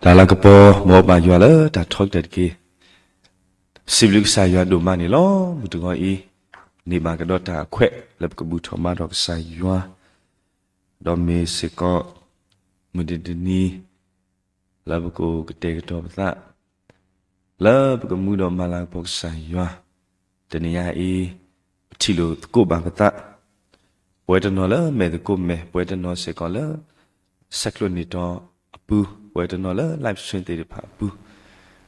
တၢ်လၤကပီၤ မ်အဘၣ်ယွၤလၢတၢ်ထီကတၢၢ်တက့ၢ်. စံးဘျုးကစၢ်ယွၤဒိၣ်မးန့ၣ်လီၤ. မုၢ်တဂီၤအံၤ န့ၢ်ဘၣ်ကဒီးတၢ်အခွဲးလၢပကဘူၣ်ထီၣ်ဘါထီၣ်ကစၢ်ယွၤ, ဒီးမ့ၢ်စ့ၢ်ကီး မုၢ်တနံၤ လၢပကအိၣ်ကတဲာ်ကတီၤပသး လၢပကမူဒီးမၤလၤကပီၤကစၢ်ယွၤ, တနံၤညါအံၤ ပထံၣ်လိာ်သကိးဘၣ်ပသး, ပဝဲတနီၤလၢမဲာ်သကိးမဲာ်, ပဝဲတနီၤစ့ၢ်ကီးလၢ ဆဲးကျိးန့ၢ်တီၤအပူၤ, ပဝဲတနီၤလၢ live stream သ့ၣ်တဖၣ်အပူၤ,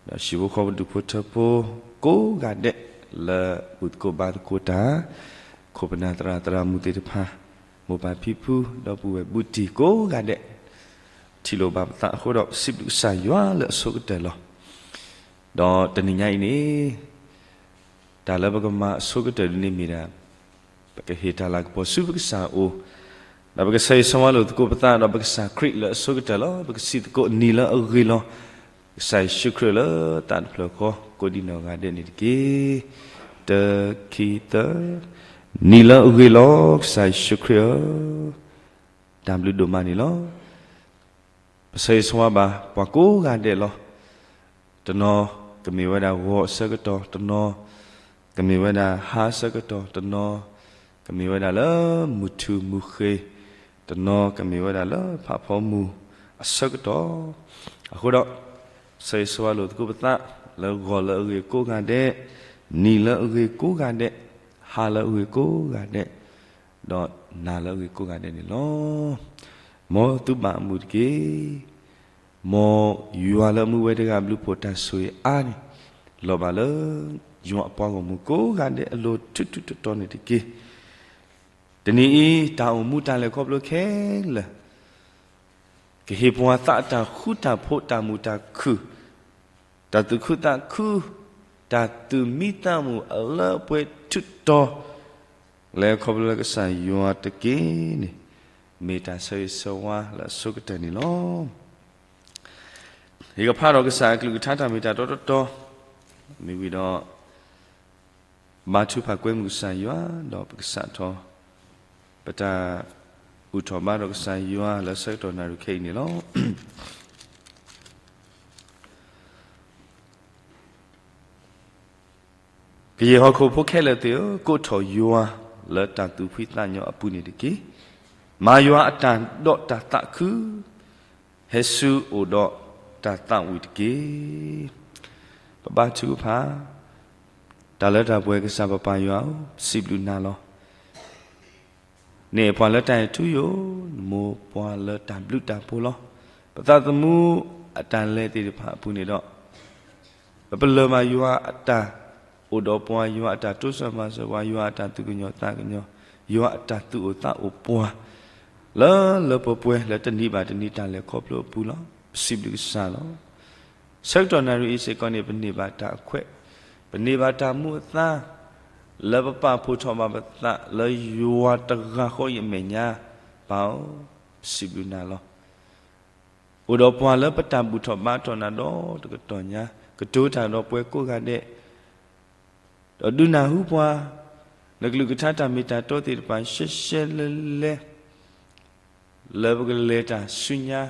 ဒီးဟံၣ်ဖိဃီဖိဒူၣ်ဖိထၢဖိ ကိးဂၤဒဲး လၢဘူၣ်သကိးဘါသကိးတၢ်, ခိၣ်ပနၢ်သရၣ်သရၣ်မုၣ်သ့ၣ်တဖၣ်, မိၢ်ပၢ်ဖံဖု ဒီပုၢ်ဝဲၢ်ဘူးတံၢ်ကိးဂၤဒဲး ထံၣ်လိာ်ဘၣ်ပသးအဃိဒီး ပစံးဘျုးကစၢ်ယွၤလၢအဆိကတၢၢ်လီၤ. ဒီးတနံၤညါအံၤန့ၣ် တၢ်လၢပကမၤအဆိကတၢၢ်ဒ်န့ၣ်မ့ၢ်ဒၣ် ပကဟ့ၣ်တၢ်လၤကပီၤဆူပကစၢ်အအိၣ်, ဒီးပကဆၢဂ့ၤဆၢဝါလိာ်သကိးပသးဒီးပကစၢ်ခရံာ်လၢအဆိကတၢၢ်လီၤ. ပကစံးသကိးနံၤလၢအဂ့ၤလီၤ. ကစၢ်ယ့ၣ်ၡူးခရံာ်လၢသးတဖျၢၣ်ဃီ ကိးဒံနီၢ်ဂၤဒဲးန့ၣ်တက့ၢ်. တၢ ခံ သၢ, နံၤလၢအဂ့ၤလီၤ ကစၢ်ယ့ၣ်ၡူးခရံာ်ဧၢ, တၢ်ဘျုးဒိၣ်မးန့ၣ်လီၤ. ပဆၢဂ့ၤဆၢဝါဘၣ်ပှၤကိးဂၤဒဲးလီၤ. တနီၤကမ့ၢ်ဝဲဒၣ်ဂီၤအဆၢကတီၢ်, တနီၤကမ့ၢ်ဝဲဒၣ်ဟါအဆၢကတီၢ်, တနီၤကမ့ၢ်ဝဲဒၣ်လၢမုၢ်ထူၣ်မုၢ်ဃ့ၢ်, တနီၤကမ့ၢ်ဝဲဒၣ်လၢဖးဖီမုၢ်အဆၢကတီၢ်, အဃိဒီး ဆၢဂ့ၤဆၢဝါလိာ်သကိးပသး လၢဂီၤလၢအဂ့ၤကိးဂၤဒဲး, နံၤလၢအဂ့ၤကိးဂၤဒဲး, ဟါလၢအဂ့ၤကိးဂၤဒဲး, ဒီးနၤလၢအဂ့ၤကိးဂၤဒဲးန့ၣ်လီၤ. မ်သုဘၣ်အမုာ်တက့ၢ်. မ်ယွၤလၢအမူဝဲတဂၤဘျုးဖှိၣ်တၢ်ဆိၣ်ဂ့ၤအါန့ၣ် လီၤဘၣ်လၢယွၤအပှၤဂီၢ်မုၢ်ကိးဂၤဒဲးအလိၤထူထူတီတီန့ၣ်တက့ၢ်. တနံၤအံၤ တၢ်အိၣ်မူတၢ်လဲၤခီဖျိခဲလၢာ် ကဟ့ၣ်ပှၤသးအတၢ်ဃူတၢ်ဖိး တၢ်မုာ်တၢ်ခုၣ်, တၢ်သူၣ်ခုသးခု, တၢ်သူၣ်မံသးမုာ်အလၢအပှဲၤထူတီၤ လဲၤခီဖျိလၢကစၢ်ယွၤတက့ၢ်န့ၣ် မ့ၢ်တၢ်ဆၢဂ့ၤဆၢဝါလၢအဆိကတၢၢ်န့ၣ်လီၤ. ယကဖးဒီးကစၢ်အကလုၢ်ကထါတၢ်မ့ၢ်တၢ်တီတီတီ မ့ၢ်ဝံၤဒီး ဘါထုကဖၣ်ကွဲမုာ်ကစၢ်ယွၤ ဒီးပကစးထီၣ် ပတၢ်ဘူၣ်ထီၣ်ဘါထီၣ်ကစၢ်ယွၤလၢဆၢကတီၢ်နၣ်ရံၣ်ခဲအံၤန့ၣ်လီၤ. ကယဲၢ်ဟီၣ်ခိၣ်ဖိခဲလၢာ်သ့ၣ်ဧၢ, ကိးထီၣ်ယွၤလၢတၢ်သူၣ်ဖှံသးညီအပူၤန့ၣ်တက့ၢ်. မၤယွၤအတၢ်ဒီးတၢ်သးခု, ဟဲဆူအအိၣ်ဒီးတၢ်သးဝံၣ်တက့ၢ်. ပဘါထုကဖၣ်, တၢ်လၢတၢ်ပှဲၤကစၢ်ပပၢ်ယွၤဧၢ, ပစံးဘျုးနၤလီၤ. နအဲၣ်ပှၤလၢတၢ်အဲၣ်ထူယိာ်, နမိၢ်ပှၤလၢတၢ်ဘျုးတၢ်ဖှိၣ်လီၤ. ပသးသမူအတၢ်လဲၤသ့ၣ်တဖၣ်အပူၤန့ၣ်ဒီး ပပလၢၢ်ဘၣ်ယွၤအတၢ်အိၣ်ဒီးပှၤ, ယွၤအတၢ်တိစၢၤမၤစၢၤပှၤ, ယွၤအတၢ်သူၣ်ကညီၤသးကညီၤ, ယွၤအတၢ်သူၣ်အိၣ်သးအိၣ်ပှၤ လၢလၢပှဲၤပှဲၤလၢတနံၤဘၣ်တနံၤတၢ်လဲၤခီဖျိအပူၤလီၤ. ပစံးဘျုးကစၢ်လီၤ. ဆၢကတီၢ်နၣ်ရံၣ်အံၤစ့ၢ်ကီးန့ၣ် ပန့ၢ်ဘၣ်တၢ်အခွဲး, ပန့ၢ်ဘၣ်တၢ်မူအသါ, လၢပပာ်ဖှိၣ်ထီၣ်ဘၣ်ပသးလၢယွၤတဂၤဃီအမဲာ်ညါ, ပၢ်ဧၢ, ပစံးဘျုးနၤလီၤ. အိၣ်ဒီးပှၤလၢပတၢ်ဘူၣ်ထီၣ်ဘါထီၣ်နၤဒီတကတီၢ်ညါ, ကတိၤတၢ်ဒီးပှၤကိးဂၤဒဲး, ဒီးဒုးနၢ်ဟူပှၤ, နကလုၢ်ကထါတၢ်မ့ၢ်တၢ်တီသ့ၣ်တဖၣ်ရှဲရှဲလဲလဲ, လၢပကလဲၤတၢ်ဆူညါ,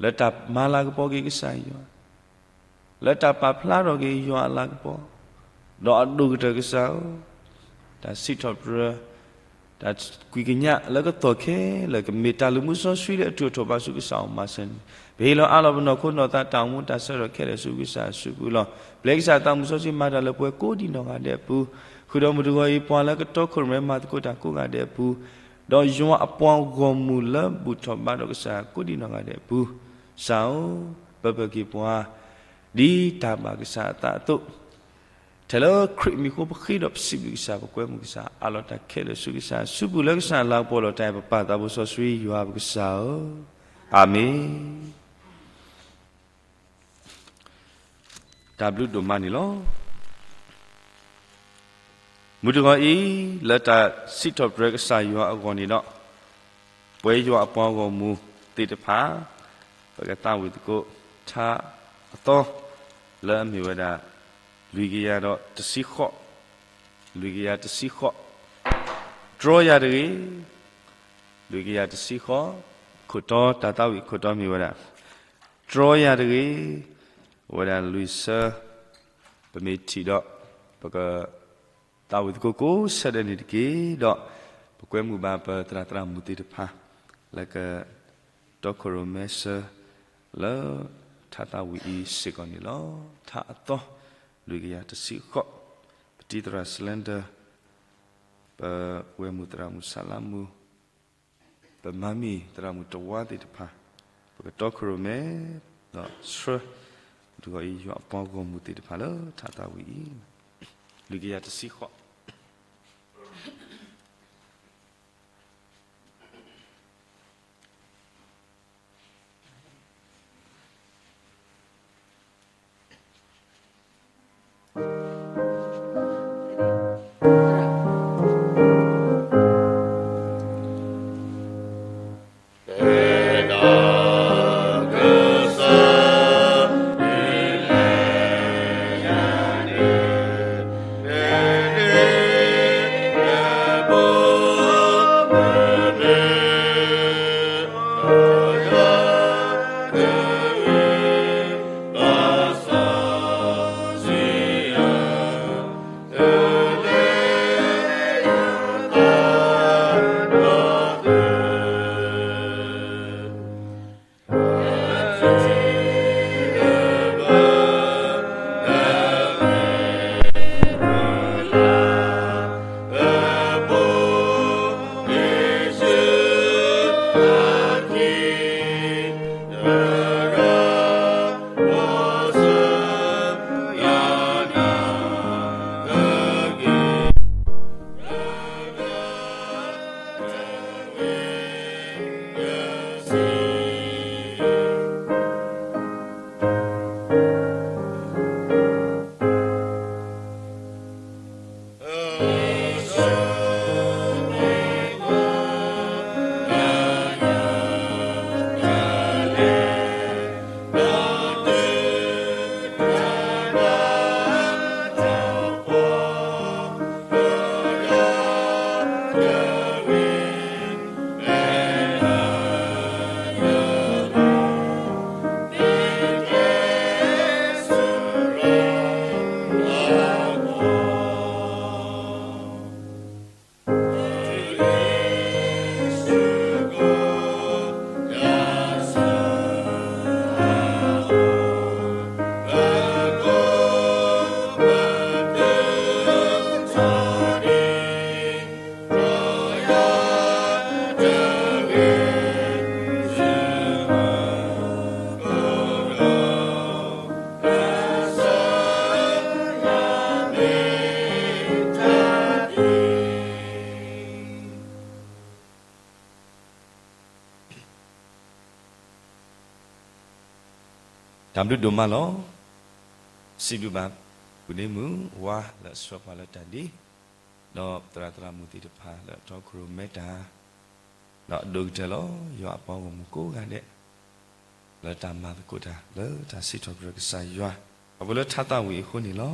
လၢတၢ်မၤလၤကပီၤက့ၤကစၢ်ယွၤ, လၢတၢ်ပာ်ဖျါထီၣ်က့ၤယွၤအလၤကပီၤ, ဒီးအဒိၣ်ကတၢၢ်ကစၢ်ဧၢ, တၢ်စံးထီၣ်ပတြၢၤ တၢ်ကွံာ်ကညးလၢကသီၣ်ခဲလၢာ် ကမ့ၢ်တၢ်လုၢ်မူစီဆှံလၢအထုးထီၣ်ဘၣ်ဆူကစၢ်အအိၣ်မၤစၢၤန့ၣ်, ပဟ့ၣ်လီၤအးလီၤပနီၢ်ခိနီၢ်သး တၢ်အိၣ်မူတၢ်ဆၢထီၣ်ခဲလၢာ်ဆူကစၢ်အစုပူၤလီၤ. ပျဲကစၢ်သးမုၣ်စီဆှံမၤတၢ်လၢပှဲၤကိးဒံးနီၢ်ဂၤဒဲးအပူၤ, ဃုာ်ဒီးမုၢ်တဂီၤအံၤ ပှၤလၢကတီခိၣ်ရိၣ်မဲမၤသကိးတၢ်ကိးဂၤဒဲးအပူၤ, ဒီးယွၤအပှၤဂီၢ်မုၢ်လၢဘူၣ်ထီၣ်ဘါထီၣ်ကစၢ်ကိးဒံးနီၢ်ဂၤဒဲးအပူၤ, ကစၢ်ဧၢ, ပၢပၢက့ၤပှၤ ဒ်တၢ်ဘၣ်ကစၢ်အသးအသိး ထဲလၢခရံာ်အမံၤအဃိ ပဃ့ဒီးပစံးဘျုးကစၢ် ပကွဲမုာ်ကစၢ် အးလီၤတၢ်ခဲလၢာ်ဆူကစၢ်အစုပူၤ လၢကစၢ်အလၤကပီၤလီၤတၢ်အံၤ ပပၢ်သးဘိစီဆှံယွၤပကစၢ်ဧၢ, အၤမ့ၣ်. တၢ်ဘျုးဒိၣ်မးန့ၣ်လီၤ. မုၢ်တဂီၤအံၤ လၢတၢ်စံးထီၣ်ပတြၢၤကစၢ်ယွၤအဂီၢ်န့ၣ်ဒီး ပဝဲယွၤအပှၤဂီၢ်မုၢ်သ့ၣ်တဖၣ် ပကသးဝံၣ်သကိးထါအသီ လၢအမ့ၢ်ဝဲဒၣ် လွံၢ်ကယၤဒီးတဆံဃိး, လွံၢ်ကယၤတဆံဃိး, တြီယၤတဂ့ၤ, လွံၢ်ကယၤတဆံဃိး, ခိၣ်တီ တၢ်သးဝံၣ်ခိၣ်တီမ့ၢ်ဝဲဒၣ် တြီယၤတဂ့ၤ. အဝဲဒၣ်လွံၢ်ဆၢ ပမ့ၢ်ထံၣ်ဒီး ပကသးဝံၣ်သကိးကိးဆၢဒဲးန့ၣ်တက့ၢ်. ဒီးပကွဲမုာ်ဘၣ်ပသရၣ်သရၣ်မုၣ်သ့ၣ်တဖၣ် လၢကတီခိၣ်ရိၣ်မဲဆၢ လၢထါသးဝံၣ်အံၤစ့ၢ်ကီးန့ၣ်လီၤ. ထါအသီ လွံၢ်ကယၤတဆံဃိး, ပတံၤသရၣ် Slender, ပကွဲမုာ်သရၣ်မုၣ်ဆးလါမူ ပမၤမံၣ်သရၣ်မုၣ်တဝါသ့ၣ်တဖၣ်, ပကတီခိၣ်ရိၣ်မဲ, ဒီးဆှၢ, ဒ်အံၤ ယွၤအပှၤဂီၢ်မုၢ်သ့ၣ်တဖၣ်လၢထါသးဝံၣ်အံၤ, လွံၢ်ကယၤတဆံဃိး. တၢ်ဘျုးဒိၣ်မးလီၤ. စံးဘျုးဘၣ် ပုၢ်ဒ့မုၣ် ဝါလၢအဆှၢပှၤလၢတၢ်ဒ်, ဒီးသရၣ်သရၣ်မုၣ်သ့ၣ်တဖၣ်လၢအတီခိၣ်ရိၣ်မဲတၢ်, ဒီးအဒိၣ်ကတၢၢ်လီၤ ယွၤအပှၤဂီၢ်မုၢ်ကိးဂၤဒဲး လၢတၢ်မၤသကိးတၢ်လၢတၢ်စံးထီၣ်ပတြၢၤကစၢ်ယွၤ, အဝဲလၢထါသးဝံၣ်အံၤအဃိန့ၣ်လီၤ.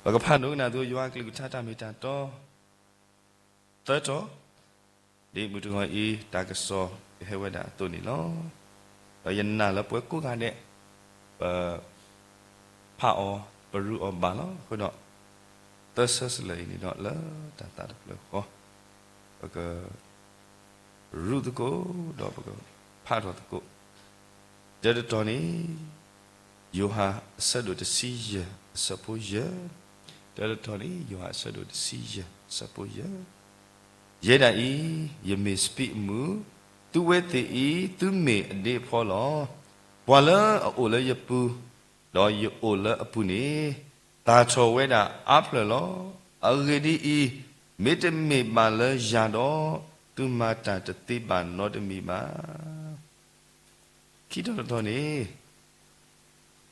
ပကဖးဒိကနၣ်သုယွၤအကလုၢ်ကထါတၢ်မ့ၢ်တၢ်တီ သၢတီၤ, ဒ်မုၢ်တဂီၤအံၤ တၢ်ကစီၣ်ကဟဲဝဲဒၣ်အသိးန့ၣ်လီၤ. ဒီးယနာ်လၢပဝဲကိးဂၤဒဲး ပ ဖးအီၤ ပရူးအီၤဘၣ်လီၤ. အဃိဒီး သၢဆၢစလၢအံၤန့ၣ်ဒီး လၢတၢ်သးတဖျၢၣ်ဃီ ပက ရူးသကိး ဒီးပကဖးထီၣ်သကိး, တၢတတီၤန့ၣ် ယိၤဟၣ်အဆၢဒိၣ်တဆံယဲၢ်အဆၢဖိယဲၢ်, တၢတတီၤန့ၣ် ယိၤဟၣ်အဆၢဒိၣ်တဆံယဲၢ် အဆၢဖိယဲၢ်, ယဲဒၣ်အံၤ ယမ့ၢ်စပံးအမုၢ်, သုဝဲသ့ၣ်အံၤ သုမ့ၢ်အဒ့အဖီလီၤ. ပှၤလၢအအိၣ်လၢယပူၤ, ဒီးယအိၣ်လၢအပူၤန့ၣ် သၣ်ထီၣ်ဝဲဒၣ်အါဖျၢၣ်လီၤ. အဂ့ၢ်ဒ်အံၤ, မ့တမ့ၢ်ဘၣ်လၢယၤဒီး, သုမၤတၢ်တသ့ဘၣ်နီတမံၤဘၣ်. ခံတီၤတတီၤန့ၣ်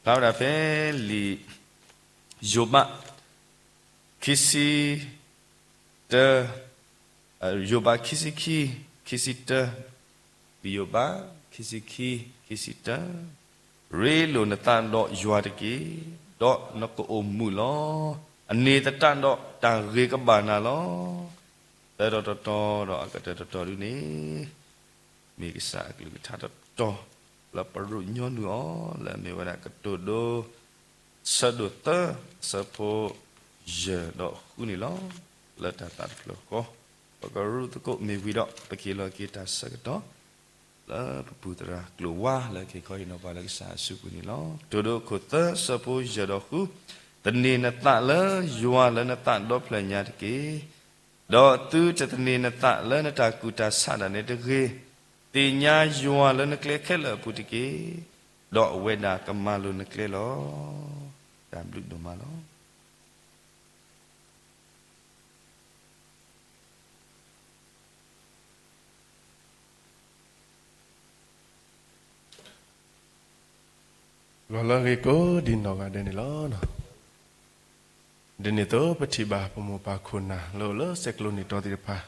ဖျါဝဲဒၣ်ဖဲလံာ်ယိၤဘး ခံဆံတၢ, ယိၤဘးခံဆံခံ, ခံဆံတၢ, လံာ်ယိၤဘး ခံဆံခံ, ခံဆံတၢ, ရ့လိာ်နသးဒီးယွၤတက့ၢ်, ဒီးနကအိၣ်မုာ်လီၤ. အန့ၣ်သတးဒီးတၢ်ဂ့ၤကဘၣ်နၤလီၤ. သၢတီၤတတီၤဒီးအကတၢၢ်တတီၤဒုန့ၣ် မ့ၢ်ကစၢ်အကလုၢ်ကထါတတီၤ တၢ်ဆၢကတီၢ်လၢပရူးညီနုၢ်အီၤ လၢအမ့ၢ်ဝဲဒၣ်ကတိၤဒိ ဆၢဒိၣ်သၢ ဆၢဖိယဲၢ်ဒီးဃုန့ၣ်လီၤ. လၢတၢ်သးတဖျၢၣ်ဃီ ပကရူးသကိးမ့ၢ်ဝံၤဒီး ပက့ၤလီၤက့ၤတၢ်ဆၢကတီၢ် လၢပပူၤသရၣ်ကျိၤဝါ လၢက့ၤခီဟ့ၣ်နီၤပှၤလၢကစၢ်အစုပူၤန့ၣ်လီၤ. ကတိၤဒိခိၣ်သၢ ဆၢဖိယဲၢ်ဒီးဃု, သန့ၤနသးလၢယွၤလၢနသးဒီဖျၢၣ်ညါတက့ၢ်. ဒီးသုတသန့ၤနသးလၢနတၢ်ကူၣ်တၢ်ဆးဒၣ်နဲတဂ့ၤ. သ့ၣ်ညါယွၤလၢနကျဲခဲလၢာ်အပူၤတက့ၢ်. ဒီးအဝဲဒၣ်ကမၤလိၤနကျဲလီၤ. တၢ်ဘျုးဒိၣ်မးလီၤ. ဂီၤလၢအဂ့ၤကိးဒ်နီၢ်ဂၤဒဲးန့ၣ်လီၤ. ဒ်န့ၣ်အသိး ပထံၣ်ဘၣ်ပမိၢ်ပၢ်ခိၣ်နၢ်လၢအိၣ်လၢဆဲးကျိးနံၣ်တီသ့ၣ်တဖၣ်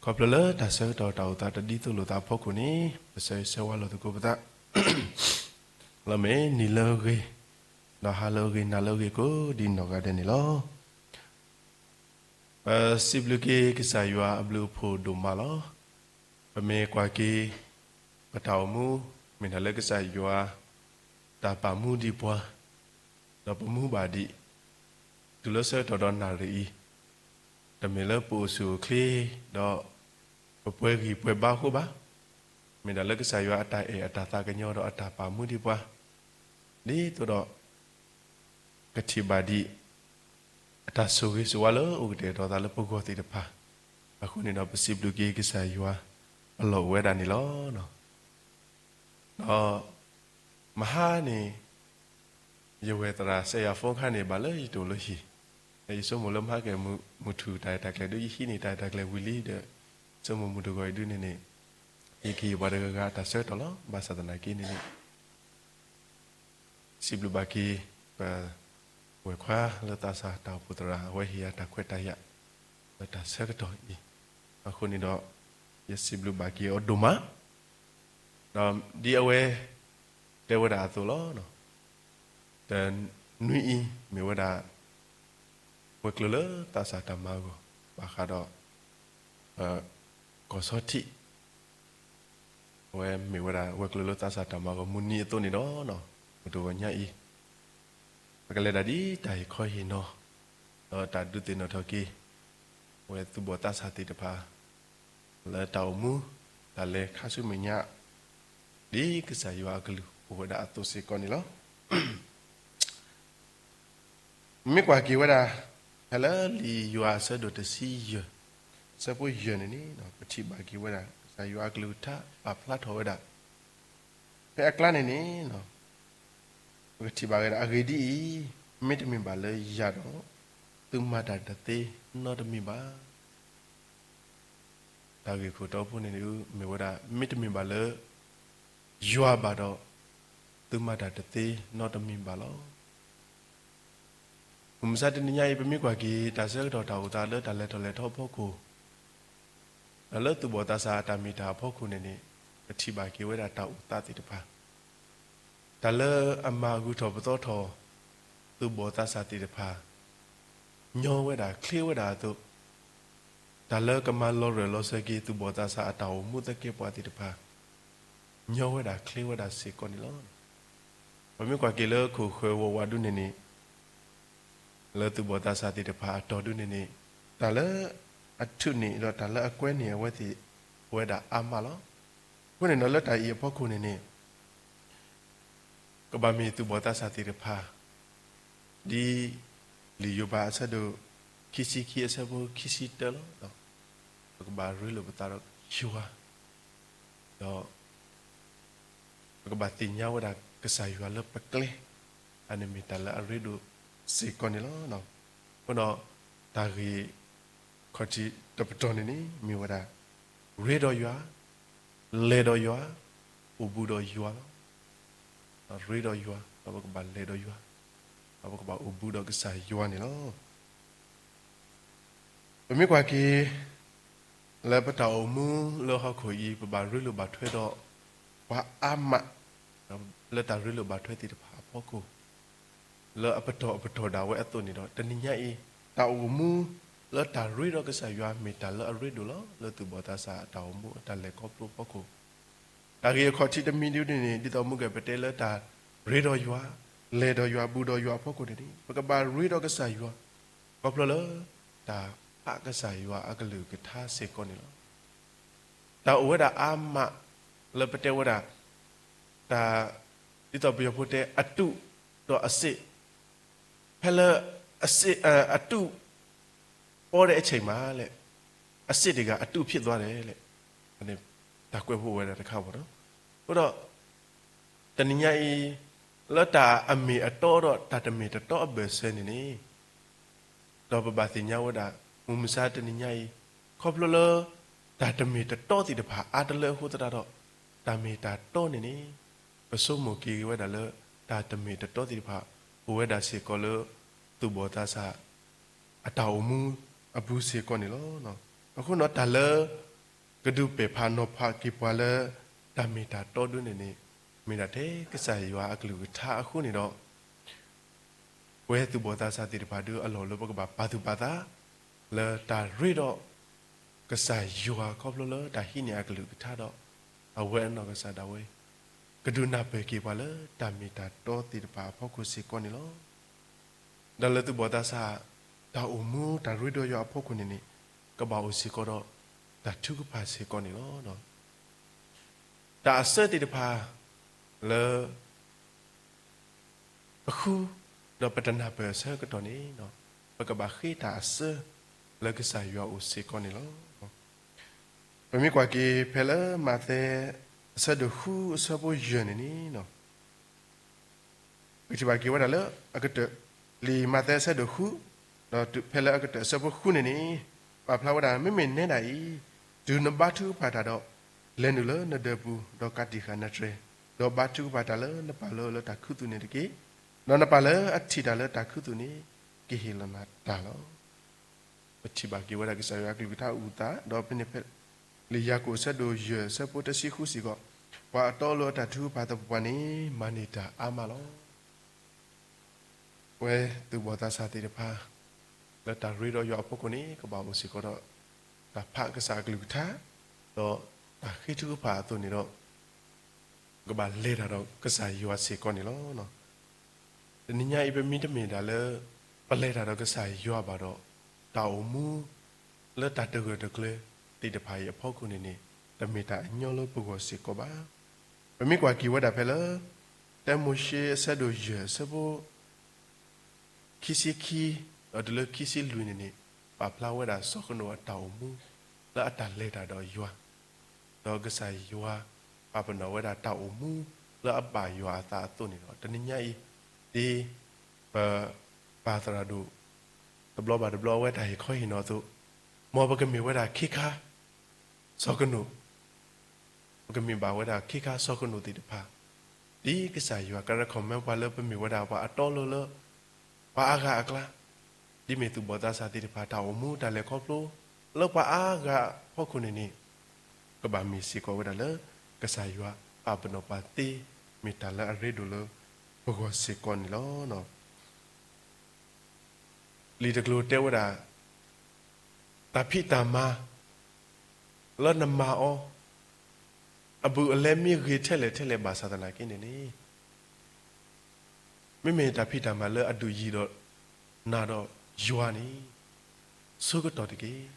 ခီဖျိလၢတၢ်ဆၢကတီၢ်တၢ်အိၣ်သးတဒ်သိးလိာ်သးအဖီခိၣ်န့ၣ် ပဆၢဂ့ၤဆၢဝါလိာ်သကိးပသး လၢမ့ၢ်နံၤလၢအဂ့ၤ, ဒီးဟါလၢအဂ့ၤ, နၤလၢအဂ့ၤကိးဒ်နီၢ်ဂၤဒဲးန့ၣ်လီၤ. ပစံးဘျုးက့ၤကစၢ်ယွၤအဘျုးအဖှိၣ်ဒိၣ်မးလီၤ. ပမ့ၢ်ကွၢ်က့ၤ ပတၢ်အိၣ်မူ မ့ၢ်တၢ်လၢကစၢ်ယွၤ တၢ်ပာ်မူဒံးပှၤ, ဒီးပမူဘၣ်ဒံး တုၤလၢဆၢကတီၢ်ဒီးနၣ်ရံၣ်အံၤ, တမ့ၢ်လၢပအိၣ်ဆူၣ်အိၣ်ချ့ ဒီး ပပှဲၤဂံၢ်ပှဲၤဘါအဃိဘၣ်. မ့ၢ်ဒၣ်လၢကစၢ်ယွၤအတၢ်အဲၣ်အတၢ်သးကညီၤဒီးအတၢ်ပာ်မူဒံးပှၤ, ဒ်သိးဒီး ကထံၣ်ဘၣ်ဒံး အတၢ်ဆိၣ်ဂ့ၤဆိၣ်ဝါလၢအိၣ်ကတဲာ်ကတီၤသးလၢပဂီၢ်သ့ၣ်တဖၣ်, အဃိန့ၣ်ဒီးပစံးဘျုးက့ၤကစၢ်ယွၤအလီၢ်အိၣ်ဝဲဒၣ်န့ၣ်လီၤ. ဒီး မဟါန့ၣ် ယဝဲၢ်သရၣ်စဲးယၤဖိခါန့ၣ် ဘၣ်လၢယတအိၣ်လၢဟံၣ်, ယဆိကမိၣ်လၢမဟါကမုၢ်ထူၣ်တၢ်ရဲၣ်တၢ်ကျဲၤဒုး ယဟံးန့ၢ်တၢ်ရဲၣ်တၢ်ကျဲၤဝံၤလံဒီး ဆိကမိၣ်မုၢ်တဂီၤအံၤဒုးန့ၣ်န့ၣ် ယကဟ့ၣ်ပှၤတဂၤဂၤတၢ်ဆၢကတီၢ်လီၤ. ဘၣ်ဆၣ်သနာ်က့န့ၣ်န့ၣ် စံးဘျုးဘၣ်က့ၤ ပဝဲၢ်ခွါလၢသးစၢ်တၢ်အိၣ်ဖှိၣ်သရၣ် အဝဲဟ့ၣ်ယၤတၢ်ခွဲးတၢ်ယာ် လၢတၢ်ဆၢကတီၢ်အံၤ, အဃိန့ၣ်ဒီး ယစံးဘျုးဘၣ်က့ၤအီၤဒိၣ်မး, ဒီးဒ်အဝဲတဲဝဲဒၣ်အသိးလီၤ. တနွံအံၤ မ့ၢ်ဝဲဒၣ် ဝဲၤကျိၤလၢသးစၢ်တၢ်မၤအဂီၢ် ဘၣ်ဃးဒီး ကီၢ်ဆီထံး အဝဲမ့ၢ်ဝဲဒၣ် ဝဲၤကျိၤလၢသးစၢ်တၢ်မၤအဂီၢ် မုၢ်နံၤအသိးန့ၣ်ဒီး မုၢ်တဂီၤညါအံၤ ပကလဲၤဒၣ်ဒ်တၢ်ဟ့ၣ်ခီဟ့ၣ်နီၤ ဒီးတၢ်ဒုးသ့ၣ်နီၣ်ထီၣ်က့ၤ ဝဲသူၣ်ဘီၣ်သးစၢ်သ့ၣ်တဖၣ် လၢတၢ်အိၣ်မူ တၢ်လဲၤခါဆူမဲာ်ညါ ဒ်ကစၢ်ယွၤအကလုၢ်အိၣ်ဝဲဒၣ်အသိးစ့ၢ်ကီးန့ၣ်လီၤ. မ့ၢ်ကွၢ်က့ၤဝဲဒၣ် ဖဲလၢလံာ်ယိၤဟၣ်အဆၢဒိၣ်တဆံယဲၢ် အဆၢဖိယဲၢ်န့ၣ်န့ၣ် ပထံၣ်ဘၣ်က့ၤဝဲဒၣ် ကစၢ်ယွၤအကလုၢ်ကထါပာ်ဖျါထီၣ်ဝဲဒၣ် ဖဲအကျါန့ၣ်န့ၣ် ပကထံၣ်ဘၣ်ဝဲဒၣ် အဂ့ၢ်ဒ်အံၤ, မ့တမ့ၢ်ဘၣ်လၢယၤဒီး သုမၤတၢ်တသ့နီတမံၤဘၣ်. တၢ်ဂ့ၢ်ခိၣ်တီဖိန့ၣ် မ့ၢ်ဝဲဒၣ် မ့တမ့ၢ်ဘၣ်လၢ ယွၤဘၣ်ဒီး သုမၤတၢ်တသ့နီတမံၤဘၣ်လီၤ. မုၢ်မဆါတနံၤညါအံၤ ပမ့ၢ်ကွၢ်က့ၤ တၢ်ဆၢကတီၢ်တၢ်အိၣ်သးလၢတၢ်လဲၤထီၣ်လဲၤထီအဖီခိၣ်, ဒီးလၢသူၣ်ဘီၣ်သးစၢ်အတၢ်မ့ၢ်တၢ်အဖီခိၣ်န့ၣ်န့ၣ် ပထံၣ်ဘၣ်က့ၤဝဲဒၣ်တၢ်အိၣ်သးသ့ၣ်တဖၣ်, တၢ်လၢအမၤဂုာ်ထီၣ်ပသီထီၣ် သူၣ်ဘီၣ်သးစၢ်သ့ၣ်တဖၣ် ညီဝဲဒၣ်ချ့ဝဲဒၣ်အသိး, တၢ်လၢကမၤလီၤရၢၢ်လီၤစၢၤက့ၤ သူၣ်ဘီၣ်သးစၢ်အတၢ်အိၣ်မူသကဲးပဝးသ့ၣ်တဖၣ် ညီဝဲဒၣ်ချ့ဝဲဒၣ်စ့ၢ်ကီးန့ၣ်လီၤ. ပမ့ၢ်ကွၢ်က့ၤလၢခိၣ်ဃၢၤဝီဝါဒုန့ၣ်န့ၣ် လၢသူၣ်ဘီၣ်သးစၢ်သ့ၣ်တဖၣ်အတီၢ်ဒုန့ၣ်န့ၣ် တၢ်လၢအထုးန့ၢ်ဒီးတၢ်လၢအကွဲန့ၢ်အဝဲသ့ၣ် ဝဲဒၣ်အါမးလီၤ. အဃိန့ၣ်ဒီး လၢတၢ်အံၤအဖီခိၣ်န့ၣ်န့ၣ် ကဘၣ်မ့ၢ်သူၣ်ဘီၣ်သးစၢ်သ့ၣ်တဖၣ် ဒ်လံာ်ယိၤဘးအဆၢဒိၣ်ခံဆံခံအဆၢဖိခံဆံတၢလီၤ. ပကဘၣ်ရ့လိာ်ပသးဒီးယွၤ, ဒီး ပကဘၣ်သ့ၣ်ညါဝဲဒၣ်ကစၢ်ယွၤလၢပကျဲ, အန့ၣ်မ့ၢ်တၢ်လၢအရ့ဒိၣ်စ့ၢ်ကီးန့ၣ်လီၤ. အဃိဒီး တၢ်ဂ့ၢ်ခီၣ်ထံးတပတီၢ်န့ၣ်န့ၣ် မ့ၢ်ဝဲဒၣ် ရ့ဒီးယွၤ, လဲၤဒီးယွၤ, အိၣ်ဘူးဒီးယွၤလီၤ. ရ့ဒီးယွၤ, ဒီးပကဘၣ်လဲၤဒီးယွၤ, ဒီးပကဘၣ်အိၣ်ဘူးဒီးကစၢ်ယွၤန့ၣ်လီၤ. ပမ့ၢ်ကွၢ်က့ၤ လၢပတၢ်အိၣ်မူလၢဟီၣ်ခိၣ်အံၤ ပဘၣ်ရ့လိာ်ဘၣ်ထွဲဒီး ပှၤအါမး လၢတၢ်ရ့လိာ်ဘၣ်ထွဲသ့ၣ်တဖၣ်အဖီခိၣ်, လၢအပတီၢ်အပတီၢ်ဒၣ်ဝဲအသိးန့ၣ်ဒီး တနံၤညါအံၤ တၢ်အိၣ်မူလၢတၢ်ရ့ဒီးကစၢ်ယွၤ မ့ၢ်တၢ်လၢအရ့ဒိၣ်လီၤ. လၢသူၣ်ဘီၣ်သးစၢ်အတၢ်အိၣ်မူအတၢ်လဲၤခီဖျိအဖီခိၣ်, တၢ်ဂ့ၢ်အခီၣ်ထံးတမံၤဒ်န့ၣ် ဒ်သိးမုၢ်ကဲၣ်ပတဲလၢတၢ်ရ့ဒီးယွၤ, လဲၤဒီးယွၤ, ဘူးဒီးယွၤအဖီခိၣ်န့ၣ်န့ၣ် ပကဘၣ်ရ့ဒီးကစၢ်ယွၤ, ခီဖျိလၢ တၢ်ဖးကစၢ်ယွၤအကလုၢ်ကထါစ့ၢ်ကီးန့ၣ်လီၤ. တၢ်အိၣ်ဝဲဒၣ်အါမး လၢပတဲဝဲဒၣ် တၢ် ဒ်သိးပယီၤဖိတဲ အတုဒီးအစစ်, ဖဲလၢ အတု ပီဒီးအဆံးမးလဲၣ်, အစစ်တဂၤအတုဖြစ်သွားတယ်လဲၣ်, တၢ်ကွဲးဖိဝဲဒၣ်တခါဘၣ်နီၤ. အဃိဒီး တနံၤညါအံၤ လၢတၢ်အမ့ၢ်အတီဒီးတၢ်တမ့ၢ်တတီအဘၢၣ်စၢၤန့ၣ်န့ၣ် ဒီးပဘၣ်သ့ၣ်ညါဝဲဒၣ် မုၢ်မဆါတနံၤညါအံၤ ခီဖျိလၢ တၢ်တမ့ၢ်တတီသ့ၣ်တဖၣ်အါတလၢအဃိသတးဒီး တၢ်မ့ၢ်တၢ်တီန့ၣ်န့ၣ် ပဆိကမိၣ်က့ၤဝဲဒၣ်လၢ တၢ်တမ့ၢ်တတီသ့ၣ်တဖၣ် အိၣ်ဝဲဒၣ်စ့ၢ်ကီးလၢ သူၣ်ဘီၣ်သးစၢ် အတၢ်အိၣ်မူအပူၤစ့ၢ်ကီးန့ၣ်လီၤ. အဃိနီၤ တၢ်လၢ ကဒုးပဲာ်ဖးနီၤဖးက့ၤပှၤလၢ တၢ်မ့ၢ်တၢ်တီဒ်န့ၣ်န့ၣ် မ့ၢ်ဒၣ်ထဲကစၢ်ယွၤအကလုၢ်ကထါအဃိန့ၣ်ဒီး ပဝဲသူၣ်ဘီၣ်သးစၢ်သ့ၣ်တဖၣ်ဒုးအလီၢ်လၢပကဘၣ်ပာ်သူၣ်ပာ်သး လၢတၢ်ရ့ဒီး ကစၢ်ယွၤခီဖျိလၢတၢ်ဟံးန့ၢ်အကလုၢ်ကထါဒီး အဝဲအနီၢ်ကစၢ်ဒၣ်ဝဲ ကဒုးနၢ်ပၢၢ်က့ၤပှၤလၢတၢ်မ့ၢ်တၢ်တီသ့ၣ်တဖၣ်အဖီခိၣ်စ့ၢ်ကီးန့ၣ်လီၤ. ဒီးလၢသူၣ်ဘီၣ်သးစၢ် တၢ်အိၣ်မူတၢ်ရ့ဒီးယွၤအဖီခိၣ်န့ၣ်န့ၣ် ကဘၣ်အိၣ်စ့ၢ်ကီးဒီး တၢ်ထုကဖၣ်စ့ၢ်ကီးန့ၣ်လီၤ. တၢ်အစၢသ့ၣ်တဖၣ် လၢ ပဃု ဒီးပတနၢ်ပၢၢ်အဆၢကတီၢ်န့ၣ် ပကဘၣ်ဃ့တၢ်အစၢလၢကစၢ်ယွၤအိၣ်စ့ၢ်ကီးန့ၣ်လီၤ. ပမ့ၢ်ကွၢ်က့ၤဖဲလၢမးသဲ အဆၢဒိၣ်ဃုအဆၢဖိယဲၢ်န့ၣ်န့ၣ် ပထံၣ်ဘၣ်က့ၤဝဲဒၣ်လၢအကတၢၢ် လံာ်မးသဲအဆၢဒိၣ်ဃု ဒီးဖဲလၢအကတၢၢ်အဆၢဖိဃုန့ၣ်န့ၣ် ပာ်ဖျါဝဲဒၣ် မ့မ့ၢ်နဲဒၣ်အံၤ တုၤနဘါထုကဖၣ်တၢ်ဒီး လဲၤနုာ်လၢနဒၢးပူၤ ဒီးကးတံာ်ဃာ်နတြဲၤ, ဒီးဘါထုကဖၣ်တၢ်လၢနပၢ်လၢအအိၣ်လၢတၢ်ခူသူၣ်န့ၣ်တက့ၢ်. ဒီးနပၢ်လၢအထံၣ်တၢ်လၢတၢ်ခူသူၣ်န့ၣ် ကဟ့ၣ်လီၤနၤတၢ်လီၤ. ပထံၣ်ဘၣ်က့ၤဝဲဒၣ်ကစၢ်ယွၤအကလုၢ်ကထါအုၣ်သး ဒီးဖဲန့ၣ်ဖဲ လံာ်ယၤကိာ်အဆၢဒိၣ်ယဲၢ်အဆၢဖိတဆံဃုစ့ၢ်ကီး, ပှၤအတီအလိၤအတၢ်ထုကဖၣ်သပှၢ်ပှၢ်န့ၣ် မၤန့ၢ်တၢ်အါမးလီၤ. ပဝဲသူၣ်ဘီၣ်သးစၢ်သ့ၣ်တဖၣ် လၢတၢ်ရ့ဒီးယွၤအဖီခိၣ်န့ၣ် ကဘၣ်အိၣ်စ့ၢ်ကီးဒီး တၢ်ဖးကစၢ်အကလုၢ်ကထါ ဒီးတၢ်ဃ့ထုကဖၣ်အသိးန့ၣ်ဒီး ကဘၣ်လဲၤတၢ်ဒီးကစၢ်ယွၤစ့ၢ်ကီးန့ၣ်လီၤ. တနံၤညါအံၤ ပမ့တမ့ၢ်ဒၣ်လၢ ပလဲၤတၢ်ဒီးကစၢ်ယွၤဘၣ်ဒီး တၢ်အိၣ်မူ လၢတၢ်တဂၢၢ်တကျၢၤသ့ၣ်တဖၣ်အံၤအဖီခိၣ်န့ၣ်န့ၣ် တမ့ၢ်တၢ်အညီလၢပဂီၢ်စ့ၢ်ကီးဘၣ်. ပမ့ၢ်ကွၢ်က့ၤဝဲဒၣ်ဖဲလၢ တၢမိၤၡ့အဆၢဒိၣ်ယဲၢ်အဆၢဖိ ခံဆံခံ ဒီးတုၤလၢခံဆံလွံၢ်န့ၣ်န့ၣ် ပာ်ဖျါဝဲဒၣ်စီၤဃနိၣ်အတၢ်အိၣ်မူ လၢအတၢ်လဲၤတၢ်ဒီးယွၤ ဒီးကစၢ်ယွၤပာ်ပနီၣ်ဝဲဒၣ်တၢ်အိၣ်မူ လၢအဘၣ်ယွၤအသးအသိးန့ၣ်ဒီး တနံၤညါအံၤ ဒ်ပပၢ်သရၣ်ဒိၣ် တဘျီဘၣ်တဘျီအဝဲတၢ်ဟ့ၣ်ခီဟ့ၣ်နီၤအသိး, မ်ပကမ့ၢ်ဝဲဒၣ်ခ့ခါ စီၤဃနိၣ်, ပကမ့ၢ်ဘၣ်ဝဲဒၣ်ခ့ခါစီၤဃနိၣ်သ့ၣ်တဖၣ်, ဒ်ကစၢ်ယွၤက recommend ပှၤလၢပမ့ၢ်ဝဲဒၣ်ပှၤအတီအလိၤလၢ ပှၤအါဂၤအကျါ, ဒ်မ့ၢ်သူၣ်ဘီၣ်သးစၢ်သ့ၣ်တဖၣ် တၢ်အိၣ်မူတၢ်လဲၤခီဖျိ လၢပှၤအါဂၤအဖီခိၣ်န့ၣ်န့ၣ် ကဘၣ်မ့ၢ်စ့ၢ်ကီးဝဲဒၣ်လၢ ကစၢ်ယွၤပာ်ပနီၣ်ပှၤသ့, မ့ၢ်တၢ်လၢအရ့ဒိၣ်လၢပဂီၢ်စ့ၢ်ကီးန့ၣ်လီၤ. လံာ်တကျိၤတဲဝဲဒၣ်, တၢ်ဖံးတၢ်မၤ လၢနမၤအီၤ အဘူးအလဲမ့ၢ်ဂ့ၤထဲလဲၣ်ထဲလဲၣ်ဘၣ်ဆၣ်သနာ်က့န့ၣ်န့ၣ်, မ့မ့ၢ်တၢ်ဖံးတၢ်မၤလၢအဒုးယံၤဒီးနၤဒီးယွၤန့ၣ် ဆၢကတီၢ်တက့ၢ်.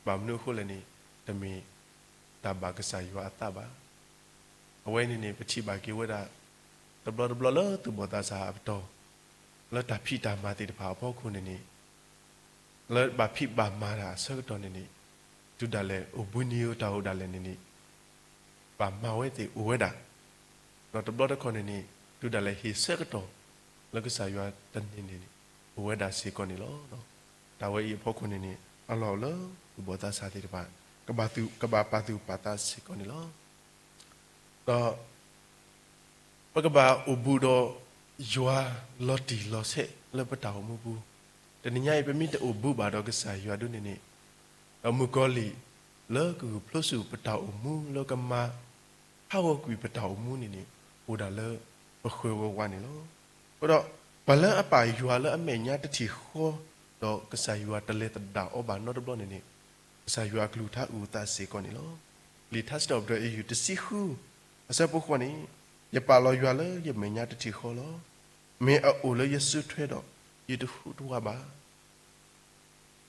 ဘၣ်မနုၤအဃိလဲၣ်န့ၣ်, တမ့ၢ်တၢ်ဘၣ်ကစၢ်ယွၤအသးဘၣ်. အဝဲန့ၣ်န့ၣ် ပထံၣ်ဘၣ်က့ၤဝဲဒၣ် တဘျီတဘျီလၢသူၣ်ဘီၣ်သးစၢ်အပတီၢ် လၢတၢ်ဖံးတၢ်မၤသ့ၣ်တဖၣ်အဖီခိၣ်န့ၣ်န့ၣ်, လၢဘၣ်ဖံးဘၣ်မၤတၢ်အဆၢကတီၢ်န့ၣ်န့ၣ်, တုၤဒၣ်လဲာ်အိၣ်ဘှံးနံၤဧိၤတၢ်အိၣ်ဒၣ်လဲာ်န့ၣ်န့ၣ်, ဘၣ်မၤဝဲသ့ၣ်အိၣ်ဝဲဒၣ်, ဒီးတဘျီတခီၣ်န့ၣ်န့ၣ် တုၤဒၣ်လဲာ်ဟ့ၣ်ဆၢကတီၢ် လၢကစၢ်ယွၤတန့ၢ်န့ၣ်န့ၣ် အိၣ်ဝဲဒၣ်စ့ၢ်ကီးန့ၣ်လီၤ. တၢ်ဝဲအံၤအဖီခိၣ်န့ၣ်န့ၣ် အလီၢ်အိၣ်လၢသူၣ်ဘီၣ်သးစၢ်သ့ၣ်တဖၣ် ကဘၣ်သူၣ်, ကဘၣ်ပာ်သူၣ်ပာ်သးစ့ၢ်ကီးန့ၣ်လီၤ. ဒီး ပကဘၣ်အိၣ်ဘူးဒီးယွၤလီၤတံၢ်လီၤဆဲးလၢပတၢ်အိၣ်မူပူၤ, တနံၤညါအံၤ ပမ့ၢ်တအိၣ်ဘူးဘၣ်ဒီးကစၢ်ယွၤဒ်န့ၣ်န့ၣ်, ဒီးမုၣ်ကီၤလံၢ်လၢကဂုာ်ဖျိဆူၣ်ပတၢ်အိၣ်မူလၢကမၤ ဟးဂီၤကွံာ်ပတၢ်အိၣ်မူန့ၣ်န့ၣ် အိၣ်ဒၣ်လၢပဃၢၤဝဲဝါန့ၣ်လီၤ. အဃိဒီး ပှၤလၢအပာ်ယွၤလၢအမဲာ်ညါတထံၣ်ဃီ, ဒီးကစၢ်ယွၤတလဲၤသဒၣ်အီၤဘၣ်နီတဘျီန့ၣ်န့ၣ်, ကစၢ်ယွၤအကလုၢ်ကထါအုၣ်အသးစ့ၢ်ကီးန့ၣ်လီၤ. လံာ်ထါစံးထီၣ်ပတြၢၤ အ့ၣ်ယူၣ် တဆံဃု အဆၢဖိဃိးန့ၣ်, ယပာ်လီၤယွၤလၢယမဲာ်ညါတထံၣ်ဃီလီၤ. မ့ၢ်အအိၣ်လၢယစုထွဲဒီး ယတဟူးတဝးဘၣ်.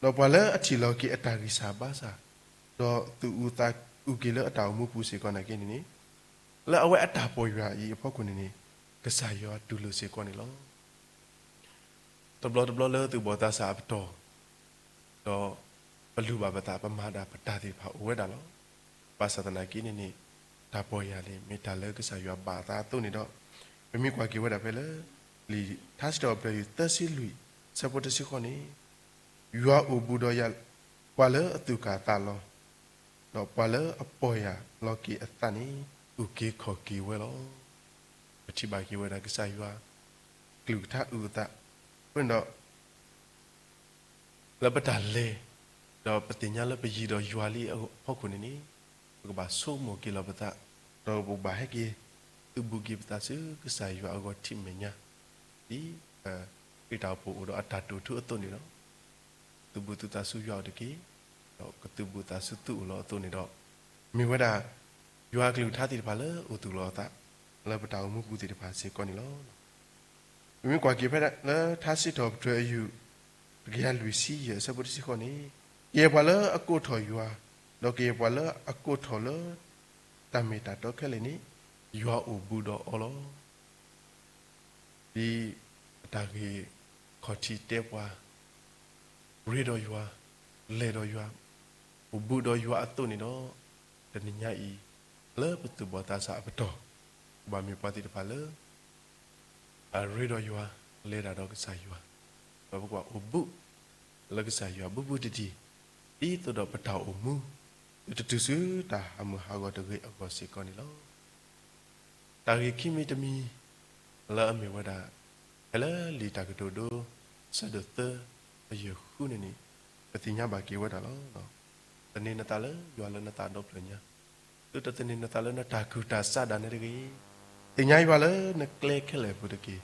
ဒီးပှၤလၢအထံၣ်လီၤက့ၤအတၢ်ဂံၢ်စၢ်ဘါစၢ်, ဒီးသူၣ်အုးသးအုးက့ၤလၢအတၢ်အိၣ်မူပူၤစ့ၢ်ကီးနာ်က့န့ၣ်န့ၣ်, လၢအဝဲအတၢ်ပီၢ်ယွၤအံၤအဖီခိၣ်န့ၣ်န့ၣ်, ကစၢ်ယွၤတူၢ်လိာ်စ့ၢ်ကီးန့ၣ်လီၤ. တဘျီတဘျီလၢသူၣ်ဘီၣ်သးစၢ်အပတီၢ်, ဒီးပလုၢ်ဘၣ်ပသး ပမၤဒၣ်ပတၢ်သ့ၣ်တဖၣ်အိၣ်ဝဲဒၣ်လီၤ. ဘၣ်ဆၣ်သနာ်က့န့ၣ်န့ၣ်, တၢ်ပီၢ်ယၢ်န့ၣ် မ့ၢ်တၢ်လၢကစၢ်ယွၤဘၣ်အသးအသိးန့ၣ်ဒီး, ပမ့ၢ်ကွၢ်က့ၤဝဲဒၣ်ဖဲလၢ လံာ်ထါစံးထီၣ်ပတြၢၤ သၢဆံလွံၢ် ဆၢဖိတဆံဃိးန့ၣ်, ယွၤအိၣ်ဘူးဒီးယၤ, ပှၤလၢအသူၣ်ကၢ်သးလီၤ, ဒီးပှၤလၢအပီၢ်ယၢ်လီၤက့ၤအသးန့ၣ် အုၣ်က့ၤခီၣ်က့ၤဝဲလီၤ. ပထံၣ်ဘၣ်က့ၤဝဲဒၣ်ကစၢ်ယွၤ ကလုၢ်ကထါအုၣ်အသး, အဃိန့ၣ်ဒီး လၢပတၢ်လဲၤ, ဒီးပသ့ၣ်ညါလၢပယံၤဒီးယွၤလံအဖီခိၣ်န့ၣ်န့ၣ်, ပကဘၣ်ဆိကမိၣ်က့ၤလီၤပသး, ဒီးပကဘၣ်ဟဲက့ၤ သုးဘူးက့ၤပသးဆူကစၢ်ယွၤအဂီၢ်ထံးမဲာ်ညါ, ဒ်ခရံာ်တၢ်အိၣ်ဖှိၣ်အိၣ်ဒီးအတၢ်တိာ်ထူအသိးန့ၣ်လီၤ. သုးဘူးသုသးဆူယွၤအအိၣ်တက့ၢ်, ဒီးကသုးဘူးသးဆူသုအိၣ်လီၤအသိးန့ၣ်ဒီး, မ့ၢ်ဝဲဒၣ် ယွၤအကလုၢ်ကထါသ့ၣ်တဖၣ်လၢအိၣ်သူၣ်လီၤအသး လၢပတၢ်အိၣ်မူပူၤသ့ၣ်တဖၣ်စ့ၢ်ကီးန့ၣ်လီၤ. ပမ့ၢ်ကွၢ်က့ၤဖဲလၢထါစံးထီၣ်ပတြၢၤအယုၢ် တကယၤလွံၢ်ဆံယဲၢ် အဆၢဖိတဆံဃိးန့ၣ်, ကယဲၢ်ပှၤလၢအကိးထီၣ်ယွၤ, ဒီးကယဲၢ်ပှၤလၢအကိးထီၣ်လၢ တၢ်မ့ၢ်တၢ်တီခဲလၢာ်န့ၣ်, ယွၤအိၣ်ဘူးဒီးအီၤလီၤ. ဒ်အတၢ်ဂ့ၢ်ခီၣ်ထံးတဲပှၤ, ရ့ဒီးယွၤ, လဲၤဒီးယွၤ, အိၣ်ဘူးဒီးယွၤအသိးန့ၣ်ဒီး, တနံၤညါအံၤ လၢပသူၣ်ဘီၣ်သးစၢ်အပတီၢ်, ပဘၣ်မ့ၢ်ပှၤသ့ၣ်တဖၣ်လၢ အရ့ဒီးယွၤ, လဲၤတၢ်ဒီးကစၢ်ယွၤ, ဒီးပကဘၣ်အိၣ်ဘူး လၢကစၢ်ယွၤဘူးဘူးတံၢ်တံၢ်, ဒ်သိးဒီးပတၢ်အိၣ်မူ သုတတုၤဆူတၢ်ဟးမုၢ်ဟးဂီၤတဂ့ၤအဂီၢ်စ့ၢ်ကီးန့ၣ်လီၤ. တၢ်ဂ့ၢ်ခံမံၤတမံၤ လၢအမ့ၢ်ဝဲဒၣ် ဖဲလၢလံာ်တၢ်ကတိၤဒိ ဆၢဒိၣ်သၢ အယဲၢ်ဃုန့ၣ်န့ၣ်, ပသ့ၣ်ညါဘၣ်က့ၤဝဲဒၣ်လီၤ. သန့ၤနသးလၢယွၤလၢနသးဒီဖျၢၣ်ညါ, သုတသန့ၤနသးလၢနတၢ်ကူၣ်တၢ်ဆးဒၣ်နဲတဂ့ၤ. သ့ၣ်ညါယွၤလၢနကျဲခဲလၢာ်အပူၤတက့ၢ်,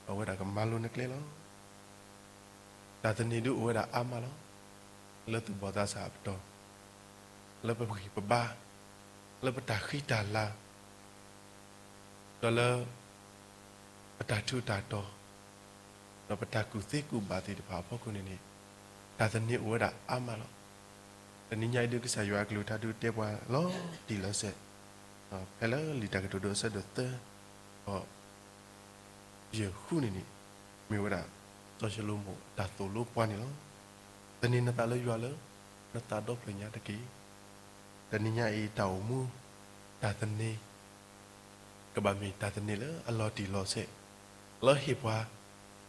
အဝဲဒၣ်ကမၤလိနကျဲလီၤ. တၢ်သန့ၤဒုအိၣ်ဝဲဒၣ်အါမးလီၤ. လၢသူၣ်ဘီၣ်သးစၢ်အပတီၢ်, လၢပဂံၢ်ပဘါ, လၢပတၢ်ဃံတၢ်လၤ, ဒီးလၢ ပတၢ်ထူးတၢ်တီၤ, ဒီးပတၢ်ကူၣ်သ့ကူၣ်ဘၣ်သ့ၣ်တဖၣ်အဖီခိၣ်န့ၣ်န့ၣ်, တၢ်သန့ၤအိၣ်ဝဲဒၣ်အါမးလီၤ. တနံၤညါအံၤဒုးကစၢ်ယွၤအကလုၢ်ကထါဒုးတဲပှၤလီၤတံၢ်လီၤဆဲး, ဖဲလၢလံာ်တၢ်ကတိၤဒိအဆၢဒိၣ်သၢ ဒီး ယဲၢ်ဃုန့ၣ်န့ၣ်, မ့ၢ်ဝဲဒၣ် စီၤၡလိၤမိၣ်အတၢ်သိၣ်လိပှၤန့ၣ်လီၤ. သန့ၤနသးလၢယွၤလၢ နသးဒီဖျၢၣ်ညါတက့ၢ်. တနံၤညါအံၤတၢ်အိၣ်မူ တၢ်သန့ၤ ကဘၣ်မ့ၢ်တၢ်သန့ၤလၢအလီၤတံၢ်လီၤဆဲး, လၢဟ့ၣ်ပှၤ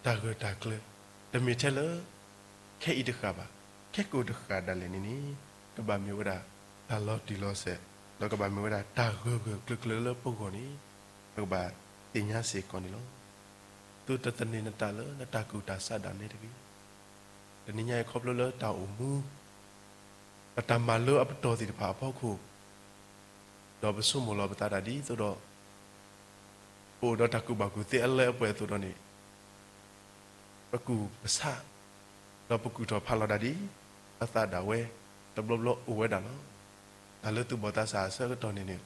တၢ်ဂၢၢ်တၢ်ကျၢၤ, တမ့ၢ်ထဲလၢ ခဲအံၤတဃၣ်ဘၣ်, ခဲကိာ်တဃၣ်ဒၣ်လဲာ်န့ၣ်န့ၣ်, ကဘၣ်မ့ၢ်ဝဲဒၣ် တၢ်လီၤတံၢ်လီၤဆဲး, ဒီးကဘၣ်မ့ၢ်ဝဲဒၣ်တၢ်ဂၢၢ်ဂၢၢ်ကျၢၤကျၢၤလၢပဂီၢ်န့ၣ်, ပကဘၣ်သ့ၣ်ညါစ့ၢ်ကီးန့ၣ်လီၤ. သုတသန့ၤနသးလၢနတၢ်ကူၣ်တၢ်ဆးဒၣ်နဲတဂ့ၤ. တနံၤညါအံၤခီဖျိလၢတၢ်အိၣ်မူ ပတၢ်မၤလိအပတီၢ်သ့ၣ်တဖၣ်အဖီခိၣ်, ဒီးပဆိကမိၣ်လီၤပသးဒၣ်ဒ်သိးဒီး ပအိၣ်ဒီးတၢ်ကူၣ်ဘၣ်ကူၣ်သ့အလၢအပှဲၤအသိးဒီးန့ၣ်, ပကူၣ်ပဆး, ဒီးပကူၣ်ထီၣ်ဖးလီၤဒၣ်ဒ် ပသးဒၣ်ဝဲ တဘျီဘျီအိၣ်ဝဲဒၣ်လီၤ. တၢ်လၢသူၣ်ဘီၣ်သးစၢ်အဆၢကတီၢ်န့ၣ်န့ၣ်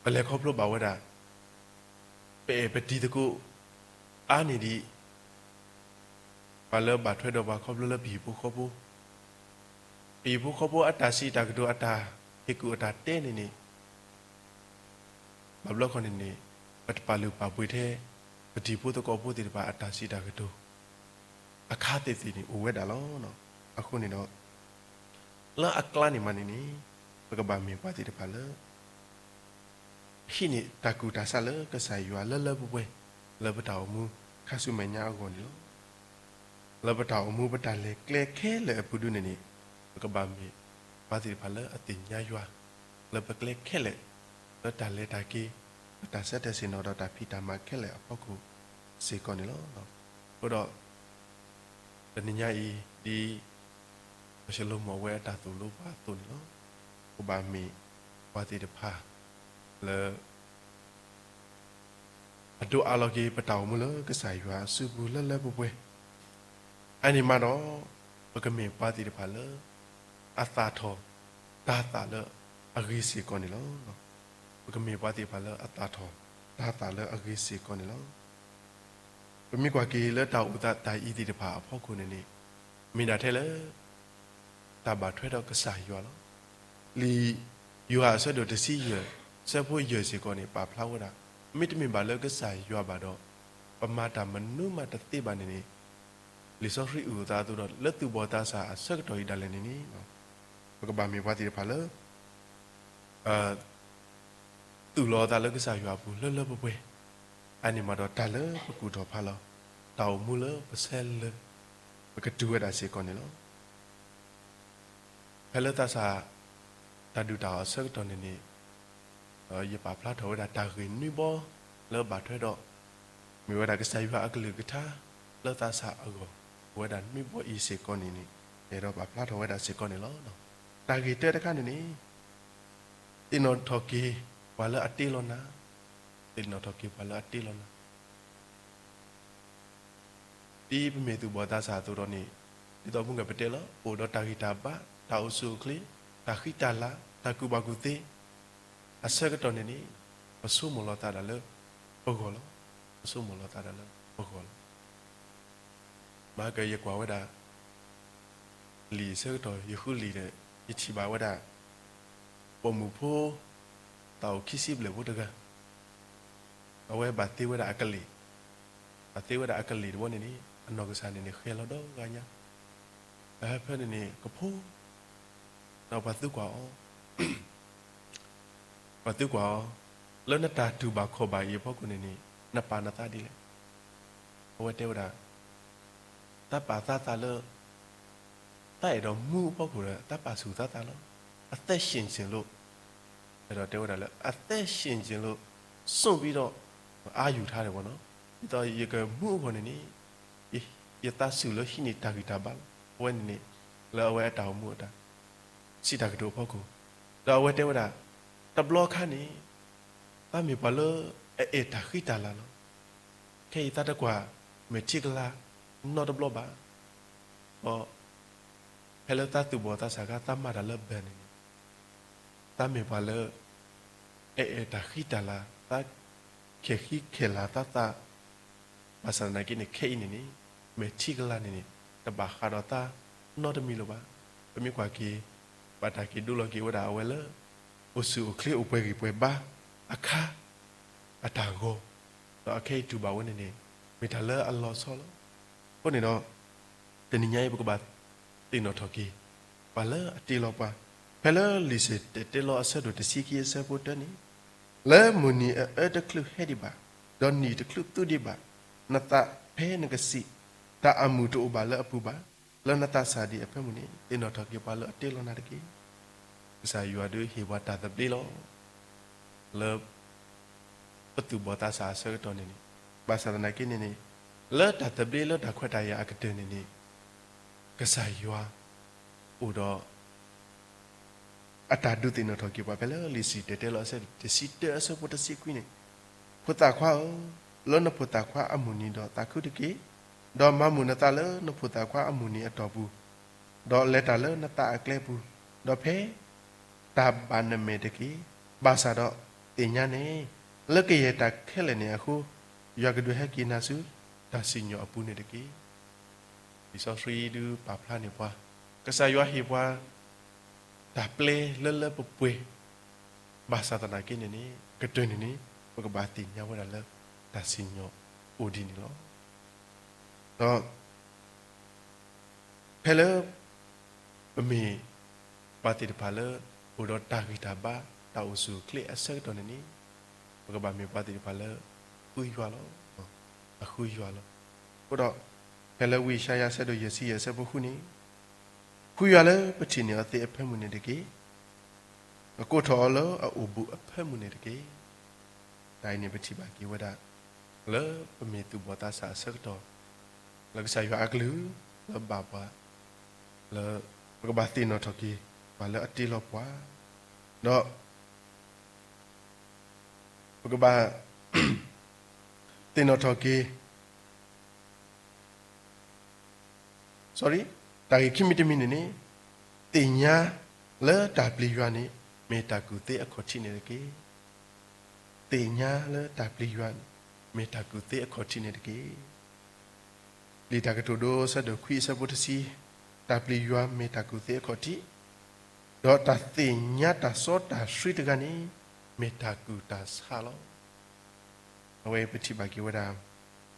ပလဲၤခီဖျိဘၣ်ဝဲဒၣ် ပအဲၣ်ပတံၤသကိး အါန့ၢ်ဒံး ပှၤလၢဘၣ်ထွဲဒီးပှၤခီဖျိလၢပဟံၣ်ဖိဃီဖိ, ပဟံၣ်ဖိဃီဖိအတၢ်စံးတၢ်ကတိၤအတၢ်ဟ့ၣ်ကူၣ်အတၢ်တဲန့ၣ်န့ၣ်, ဘၣ်ဘျီခီန့ၣ်န့ၣ် ပတပာ်လုၢ်ပာ်ပှ့ၤထဲ ပတံၤဖိသကိးဖိသ့ၣ်တဖၣ်အတၢ်စံးတၢ်ကတိၤ အခါသ့ၣ်သ့ၣ်န့ၣ်အိၣ်ဝဲဒၣ်လီၤ. အဃိန့ၣ်ဒီး လၢအကျါန့ၣ်မးန့ၣ်န့ၣ် ပကဘၣ်မ့ၢ်ပှၤသ့ၣ်တဖၣ်လၢ ဟံးန့ၢ်တၢ်ကူၣ်တၢ်ဆးလၢကစၢ်ယွၤလၢလၢပှဲၤပှဲၤ လၢပတၢ်အိၣ်မူခါဆူမဲာ်ညါအဂီၢ်န့ၣ်လီၤ. လၢပတၢ်အိၣ်မူပတၢ်လဲၤကျဲခဲလၢာ်အပူၤဒုန့ၣ်န့ၣ် ပကဘၣ်မ့ၢ်ပှၤသ့ၣ်တဖၣ်လၢအသ့ၣ်ညါယွၤ လၢပကျဲခဲလၢာ် လၢတၢ်လဲၤတၢ်က့ၤ လၢတၢ်ဆၢတဲာ်ဆ့ၣ်နီၤဒီးတၢ်ဖံးတၢ်မၤခဲလၢာ်အဖီခိၣ်စ့ၢ်ကီးန့ၣ်လီၤ. အဃိဒီး တနံၤညါအံၤ ဒ်စီၤၡလိၤမိၣ်အဝဲအတၢ်သိၣ်လိပှၤအသိးန့ၣ်လီၤ. ပကဘၣ်မ့ၢ်ပှၤသ့ၣ်တဖၣ်လၢ အဒိးအးလီၤက့ၤပတၢ်အိၣ်မူလၢကစၢ်ယွၤအစုပူၤလၢလၢပှဲၤပှဲၤ, အန့ၣ်မးဒီး ပကမ့ၢ်ပှၤသ့ၣ်တဖၣ်လၢ အသၣ်ထီၣ်တၤသၣ်လၢ အဂ့ၤစ့ၢ်ကီးန့ၣ်လီၤ. ပကမ့ၢ်ပှၤသ့ၣ်တဖၣ်လၢအသၣ်ထီၣ်တၤသၣ်လၢအဂ့ၤစ့ၢ်ကီးန့ၣ်လီၤ. ပမ့ၢ်ကွၢ်က့ၤလၢတၢ်အိၣ်သးတၢ်အံၤသ့ၣ်တဖၣ်အဖီခိၣ်န့ၣ်န့ၣ်, မ့ၢ်ဒၣ်ထဲလၢ တၢ်ဘၣ်ထွဲဒီးကစၢ်ယွၤလီၤ. လံာ်ယိၤဟၣ်အဆၢဒိၣ်တဆံယဲၢ်, ဆၢဖိယဲၢ်စ့ၢ်ကီးန့ၣ် ပာ်ဖျါဝဲဒၣ်, မ့တမ့ၢ်ဘၣ်လၢကစၢ်ယွၤဘၣ်ဒီး, ပမၤတၢ်မနုၤမးတသ့ဘၣ်န့ၣ်န့ၣ်, လံာ်စီဆှံအုၣ်အသးအသိးဒီး လၢသူၣ်ဘီၣ်သးစၢ်အဆၢကတီၢ်အံၤဒၣ်လဲာ်န့ၣ်န့ၣ်, ပကဘၣ်မ့ၢ်ပှၤသ့ၣ်တဖၣ်လၢ သူၣ်လီၤအသးလၢကစၢ်ယွၤအပူၤလၢလၢပှဲၤပှဲၤ, အန့ၣ်မးဒီးတၢ်လၢပကူၣ်ထီၣ်ဖးလီၤ, တၢ်အိၣ်မူလၢပဆဲးလၢ ပကတုၤဝဲဒၣ်စ့ၢ်ကီးန့ၣ်လီၤ. ဖဲလၢသးစၢ် တၢ်ဒုၣ်တၢ်အီၣ်အဆၢကတီၢ်န့ၣ်န့ၣ်, ယပာ်ဖျါထီၣ်ဝဲဒၣ်တၢ်ဂ့ၢ်နွံဘီလၢဘၣ်ထွဲဒီး မ့ၢ်ဝဲဒၣ်ကစၢ်ယွၤအကလုၢ်ကထါ လၢသးစၢ်အဂီၢ် အိၣ်ဝဲဒၣ်နွံဘီအံၤစ့ၢ်ကီးန့ၣ်န့ၣ်, ယအဲၣ်ဒိးပာ်ဖျါထီၣ်ဝဲဒၣ်စ့ၢ်ကီးန့ၣ်လီၤ. တၢ်ဂ့ၢ်တၢတခါန့ၣ်န့ၣ်, သ့ၣ်နီၣ်ထီၣ်က့ၤပှၤလၢအတ့လီၤနၤ, သ့ၣ်နီၣ်ထီၣ်က့ၤပှၤလၢအတ့လီၤနၤ ဒ်ပမ့ၢ်သူၣ်ဘီၣ်သးစၢ်အသိးဒီးန့ၣ်, ဒ်သိးမုၢ်ဂၤပတဲလီၤ ပအိၣ်ဒီးတၢ်ဂံၢ်တၢ်ဘါ, တၢ်အိၣ်ဆူၣ်အိၣ်ချ့, တၢ်ဃံတၢ်လၤ, တၢ်ကူၣ်ဘၣ်ကူၣ်သ့ အဆၢကတီၢ်န့ၣ်န့ၣ်, ပဆိကမိၣ်လီၤသးဒၣ်လၢပဂီၢ်လီၤ. ပဆိကမိၣ်လီၤသးဒၣ်လၢပဂီၢ်လီၤ. မၤကယကွၢ်ဝဲဒၣ် လံာ်အဆၢကတီၢ် ယဃုလံာ်ဒီး ယထံၣ်ဘၣ်ဝဲဒၣ် ပိာ်မုၣ်ဖိ သးအိၣ်ခံဆံဘျဲၣ်ဖိတဂၤ, အဝဲဘၣ်သ့ဝဲဒၣ်အကလ့ၢ်, ဘၣ်သ့ဝဲဒၣ်အကလ့ၢ်တဘိန့ၣ်န့ၣ် အနီၢ်ကစၢ်န့ၣ်န့ၣ် ဃဲၤလီၤဒီဂၤညါ, အဟၢဖၢန့ၣ်န့ၣ် ကဖိ ဒီးပှၤသံကွၢ်အီၤ ပှၤသံကွၢ်အီၤ, လၢနတၢ်တူၢ်ဘၣ်ခီၣ်ဘၣ်အံၤအဖီခိၣ်န့ၣ်န့ၣ် နပာ်နသးဒ်လဲၣ်. အဝဲတဲဝဲဒၣ်, တၢ်ပာ်သးသးလၢ တၢ်အဲၣ်ဒိးမူအဖီခိၣ်ဒီး တၢ်ပာ်ဆူၣ်သးသးလီၤ. အသက်ရှင်ခြင်းလို့, အဲၣ်ဒိးတဲဝဲဒၣ်လၢ အသက်ရှင်ခြင်းလို့ စွန့်ပြီးတော့ အါယူထားတယ်ပေါ့နော်. ဒ်သိးယကမူအဂီၢ်န့ၣ်န့ၣ် ယသးဆူၣ်လၢဟံးန့ၢ်တၢ်ဂံၢ်တၢ်ဘါလီၤ. အဝဲန့ၣ်န့ၣ် လၢအဝဲအတၢ်အိၣ်မူအတၢ် စံးတၢ်ကတိၤအဖီခိၣ်, ဒီးအဝဲတဲဝဲဒၣ်, တဘျီခါန့ၣ် သးမ့ၢ်ပှၤလၢအအဲၣ်တၢ်ဃံတၢ်လၤလီၤ. ခဲအံၤသးတကွၢ်မဲာ်ထံကလၤနီတဘျီဘၣ်. ဒီးဖဲလၢသးသူၣ်ဘီၣ်သးစၢ်အခါ သးမၤတၢ်လၢဘၢၣ်န့ၣ်န့ၣ် သးမ့ၢ်ပှၤလၢ အအဲၣ်တၢ်ဃံတၢ်လၤ, သးခဲၣ်ဃံခဲၣ်လၤသးသး, ဘၣ်ဆၣ်သနာ်က့န့ၣ် ခဲအံၤန့ၣ်န့ၣ် မဲာ်ထံကလၤန့ၣ်န့ၣ် တဘၣ်ဃးဒီးသးနီတမံၤလၢၤဘၣ်. ပမ့ၢ်ကွၢ်က့ၤ ဘၣ်တၢ်က့ၤဒိလီၤက့ၤဝဲဒၣ်အဝဲလၢ အိၣ်ဆူၣ်အိၣ်ချ့အိၣ်ပှဲၤဂံၢ်ပှဲၤဘါအခါ အတၢ်ဂီၤ, ဒီးအခဲအံၤတူၢ်ဘၣ်ဝဲန့ၣ်န့ၣ် မ့ၢ်တၢ်လၢအလီၤဆီလီၤ. အဃိန့ၣ်ဒီး တနံၤညါအံၤ ပကဘၣ်သ့ၣ်နီၣ်ထီၣ်က့ၤ ပှၤလၢအတ့လီၤပှၤ, ဖဲလၢလံာ်စံၣ်တဲၤတဲလီၤအဆၢဒိၣ်တဆံခံအဆၢဖိတၢန့ၣ်, လၢမုၢ်နံၤအအၢတချုးဟဲဒံးဘၣ်, ဒီးနံၣ်တချုးသူဒံးဘၣ်, နသးဖဲနကစံး, တၢ်အမုာ်တအိၣ်ဘၣ်လၢအပူၤဘၣ်, လၢနသးစၢ်ဒံးအဖၢမုၢ်န့ၣ် သ့ၣ်နီၣ်ထီၣ်က့ၤပှၤလၢအတ့လီၤနၤတက့ၢ်. ကစၢ်ယွၤဒုးဟ့ၣ်ပှၤတၢ်သဘျ့လီၤ. လၢ ပသူၣ်ဘီၣ်သးစၢ်အဆၢကတီၢ်န့ၣ်န့ၣ်, ဘၣ်ဆၣ်သနာ်က့န့ၣ်န့ၣ်, လၢတၢ်သဘျ့လၢတၢ်ခွဲးတၢ်ယာ်အကတၢၢ်န့ၣ်န့ၣ်, ကစၢ်ယွၤအိၣ်ဒီး အတၢ်ဒုးသ့ၣ်နီၣ်ထီၣ်က့ၤပှၤ ဖဲလၢလံာ်စံၣ်တဲၤတဲလီၤအဆၢဒိၣ်တဆံတၢအဆၢဖိတဆံခွံန့ၣ်, ဖိသၣ်ခွါဧၢ, လၢနဖိသၣ်ခွါအမုၢ်နံၤဒီးသးခုတက့ၢ်, ဒီးမၤမုာ်နသးလၢနဖိသၣ်ခွါအမုၢ်နံၤအတီၢ်ပူၤ, ဒီးလဲၤတၢ်လၢနသးအကျဲပူၤ, ဒီးဖဲ တၢ်ဘၣ်နမဲာ်တက့ၢ်. ဘၣ်ဆၣ်ဒီးသ့ၣ်ညါန့ၣ်, လၢကယဲၢ်တၢ်ခဲလၢာ်န့ၣ်အဃိ, ယွၤကဒုးဟဲက့ၤနၤဆူ တၢ်စံၣ်ညီၣ်အပူၤန့ၣ်တက့ၢ်. လံာ်စီဆှံဒုးပာ်ဖျါန့ၢ်ပှၤ, ကစၢ်ယွၤဟ့ၣ်ပှၤ တၢ်ပျဲလၢလၢပှဲၤပှဲၤ, ဘၣ်ဆၣ်သနာ်က့န့ၣ်န့ၣ် ကတၢၢ်န့ၣ်န့ၣ် ပကဘၣ်သ့ၣ်ညါဝဲဒၣ်လၢ တၢ်စံၣ်ညီၣ်အိၣ်ဒံးန့ၣ်လီၤ. ဒီး ဖဲလၢ ပမ့ၢ်ပှၤသ့ၣ်တဖၣ်လၢ အိၣ်ဒီးတၢ်ဂံၢ်တၢ်ဘါ တၢ်အိၣ်ဆူၣ်အိၣ်ချ့အဆၢကတီၢ်န့ၣ်န့ၣ်, ပကဘၣ်မ့ၢ်ပှၤသ့ၣ်တဖၣ်လၢ ဃုယွၤလီၤ. အဃုယွၤလီၤ. အဃိဒီး ဖဲလၢဝံယၡါယၤအဆၢဒိၣ်ယဲၢ်ဆံယဲၢ်အဆၢဖိဃုန့ၣ်, ဃုယွၤလၢပထံၣ်န့ၢ်အီၤသ့အဖၢမုၢ်န့ၣ်တက့ၢ်. ကိးထီၣ်အီၤလၢအအိၣ်ဘူးအဖၢမုၢ်န့ၣ်တက့ၢ်. တၢ်အံၤန့ၣ်ပထံၣ်ဘၣ်က့ၤဝဲဒၣ် လၢပမ့ၢ်သူၣ်ဘီၣ်သးစၢ်အဆၢကတီၢ်, လၢကစၢ်ယွၤအကလုၢ် လၢဘၣ်ပှၤ လၢ ပကဘၣ်သ့ၣ်နီၣ်ထီၣ်က့ၤ ပှၤလၢအတ့လီၤပှၤ, ဒီး ပကဘၣ် သ့ၣ်နီၣ်ထီၣ်က့ၤ sorry, တၢ်ဂ့ၢ်ခံမံၤတမံၤန့ၣ်န့ၣ်, သ့ၣ်ညါလၢတၢ်ပျံၤယွၤန့ၣ် မ့ၢ်တၢ်ကူၣ်သ့အခီၣ်ထံးန့ၣ်တက့ၢ်. သ့ၣ်ညါလၢတၢ်ပျံၤယွၤ မ့ၢ်တၢ်ကူၣ်သ့အခီၣ်ထံးန့ၣ်တက့ၢ်. လံာ်တၢ်ကတိၤဒိအဆၢဒိၣ်ခွံအဆၢဖိတဆံ, တၢ်ပျံၤယွၤမ့ၢ်တၢ်ကူၣ်သ့အခီၣ်ထံး, ဒီးတၢ်သ့ၣ်ညါတၢ်စီတၢ်ဆှံတဂၤန့ၣ် မ့ၢ်တၢ်ကူၣ်တၢ်ဆးလီၤ. အဝဲပထံၣ်ဘၣ်က့ၤဝဲဒၣ်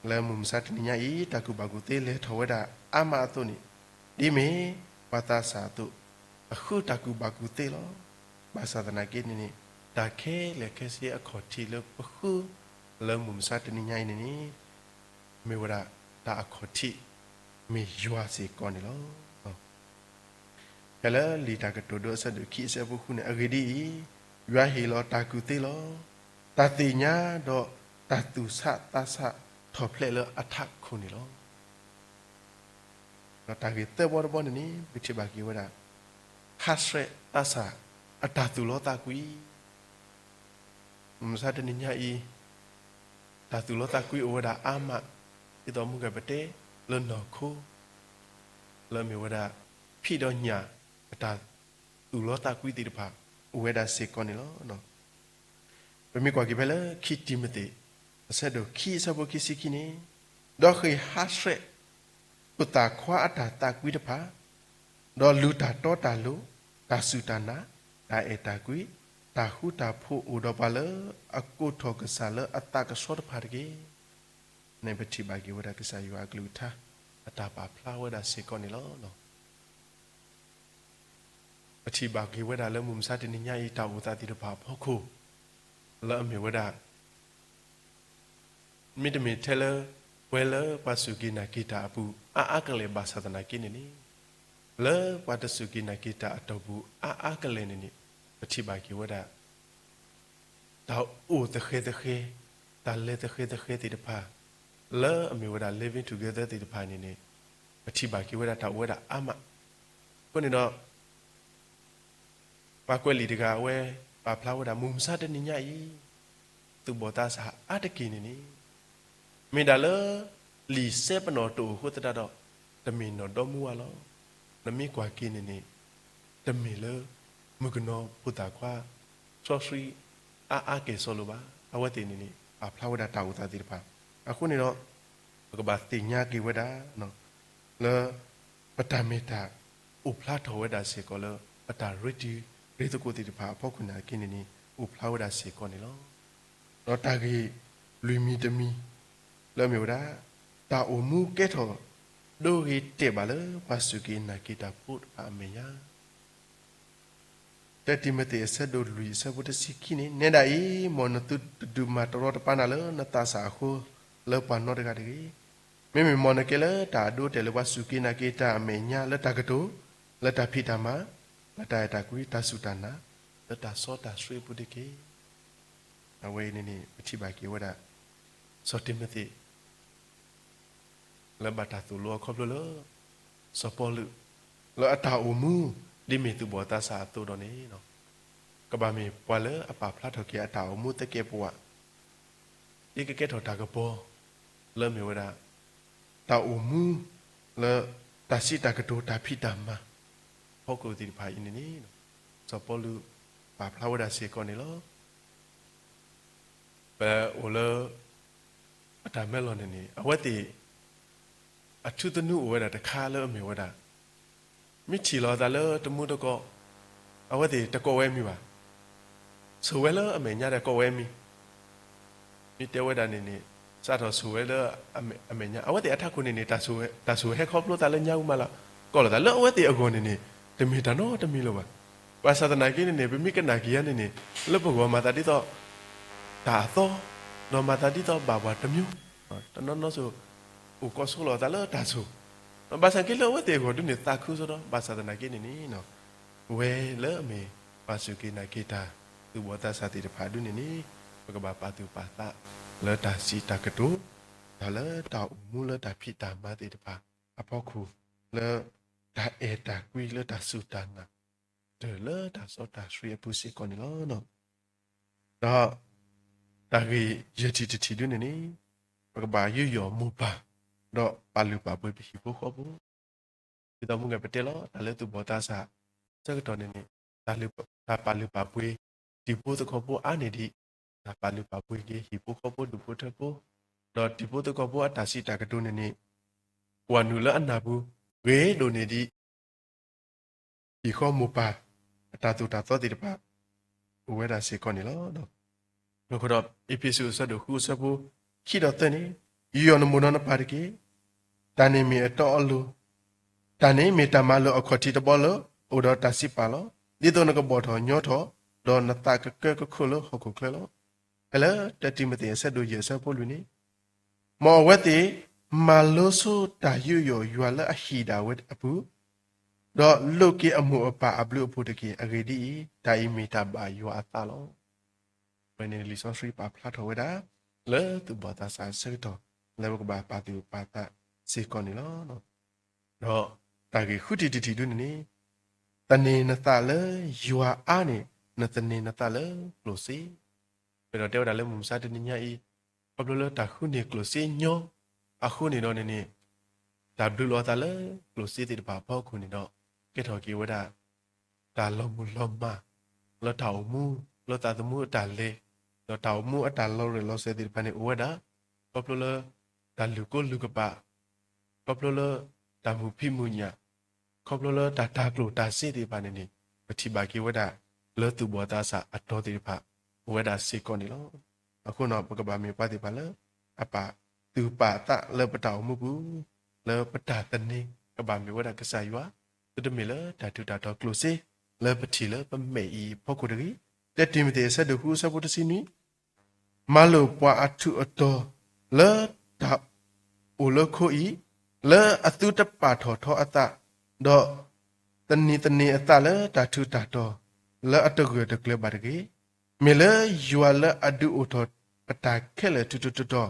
လၢမုၢ်မဆါတနံၤညါအံၤ တၢ်ကူၣ်ဘၣ်ကူၣ်သ့လဲၤထီၣ်ဝဲဒၣ်အါမးအသိးန့ၣ်, ဒ်မ့ၢ်ပှၤသးစၢ်အသိး, အဃုတၢ်ကူၣ်ဘၣ်ကူၣ်သ့လီၤ. ဘၣ်ဆၣ်သနာ်က့န့ၣ်န့ၣ်, တၢ်ခဲလၢာ်ခဲဆ့အခီၣ်ထံးလၢပဃု လၢမုၢ်မဆါတနံၤညါအံၤန့ၣ်န့ၣ်, မ့ၢ်ဝဲဒၣ်တၢ်အခီၣ်ထံး မ့ၢ်ယွၤစ့ၢ်ကီးန့ၣ်လီၤ. ဖဲလၢလံာ်တၢ်ကတိၤဒိအဆၢဒိၣ်ခံအဆၢဖိဃုန့ၣ်, အဂ့ၢ်ဒ်အံၤ, ယွၤဟ့ၣ်လီၤတၢ်ကူၣ်သ့လီၤ. တၢ်သ့ၣ်ညါဒီးတၢ်သူၣ်ဆးသးဆးထီၣ်ဖျဲးလၢအထးခိၣ်န့ၣ်လီၤ. ဒီးတၢ်ဂ့ၢ်သၢဘီတဘီန့ၣ်န့ၣ် ပထံၣ်ဘၣ်က့ၤဝဲဒၣ် ဟးဆှဲးသးဆးအတၢ်သူၣ်လီသးကွံ, မုၢ်မဆါတနံၤညါအံၤ တၢ်သူၣ်လီသးကွံအိၣ်ဝဲဒၣ်အါမး, ဒ်သိးမုၢ်ဂၤပတဲလၢနီၢ်ခိ လၢအမ့ၢ်ဝဲဒၣ် ဖံးဒီးညၣ်အတၢ်သူၣ်လီသးကွံသ့ၣ်တဖၣ် အိၣ်ဝဲဒၣ်စ့ၢ်ကီးန့ၣ်လီၤ. ပမ့ၢ်ကွၢ်က့ၤဖဲလၢခံတံၤမသ့း အဆၢဒိၣ်ခံအဆၢဖိခံဆံခံန့ၣ်, ဒီးဃ့ၢ်ဟးဆှဲး ဖိသၣ်ခွါအတၢ်သးကွံတဖၣ်, ဒီးလူၤတၢ်တီတၢ်လိၤ, တၢ်စူၢ်တၢ်နာ်, တၢ်အဲၣ်တၢ်ကွံ, တၢ်ဃူတၢ်ဖိးအိၣ်ဒီးပှၤလၢအကိးထီၣ်ကစၢ်လၢအသးကဆှီတဖၣ်တက့ၢ်. န့ၣ်ပထံၣ်ဘၣ်က့ၤဝဲဒၣ်ကစၢ်ယွၤအကလုၢ်ကထါ အတၢ်ပာ်ဖျါဝဲဒၣ်စ့ၢ်ကီးန့ၣ်လီၤ. ပထံၣ်ဘၣ်က့ၤဝဲဒၣ်လၢမုၢ်မဆါတနံၤညါအံၤ တၢ်အိၣ်သးသ့ၣ်တဖၣ်အဖီခိၣ် လၢအမ့ၢ်ဝဲဒၣ် မ့တမ့ၢ်ထဲလၢ ပှၤလၢပှၤစူၢ်က့ၤနာ်က့ၤတၢ်အပူၤအါအါကလဲာ်ဘၣ်ဆၣ်သနာ်က့န့ၣ်န့ၣ်, လၢပှၤတစူၢ်က့ၤနာ်က့ၤတၢ်အတီၢ်ပူၤအါအါကလဲာ်န့ၣ်န့ၣ်, ပထံၣ်ဘၣ်က့ၤဝဲဒၣ် တၢ်အိၣ်သဃဲၤသဃဲၤ, တၢ်လဲၤသဃဲၤသဃဲၤသ့ၣ်တဖၣ်, လၢအမ့ၢ်ဝဲဒၣ် living together သ့ၣ်တဖၣ်န့ၣ်န့ၣ်, ပထံၣ်ဘၣ်က့ၤဝဲဒၣ်တၢ်အိၣ်ဝဲဒၣ်အါမး. အဃိန့ၣ်ဒီး ပှၤကွဲးလံာ်တဂၤအဝဲ ပာ်ဖျါဝဲဒၣ် မုၢ်မဆါတနံၤညါအံၤ သူၣ်ဘီၣ်သးစၢ်အါတက့ၢ်န့ၣ်န့ၣ်, မ့ၢ်ဒၣ်လၢ လံာ်စဲပနီၣ်တအိၣ်အဃိသတးဒီး တမ့ၢ်နီၢ်ဒီမါဝၤလီၤ. နမ့ၢ်ကွၢ်က့ၤန့ၣ်န့ၣ် တမ့ၢ်လၢ မုၣ်ကနီၤဖိသၣ်ခွါ စီဆှံ အါအါကဲၣ်ဆိးလိာ်ဘၣ်. အဝဲသ့ၣ်န့ၣ်န့ၣ် ပာ်ဖျါဝဲဒၣ်တၢ်အိၣ်သးသ့ၣ်တဖၣ်. အဃိန့ၣ်ဒီး ပကဘၣ်သ့ၣ်ညါက့ၤဝဲဒၣ် လၢ ပတၢ်မ့ၢ်တၢ်အိၣ်ဖျါထီၣ်ဝဲဒၣ်စ့ၢ်ကီးလၢ ပတၢ်ရ့တံၤရ့သကိးသ့ၣ်တဖၣ်အဖီခိၣ်နာ်က့န့ၣ်န့ၣ် အိၣ်ဖျါဝဲဒၣ်စ့ၢ်ကီးန့ၣ်လီၤ. ဒီးတၢ်ဂ့ၢ်လွံၢ်မံၤတမံၤ လၢအမ့ၢ်ဝဲဒၣ် တၢ်အိၣ်မူကဲထီၣ် ဒိဂ့ၤတဲာ်ဘၣ်လၢ ပှၤစူၢ်က့ၤနာ်က့ၤတၢ်ဖိတဖၣ်အမဲာ်ညါ တၢ တံၤမသ့း အဆၢဒိၣ်လွံၢ် အဆၢဖိတဆံခံန့ၣ်, နဲဒၣ်အံၤ မ်နသုတဒုးမၤတရီတပါနၤလၢနသးစၢ်အဃိ လၢပှၤနီတဂၤတဂ့ၤ. မ့မ့ၢ်မ်နကဲလၢတၢ်အဒိအတဲာ်လၢပှၤစူၢ်က့ၤနာ်က့ၤတၢ်အမဲာ်ညါ လၢတၢ်ကတိၤ, လၢတၢ်ဖံးတၢ်မၤ, လၢတၢ်အဲၣ်တၢ်ကွံ, တၢ်စူၢ်တၢ်နာ်, လၢတၢ်စီတၢ်ဆှံအပူၤတက့ၢ်. အဝဲအံၤန့ၣ်န့ၣ် ပထံၣ်ဘၣ်က့ၤဝဲဒၣ် စီၤတံၤမသ့း လၢဘၣ်တၢ်သိၣ်လိအခီဖျိလၢ စီၤပီလူး လၢအတၢ်အိၣ်မူ ဒ်မ့ၢ်သူၣ်ဘီၣ်သးစၢ်အသိးဒီးန့ၣ်, ကဘၣ်မ့ၢ်ပှၤလၢအပာ်ဖျါထီၣ်က့ၤအတၢ်အိၣ်မူသကဲးပဝး, ဒ်ကကဲထီၣ်တၢ်ကပီၤ လၢအမ့ၢ်ဝဲဒၣ် တၢ်အိၣ်မူ လၢတၢ်စံးတၢ်ကတိၤတၢ်ဖံးတၢ်မၤ ဖီခိၣ်သ့ၣ်တဖၣ်အံၤန့ၣ်န့ၣ်, စီၤပီလူး ပာ်ဖျါဝဲဒၣ်စ့ၢ်ကီးန့ၣ်လီၤ. ပအိၣ်လၢ အတၢ်မဲလီၤန့ၣ်န့ၣ် အဝဲသ့ၣ် အထူသနူအိၣ်ဝဲဒၣ်တခါလၢအမ့ၢ်ဝဲဒၣ် မ့ၢ်ထံၣ်လီၤအသးလၢတမူတကိး အဝဲသ့ၣ်တကိးဝဲမံၤဘၣ်. ဆိၣ်ဝဲလၢအမဲာ်ညါဒီးကိးဝဲမံၤ မ့ၢ်တဲဝဲဒၣ်န့ၣ်န့ၣ် စးထီၣ်ဆိၣ်ဝဲလၢအမဲာ်ညါ အဝဲသ့ၣ်အထးခိၣ်န့ၣ်န့ၣ် တၢ်ဆိၣ်ဝဲဟဲခီဖျိသးလၢညါအူမးလီၤ. ကိးလီၤသးလၢအဝဲသ့ၣ်အဂီၢ်န့ၣ်န့ၣ် တမ့ၢ်တၢ်နီတမံၤလၢၤဘၣ်. ဘၣ်ဆၣ်သနာ်က့န့ၣ်န့ၣ် ပမ့ၢ်ကနၣ်က့ၤယၤန့ၣ်န့ၣ် လၢပဂီၢ်မၤသးဒ်သိး တၢ်အသီ ဒီးမၤသးဒ်သိးဘၣ်ပှၤတမံၤ တနီၤနီၤဆိၣ် အိၣ်ကိးဆိးလီၤအသးလၢတၢ်ဆိၣ် ဘၣ်ဆၣ်က့လၢအဝဲသ့ၣ်အဂီၢ်ဒ်န့ၣ် သးခုဆိဒီး ဘၣ်ဆၣ်သနာ်က့န့ၣ်န့ၣ် ဝဲလၢအမ့ၢ်ပှၤစူၢ်က့ၤနာ်က့ၤတၢ်သူၣ်ဘီၣ်သးစၢ်သ့ၣ်တဖၣ်ဒ်န့ၣ်န့ၣ် ပကဘၣ်ပာ်သူၣ်ပာ်သးလၢတၢ်စံးတၢ်ကတိၤ ဒီးလၢတၢ်အိၣ်မူလၢတၢ်ဖံးတၢ်မၤသ့ၣ်တဖၣ်အဖီခိၣ် လၢတၢ်အဲၣ်တၢ်ကွံလၢတၢ်စူၢ်တၢ်နာ် တုၤလၢတၢ်စီတၢ်ဆှံအပူၤစ့ၢ်ကီးန့ၣ်လီၤ. ဒီးတၢ်ဂ့ၢ်ယဲၢ်ထံၣ်တထံၣ်ဒ်န့ၣ်န့ၣ် ပကဘၣ်ယူးယီၣ်မိၢ်ပၢ် ဒီးပာ်လုၢ်ပာ်ပှ့ၤပဟံၣ်ဖိဃီဖိ ဒ်သိးမုၢ်ဂၤပတဲလီၤ တၢ်လၢသူၣ်ဘီၣ်သးစၢ် ဆၢကတီၢ်န့ၣ်န့ၣ် တၢ်လုၢ်, တၢ်ပာ်လုၢ်ပာ်ပှ့ၤ တံၤဖိသကိးဖိအါန့ၢ်ဒံး တၢ်ပာ်လုၢ်ပာ်ပှ့ၤက့ၤ ဟံၣ်ဖိဃီဖိ ဒူၣ်ဖိထၢဖိ, ဒီးတံၤဖိသကိးဖိအတၢ်စံးတၢ်ကတိၤန့ၣ်န့ၣ် ကွၢ်နုာ်လၢအနၢ်ပူၤ ဂ့ၤဒိၣ်န့ၢ်ဒံး ဟံၣ်ဃီမိၢ်ပၢ် အတၢ်သိၣ်တၢ်သီသ့ၣ်တဖၣ် အိၣ်ဝဲဒၣ်စ့ၢ်ကီးန့ၣ်လီၤ. အဃိဒီး အ့းဖ့းစူး အဆၢဒိၣ်ဃု အဆၢဖိ ခံဒီးသၢန့ၣ်, ယူးယီၣ်နမိၢ်ဒီးနပၢ်တက့ၢ်. တၢ်န့ၣ်မ့ၢ်အတီအလိၤ, တၢ်န့ၣ်မ့ၢ်တၢ်မၤလိာ်အခီၣ်ထံးတဘီလၢ အိၣ်ဒီးတၢ်စံးပာ်လီၤ. ဒ်သိးနကဘီၣ်ထီၣ်ညီထီၣ်, ဒီးနသးကကၢကခိၣ်လၢဟီၣ်ခိၣ်ချၢလီၤ. ဖဲလၢ တၢ တံၤမသ့း အဆၢဒိၣ်ယဲၢ် အဆၢဖိလွံၢ်န့ၣ်, မ်အဝဲသ့ၣ် မၤလိဆိတၢ်ယူးယီၣ်ယွၤလၢအဟံၣ်ဒၣ်ဝဲအပူၤ, ဒီးလိးက့ၤအမိၢ်အပၢ်အဘျုးအဖှိၣ်တက့ၢ်. အဂ့ၢ်ဒ်အံၤ, တၢ်အံၤမ့ၢ်တၢ်ဘၣ်ယွၤအသးလီၤ. အဝဲန့ၣ် လံာ်စီဆှံပာ်ဖျါထီၣ်ဝဲဒၣ် လၢသူၣ်ဘီၣ်သးစၢ်အဆၢကတီၢ် လၢပကဘၣ်ပာ်သူၣ်ပာ်သးစ့ၢ်ကီးန့ၣ်လီၤ. ဒီးတၢ်ဂ့ၢ်ဃုထံၣ်တထံၣ်ဒုန့ၣ်န့ၣ်, သန့ၤနသးလၢယွၤအါန့ၢ် နသန့ၤနသးလၢကျိၣ်စ့ ပဒီးတဲဝဲဒၣ်လၢမုၢ်မဆါတနံၤညါအံၤ, ခီဖျိလၢတၢ်ဃုန့ၢ်ကျိၣ်စ့ညီအဃိန့ၣ်ဒီးန့ၣ်န့ၣ်, တၢ်ဘျုးလိာ်အသးလၢကျိၣ်စ့သ့ၣ်တဖၣ်အဖီခိၣ်န့ၣ်ဒီး, ကဲထီၣ်က့ၤဝဲဒၣ် တၢ်လီၤမုၢ်လီၤမၢ် လၢတၢ်အိၣ်မူ, လၢသးသမူအတၢ်လဲၤ, ဒီးတၢ်အိၣ်မူအတၢ်လီၤရၢၢ်လီၤစၢၤသ့ၣ်တဖၣ်န့ၣ်အိၣ်ဝဲဒၣ်, ခီဖျိလၢ တၢ်လုၢ်ကိလုၢ်ကပာ်, ခီဖျိလၢ တၢ်မုာ်ဖံးမုာ်ညၣ်, ခီဖျိလၢတၢ်တၤကျိၣ်တၤစ့သ့ၣ်တဖၣ်န့ၣ်န့ၣ်, ပထံၣ်ဘၣ်က့ၤဝဲဒၣ် လၢသူၣ်ဘီၣ်သးစၢ်အတီၤသ့ၣ်တဖၣ် အိၣ်ဝဲဒၣ်စ့ၢ်ကီးန့ၣ်လီၤ. အဃိန့ၣ် ပကဘၣ်မ့ၢ်ပှၤသ့ၣ်တဖၣ်လၢ အပာ်သူၣ်ပာ်သးလၢပတၢ်အိၣ်မူပူၤ, လၢပတၢ်သန့ၤ ကဘၣ်မ့ၢ်ဝဲဒၣ်ကစၢ်ယွၤ, သုတမ့ၢ်လၢတၢ်ထူးတၢ်တီၤကျိၣ်စ့ လၢပထံၣ်လၢပမဲာ်အံၤအဖီခိၣ်တဂ့ၤ. တၢ တံၤမသ့း အဆၢဒိၣ်ဃု အဆၢဖိတဆံနွံ မၤလိာ်ပှၤအထူးအတီၤလၢတၢ်အိၣ်လၢခိအံၤ, လၢအသုတပာ်ထီၣ်ထီအသး, ဒီးသန့ၤသန့ၤအသးလၢတၢ်ထူးတၢ်တီၤလၢအတဂၢၢ်တကျၢၤဘၣ်တဂ့ၤ. မ့ၢ်လၢယွၤလၢအဒုးအိၣ်ထီၣ်ပတၢ်ခဲလၢာ်ထူးထူးတီၤတီၤ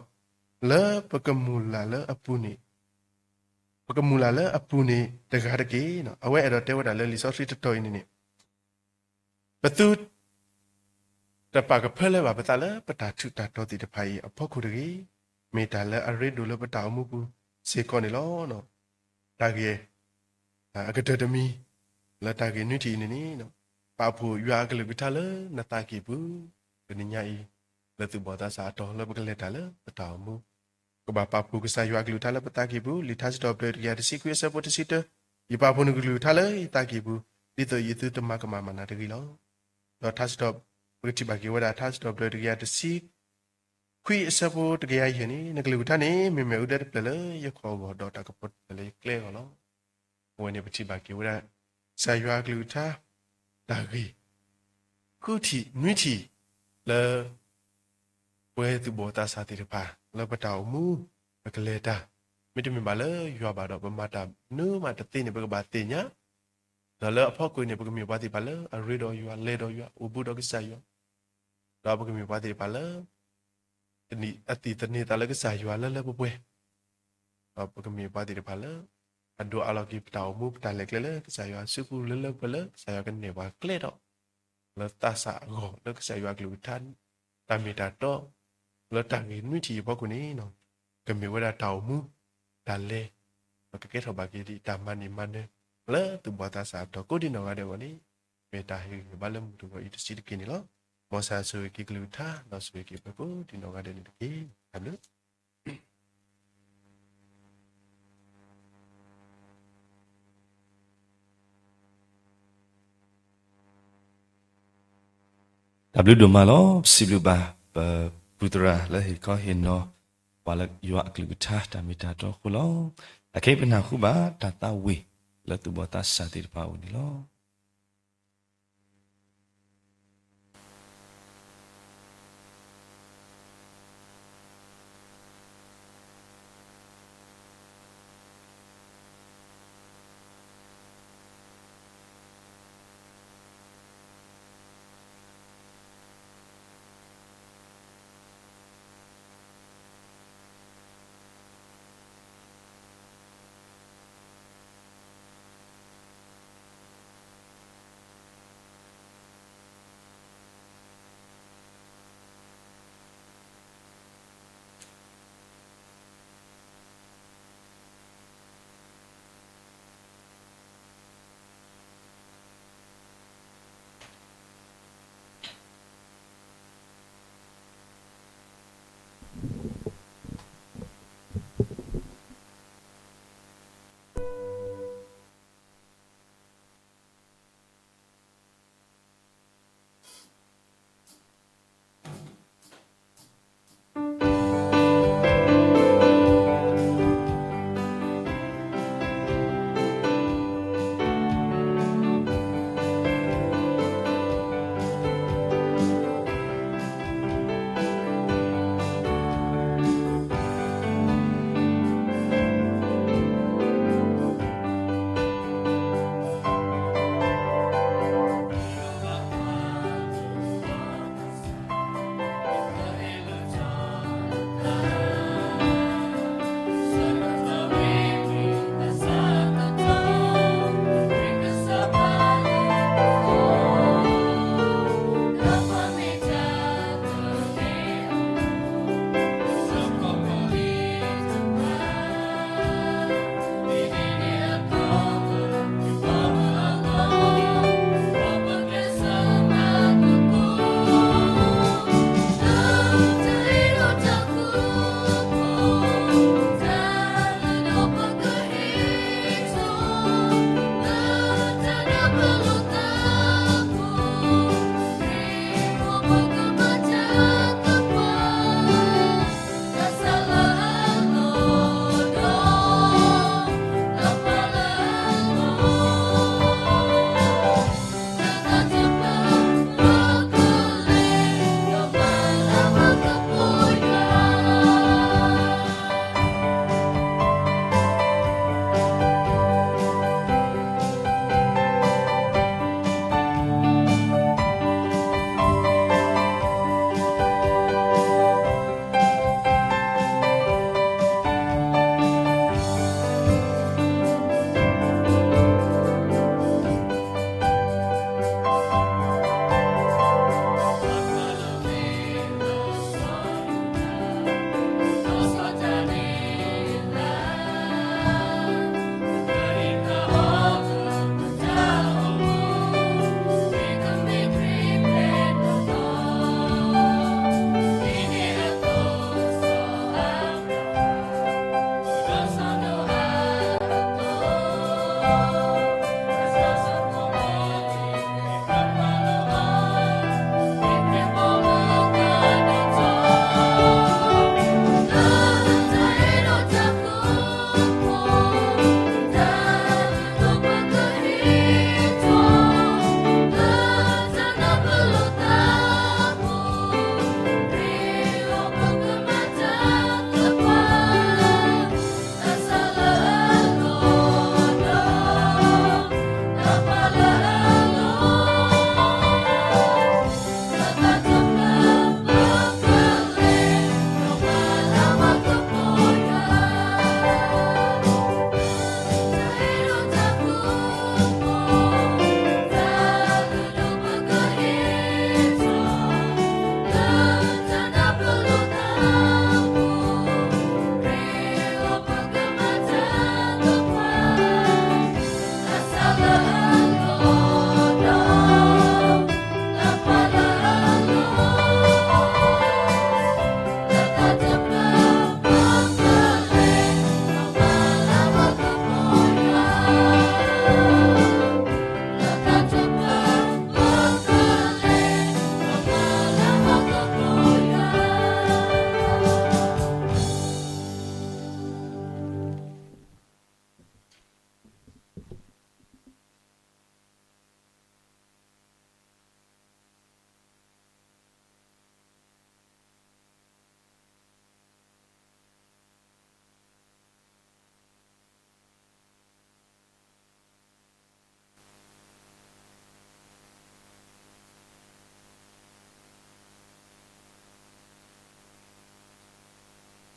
လၢပကမုၢ်လၢ်လၢအပူၤန့ၣ်, ပကမုၢ်လၢ်လၢအပူၤန့ၣ်တဂၤတက့ၢ်. အဝဲအဲၣ်ဒိးတဲဝဲဒၣ်လၢလံာ်စီဆှံတတီၤအံၤန့ၣ်န့ၣ် ပသု တပာ်ကဖၢလၢၤဘၣ်ပသးလၢပတၢ်ထူးတၢ်တီၤသ့ၣ်တဖၣ်အံၤအဖီခိၣ်တဂ့ၤ. မ့ၢ်တၢ်လၢအရ့ဒိၣ်လၢပတၢ်အိၣ်မူပူၤစ့ၢ်ကီးန့ၣ်လီၤ. တၢ်ဂ့ၢ် အကတၢၢ်တမံၤ လၢတၢ်ဂ့ၢ်နွံထံၣ်အံၤန့ၣ်န့ၣ် ပာ်ဖှိၣ်ယွၤအကလုၢ်ကထါလၢနသးကံၢ်ပူၤ, တနံၤညါအံၤ လၢသူၣ်ဘီၣ်သးစၢ်အတီၤလၢပကလဲၤတၢ်လၢပတၢ်အိၣ်မူ ကဘၣ်ပာ်ဖှိၣ်ကစၢ်ယွၤအကလုၢ်ကထါလၢပသးကံၢ်ပူၤ, လံာ်ထါစံးထီၣ်ပတြၢၤတကယၤတဆံခွံအဆၢဖိတဆံတၢ, ယပာ်ဖှိၣ်နကလုၢ်ကထါလၢယသးကံၢ်ပူၤ, ဒ်သိးယသုတမၤကမၣ်မၤနးတဂ့ၤလီၤ. ဒီးထါစံးထီၣ် ပကထံၣ်ဘၣ်က့ၤဝဲဒၣ် ထါစံးထီၣ်ပတြၢၤတကယၤတဆံခွံအဆၢဖိတကယၤယဲၢ်န့ၣ်, နကလုၢ်ကထါန့ၣ် မ့ၢ်မ့ၣ်အူဒၢတဖျၢၣ်လၢယခီၣ်အဂီၢ်, ဒီးတၢ်ကပီၤတဖျၢၣ်လၢယကျဲအဂီၢ်လီၤ. အဝဲန့ၣ်ပထံၣ်ဘၣ်က့ၤဝဲဒၣ် ကစၢ်ယွၤအကလုၢ်ကထါ တၢ်ဂ့ၢ် ဃုထံၣ်နွံထံၣ် လၢ ပဝဲသူၣ်ဘီၣ်သးစၢ်သ့ၣ်တဖၣ် လၢပတၢ်အိၣ်မူ ပကလဲၤတၢ် မ့တမ့ၢ်ဘၣ်လၢယွၤဘၣ်ဒီး ပမၤတၢ်မနုၤမးတသ့န့ၣ် ပကဘၣ်သ့ၣ်ညါ, ဒီးလၢအဖီခိၣ်န့ၣ် ပကမ့ၢ်ပှၤသ့ၣ်တဖၣ်လၢအရ့ဒီးယွၤ, လဲၤဒီးယွၤ, အိၣ်ဘူးဒီးကစၢ်ယွၤ, ဒီးပကမ့ၢ်ပှၤသ့ၣ်တဖၣ်လၢ အသ့ၣ်သန့ၤသးလၢကစၢ်ယွၤလၢလၢပှဲၤပှဲၤ, ဒီးပကမ့ၢ်ပှၤသ့ၣ်တဖၣ်လၢ အဒိးအးလီၤက့ၤပတၢ်အိၣ်မူ ပတၢ်လဲၤကျဲလၢကစၢ်ယွၤအစုပူၤလၢလၢပှဲၤပှဲၤ လၢကစၢ်ယွၤကနဲၣ်ပှၤကျဲထီၣ် လၢသးစၢ်အဂီၢ် လၢကစၢ်ယွၤအကလုၢ်ကထါ တၢ်မ့ၢ်တၢ်တီ လၢတၢ်ဂ့ၢ်နွံထံၣ်အဖီခိၣ်န့ၣ် ကမ့ၢ်ဝဲဒၣ်တၢ်အိၣ်မူ တၢ်လဲၤ ဒီးကကဲထီၣ်ဘၣ်က့ၤဒ်တၢ်မၤန့ၢ်မၤနၢၤ လၢသူၣ်ဘီၣ်သးစၢ်အတီၤကိးဒံနီၢ်ဂၤဒဲးအဂီၢ်န့ၣ် မ့ၢ်တၢ်ဟ့ၣ်ဂံၢ်ဟ့ၣ်ဘါလၢမုၢ်တဂီၤအံၤတဆံးတက့ၢ်န့ၣ်လီၤ. မ်ကစၢ်ဆိၣ်ဂ့ၤက့ၤကလုၢ်ကထါ ဒီးဆိၣ်ဂ့ၤက့ၤပှၤကိးဒံနီၢ်ဂၤဒဲးန့ၣ်တက့ၢ်. တၢ်ဘျုး တၢ်ဘျုးဒိၣ်မးလီၤ. ပစံးဘျုးဘၣ် ပပုၢ်သရၣ်လၢဟ့ၣ်ခီဟ့ၣ်နီၤ ပှၤလၢယွၤအကလုၢ်ကထါတၢ်မ့ၢ်တၢ်တီအဃိလီၤ. အခဲအံၤပနၢ်ဟူဘၣ်တၢ်သးဝံၣ်လၢသူၣ်ဘီၣ်သးစၢ်သ့ၣ်တဖၣ်အအိၣ်န့ၣ်လီၤ.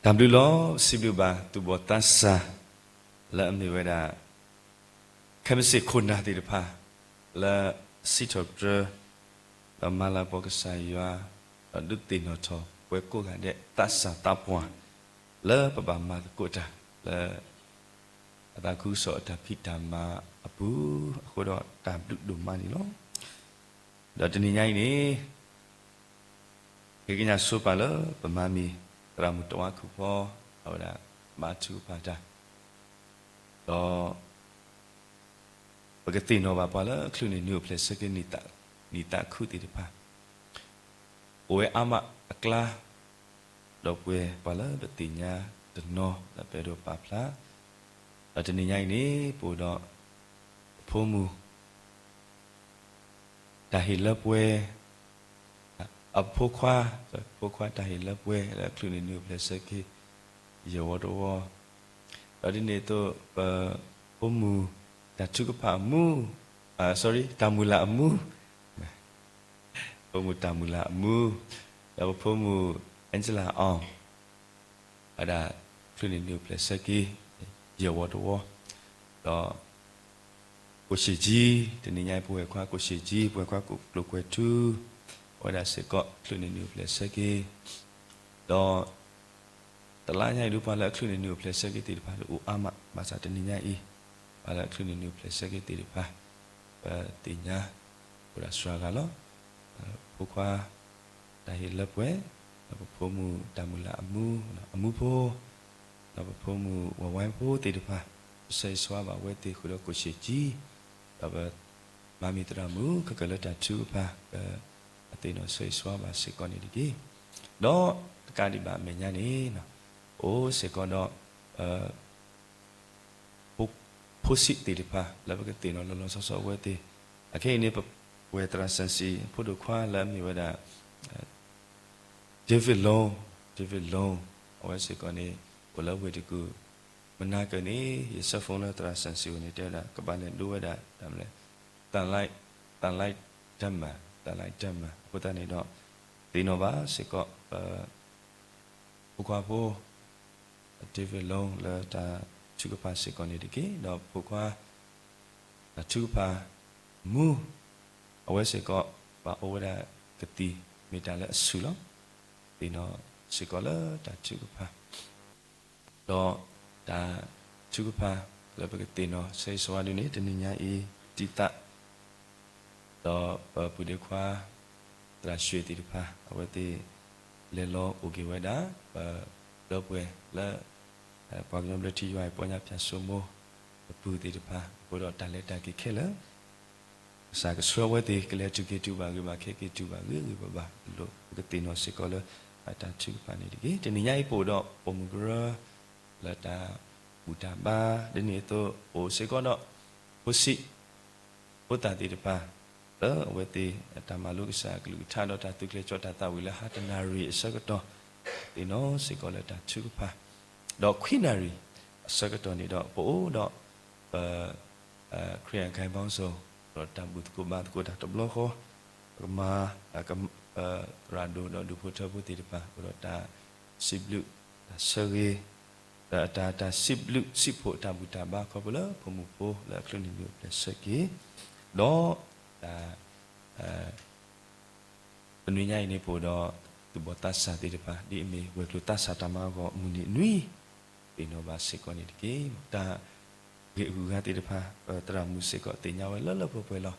တၢ်ဘျုးလီၤ. စံးဘျုးဘၣ်သူၣ်ဘီၣ်သးစၢ် လၢအမ့ၢ်ဝဲဒၣ် ခဲမုၢ်ဆ့ၣ်ခိၣ်နၢ်သ့ၣ်တဖၣ် လၢစံးထီၣ်ပတြၢၤ ဒီးမၤလၤကပီၤကစၢ်ယွၤ ဒီးဒုးသ့ၣ်နီၣ်ထီၣ်ပှၤကိးဂၤဒဲး သးစၢ်သးပှၢ် လၢပဘၣ်မၤသကိးတၢ် လၢ အသးခုကစီၣ်အတၢ်ဖံးတၢ်မၤအပူၤ အဃိဒီးတၢ်ဘျုးဒိၣ်မးန့ၣ်လီၤ. ဒီးတနံၤညါအံၤန့ၣ် ဃ့ကညးဆိပာ်လၢပမၤမံၤ သရၣ်မုၣ်တဝါခုၣ်ဖီ အဝဲဒၣ် ဘါထုကဖၣ်တၢ် ဒီး ပကသ့ၣ်နီၣ်ဘၣ်ပှၤလၢအချုးန့ၢ်နံၣ်အိၣ်ဖျဲၣ်ဆၢက့ၤ နံၣ်သးခုသ့ၣ်တဖၣ် အိၣ်ဝဲအါမးအကျါ ဒီးပဝဲပှၤလၢပသ့ၣ်ညါတနီၤလၢပအဲၣ်ဒိးပာ်ဖျါ ဒီးတနံၤညါအံၤန့ၣ် ပအိၣ်ဒီး ပဖိမုၣ် တၢ်ဟ့ၣ်လၢပှဲၤ အဖိခွါ ဖိခွါတၢ်ဟ့ၣ်လၢပှဲၤ လၢအချုးန့ၢ်နံၣ်အိၣ်ဖျဲၣ်ဆၢက့ၤ ယဲၢ်ဝီတဝီ ဒီးဒ်န့ၣ်အသိး ပဖိမုၣ် တၢ်ထုကဖၣ်အမူ sorry တၢ်မုၢ်လၢ်အမူ ဖိမုၣ်တၢ်မုၢ်လၢ်အမူ ဒီးပဖိမုၣ် Angela Ong အဝဲဒၣ် ချုးန့ၢ်နံၣ်အိၣ်ဖျဲၣ်ဆၢက့ၤ ယဲၢ်ဝီတဝီ ဒီး ကိၣ်ရှ့ၣ်ကၠံ တနံၤညါအံၤ ပဝဲၢ်ခွါကိၣ်ရှ့ၣ်ကၠံ ပဝဲၢ်ခွါကျိၣ်ကွဲၤထူ အဝဲဒၣ်စ့ၢ်ကီး ချုးန့ၢ်နံၣ်အိၣ်ဖျဲၣ်ဆၢက့ၤ ဒီး တလါညါအံၤဒုး ပှၤလၢအချုးန့ၢ်နံၣ်အိၣ်ဖျဲၣ်ဆၢက့ၤသ့ၣ်တဖၣ်ဒုးအိၣ်အါမး ဘၣ်ဆၣ်တနံၤညါအံၤ ပှၤလၢအချုးန့ၢ်နံၣ်အိၣ်ဖျဲၣ်ဆၢက့ၤသ့ၣ်တဖၣ် ပသ့ၣ်ညါ အိၣ်ဒၣ်စှၤဂၤလီၤ. ဖိခွါ တၢ်ဟ့ၣ်လၢပှဲၤ ဒီးပဖိမုၣ်တၢ်မုၢ်လၢ်အမူ အမူဖိ ဒီးပဖိမုၣ်ဝဲၢ်ဝဲၢ်ဖိသ့ၣ်တဖၣ် ပဆၢဂ့ၤဆၢဝါဘၣ်အဝဲသ့ၣ်ဃုာ်ဒီးကိၣ်ရှ့ၣ်ကၠံ ဒီးပမၤမံၤသရၣ်မုၣ် ခဲကၢၣ်လၢတၢ်ထုကဖၣ် ပသ့ၣ်နီၣ်ဆၢဂ့ၤဆၢဝါဘၣ်စ့ၢ်ကီးန့ၣ်တက့ၢ်. ဒီးတကးဒံးဘၣ်အမဲာ်ညါန့ၣ် ပအိၣ်စ့ၢ်ကီးဒီး ဖိဆံးသ့ၣ်တဖၣ် လၢပကသ့ၣ်နီၣ်လီၤလီၤဆီဆီအဝဲသ့ၣ် အခဲအံၤန့ၣ် ပဝဲၢ်သရၣ်စၢၣ်စံၣ် ဖိဒိၣ်ခွါလၢအမ့ၢ်ဝဲဒၣ် David Long, David Long အဝဲစ့ၢ်ကီးန့ၣ် အိၣ်လၢဝ့ၢ်တကူၣ် မနၤကၢၢ်န့ၣ် ယဆၢဖိလၢသရၣ်စၢၣ်စံၣ်အိၣ်န့ၣ် တဲဝဲဒၣ် ကဘၣ်လဲၤဒိဝဲဒၣ် တၢ်မလဲၣ် သးလါ သးလါတၢ်မၤ သးလါတၢ်မၤ အဃိသတးန့ၣ်ဒီး သ့ၣ်နီၣ်ဘၣ်စ့ၢ်ကီး ပ ဖိခွါဖိ David Long လၢတၢ်ထုကဖၣ်စ့ၢ်ကီးန့ၣ်တက့ၢ်. ဒီးဖိခွါ တၢ်ထုကဖၣ်မူ အဝဲစ့ၢ်ကီး ဘၣ်အိၣ်ဝဲဒၣ်ကသံၣ် မ့ၢ်တၢ်လၢအဆူၣ်လီၤ. သ့ၣ်နီၣ်စ့ၢ်ကီးလၢတၢ်ထုကဖၣ် ဒီးတၢ်ထုကဖၣ်လၢပကသ့ၣ်နီၣ် ဆၢဂ့ၤဆၢဝါဒ်န့ၣ် တနံၤညါအံၤ တံၢ်သး ဒီးပပုၢ်ဒ့ခွါ သရၣ်ဆှ့သ့ၣ်တဖၣ် အဝဲသ့ၣ် လဲၤလီၤအိၣ်က့ၤဝဲဒၣ် ပဒီပုၢ်ဝဲၢ်လၢ ပှၤကညီဘျၢထံယွၤအံၤ ပီညါဖၠၣ်စိမိၤ အပူၤသ့ၣ်တဖၣ် အဃိဒီးတၢ်လဲၤတၢ်က့ၤခဲလၢာ် ကစၢ်ကဆှၢအဝဲသ့ၣ် ကလဲၤတုၤက့ၤတုၤဘၣ်ဂ့ၤ ဘၣ်ခဲက့ၤတုၤဘၣ်ဂ့ၤဂ့ၤဘၣ်ဘၣ် အလိၤ ပကသ့ၣ်နီၣ်စ့ၢ်ကီးလၢ တၢ်ထုကဖၣ်န့ၣ်တက့ၢ်. တနံၤညါအံၤပအိၣ်ဒီးပိာ်မုၣ်ကရၢ လၢတၢ်ဘူၣ်တၢ်ဘါ ဒ်န့ၣ်အသိး ပအိၣ်စ့ၢ်ကီးဒီး ဖိဆံး ဖိသၣ်သ့ၣ်တဖၣ် လၢအဝဲသ့ၣ် တၢ်မၤလိကစၢ်အကလုၢ်ကထါဒီးတၢ်သူၣ်ကျဲၤကၠီတၢ်သးဝံၣ်လၢဟါတနၣ်ရံၣ်အဆၢကတီၢ် သ့ၣ်နီၣ်စ့ၢ်ကီးလၢတၢ်ထုကဖၣ် ဒီးခွံနၣ်ရံၣ်အဆၢကတီၢ်န့ၣ်ဒီး ပအိၣ်ဒီး ပ ခရံာ်အဂၤဘီစိ ဒီးတၢ်ဘူၣ်သကိးဘါသကိးတၢ်တဘျီဃီ ပကမၤ သရၣ်ဒိၣ်ဒီးဒူၣ်ဖိထၢဖိသ့ၣ်တဖၣ် အိၣ်ဒီးတၢ်စံးဘျုး တၢ်ဆၢဂ့ၤ ဒီးတၢ် တၢ်စံးဘျုးစံးဖှိၣ်တၢ်ဘူၣ်တၢ်ဘါခီဖျိလၢ ဖိမုၣ်ဖိလၢအချုးန့ၢ်နံၣ်အိၣ်ဖျဲၣ်ဆၢက့ၤ ဒီးတၢ် တနွံညါအံၤန့ၣ် ပအိၣ်ဒီးသူၣ်ဘီၣ်သးစၢ်သ့ၣ်တဖၣ် ဒ်အမ့ၢ်ဝဲၤကျိၤသးစၢ်တၢ်မၤအဂီၢ်အမုၢ်နံၤနွံ သ့ၣ်နီၣ်ဘၣ်စ့ၢ်ကီးန့ၣ်တက့ၢ်. တၢ်ဂ့ၢ်အဂုၤအဂၤသ့ၣ်တဖၣ် ပသရၣ်မုၣ်စ့ၢ်ကီးသ့ၣ်ညါဝဲလၢလၢပှဲၤပှဲၤလီၤ.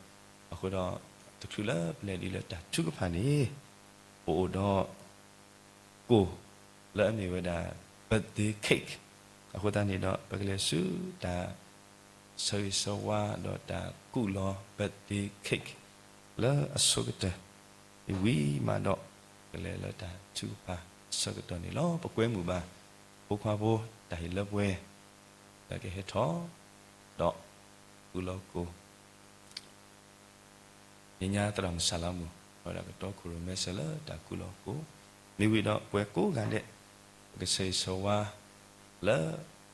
အဃိဒီး တချုးလၢပလဲၤဒ်လၢတၢ်ထုကဖၣ်န့ၣ် ပအိၣ်ဒီး ကိၣ် လၢအမ့ၢ်ဝဲဒၣ် birthday cake အဃိသတးန့ၣ်ဒီး ပကလဲၤဆူတၢ်ဆၢဂ့ၤဆၢဝါဒီးတၢ်ကူၣ်လီၤ birthday cake လၢအဆိကတၢၢ် မ့ၢ်ဝံၤမးဒီး ကလဲၤလၢတၢ်ထုကဖၣ်အဆၢကတီၢ်န့ၣ်လီၤ. ပကွဲမုာ်ဘၣ် ဖိခွါဖိ တၢ်ဟ့ၣ်လၢပှဲၤ လၢကဟဲထီၣ် ဒီး ကူၣ်လီၤကိၣ် ညါညါသရၣ်မုၣ်စၢ်လါမူ အဝဲဒၣ်ကတီခိၣ်ရိၣ်မဲစၢၤလၢတၢ်ကူၣ်လီၤကိၣ် မ့ၢ်ဝံၤဒီးပှၤကိးဂၤဒဲး ပကဆၢဂ့ၤဆၢဝါ လၢ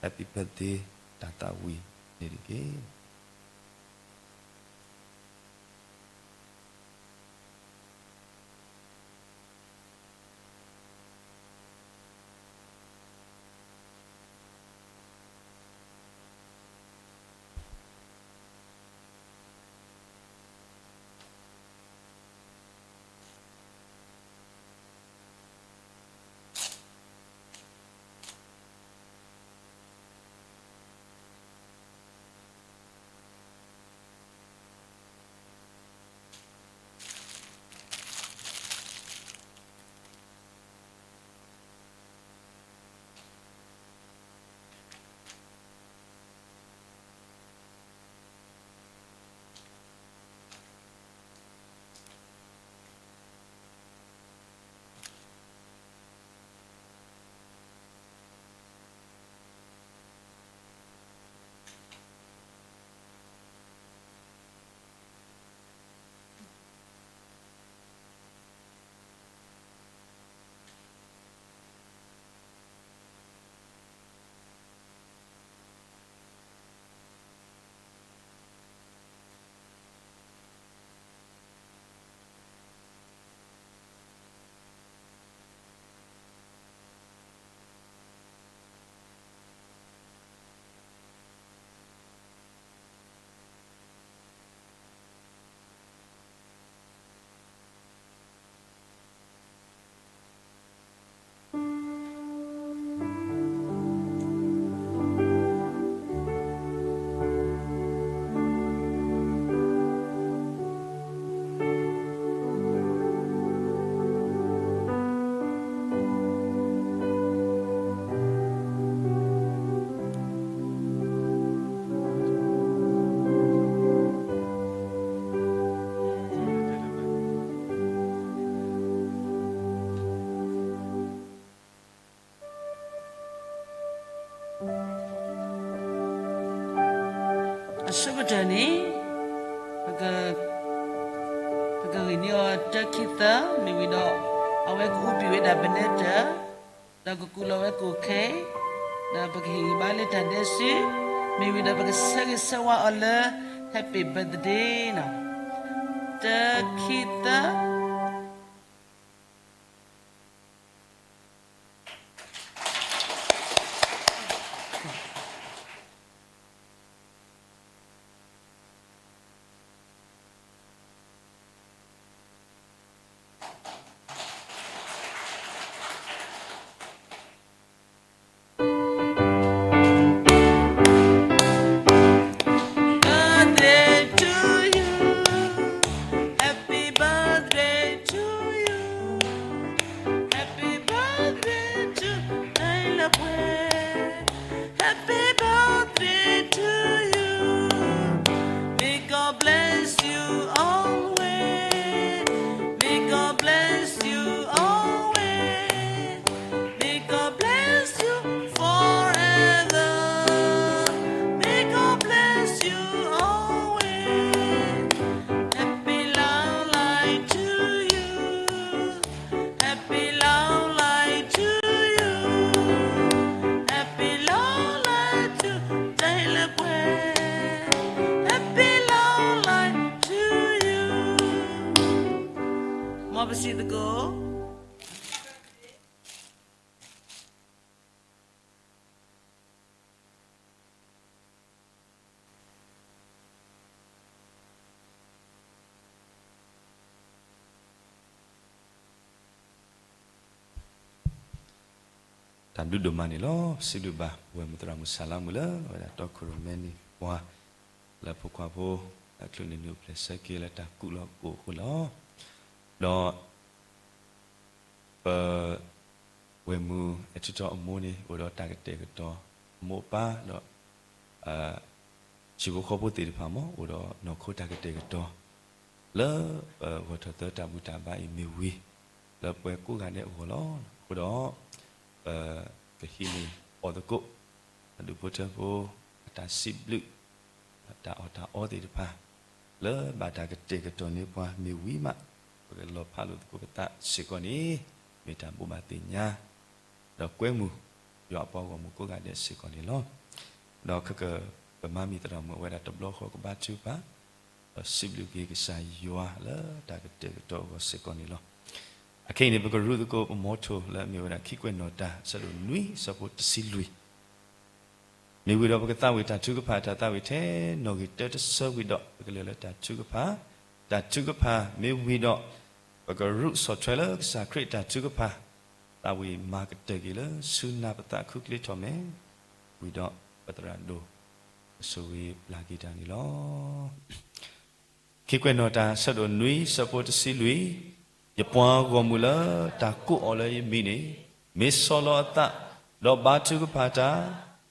happy birthday တၢ်သးဝံၣ်န့ၣ်တက့ၢ်. အဆိကတၢၢ်န့ၣ် ပကဂ့ၢ်န့ၢ်အီၤတၢ ခံ သၢ မ့ၢ်ဝံၤဒီး အဝဲကအိၣ်ဘံၣ်ဝဲဒၣ်ပနဲတၢၢ် ဒီးကကူးလီၤဝဲကိၣ်ခဲ ဒီးပကဟ့ၣ်ဂံၢ်ဘါလၢတၢ်ဒဲးစု မ့ၢ်ဝံၤဒီးပကဆၢဂ့ၤဆၢဝါအီၤလၢ Happy Birthday နီၤ. တၢ ခံ သၢ Birthday to you. Happy birthday to you. Happy birthday to တၢ်လၢပှဲၤ Happy birthday to you. May God bless you always. May God bless you always. May God bless you forever. May God bless you always. Happy long life to you. Happy long life to you. Happy long life to တၢ်လၢပှဲၤ Happy long life to you. မ်ပစံးသကိး တၢ်ဘျုးဒိၣ်မးန့ၣ်လီၤ. စံးဘျုးဘၣ် ဝဲၢ်မုၣ်သရၣ်မုၣ်စၢ်လါမုၣ်လၢ အဝဲဒၣ်တီခိၣ်ရိၣ်မဲန့ၣ် ပှၤလၢဖိခွါဖိ အချုးန့ၣ်နုာ်အိၣ်ဖျဲၣ်ဆၢက့ၤလၢတၢ်ကူးလီၤကိၣ်အဃိလီၤ. ဒီး ပ ဝဲၢ်မုၣ်အဲၣ်ထူၣ်ထီအမိၢ်န့ၣ် အိၣ်ဒီးတၢ်ကတဲာ်ကတီၤ အမိၢ်အပၢ်ဒီး ဟံၣ်ဖိဃီဖိသ့ၣ်တဖၣ်မ့ၢ် အိၣ်ဒီးနီၢ်ခိတၢ်ကတဲာ်ကတီၤ လၢပဂီၢ်ထီၣ်သၢတၢ်ဘူၣ်တၢ်ဘါအံၤမ့ၢ်ဝံၤ လၢပှၤကိးဂၤဒဲးအဂီၢ်လီၤ. အဃိဒီး ပကဟံးန့ၢ်အီၤသကိး အဒူၣ်ဖိထၢဖိ အတၢ်စံးဘျုး တၢ်အီၣ်တၢ်အီသ့ၣ်တဖၣ် လၢဘၣ်တၢ်ကတဲာ်ကတီၤန့ၢ်ပှၤမ့ၢ်ဝံၤမး ပကလီၤဖးလိာ်သကိးပသးစ့ၢ်ကီးန့ၣ် မ့ၢ်တၢ်ဘိးဘၣ်သ့ၣ်ညါ ဒီးကွဲမုာ် ယွၤအပှၤဂီၢ်မုၢ်ကိးဂၤဒဲးစ့ၢ်ကီးန့ၣ်လီၤ. ဒီးခဲက ပမၤမံၤသရၣ်မုၣ်အဝဲဒၣ်တဘျီဃီကဘါထုကဖၣ် ဒီးစံးဘျုးက့ၤကစၢ်ယွၤလၢတၢ်ကတဲာ်ကတီၤအဂီၢ်စ့ၢ်ကီးန့ၣ်လီၤ. အခဲအံၤန့ၣ် ပကရူၢ်သကိးပမီထိၣ်လၢအမ့ၢ်ဝဲဒၣ်ခံကွဲးနီၣ်တၢ် အဆၢဒိၣ်နွံ အဆၢဖိတဆံလွံၢ် မ့ၢ်ဝံၤဒီးပကသးဝံၣ်တၢ်ထုကဖၣ် တၢ်သးဝံၣ်ထဲနီၣ်ဂံၢ်တၢတဆၢဝံၤဒီး ပကလဲၤလၢတၢ်ထုကဖၣ်, တၢ်ထုကဖၣ်မ့ၢ်ဝံၤဒီး ပကရူၢ်ဆီၣ်ထွဲလၢကစၢ်ခရံာ်တၢ်ထုကဖၣ်, သးဝံၣ်မၤကတၢၢ်က့ၤလၢဆူနၤပသးခုချ့ထီၣ်မဲာ်, ဝံၤဒီးပသရၣ်ဒိၣ် ကဆိၣ်ဂ့ၤပျၢ်က့ၤတၢ်န့ၣ်လီၤ. ခံကွဲးနီၣ်တၢ် အဆၢဒိၣ်နွံ အဆၢဖိတဆံလွံၢ်, ယပှၤဂီၢ်မုၢ်လၢတၢ်ကိးအီၤလၢယမံၤန့ၣ်, မ့ၢ်ဆီၣ်လီၤအသး, ဒီးဘါထုကဖၣ်တၢ်,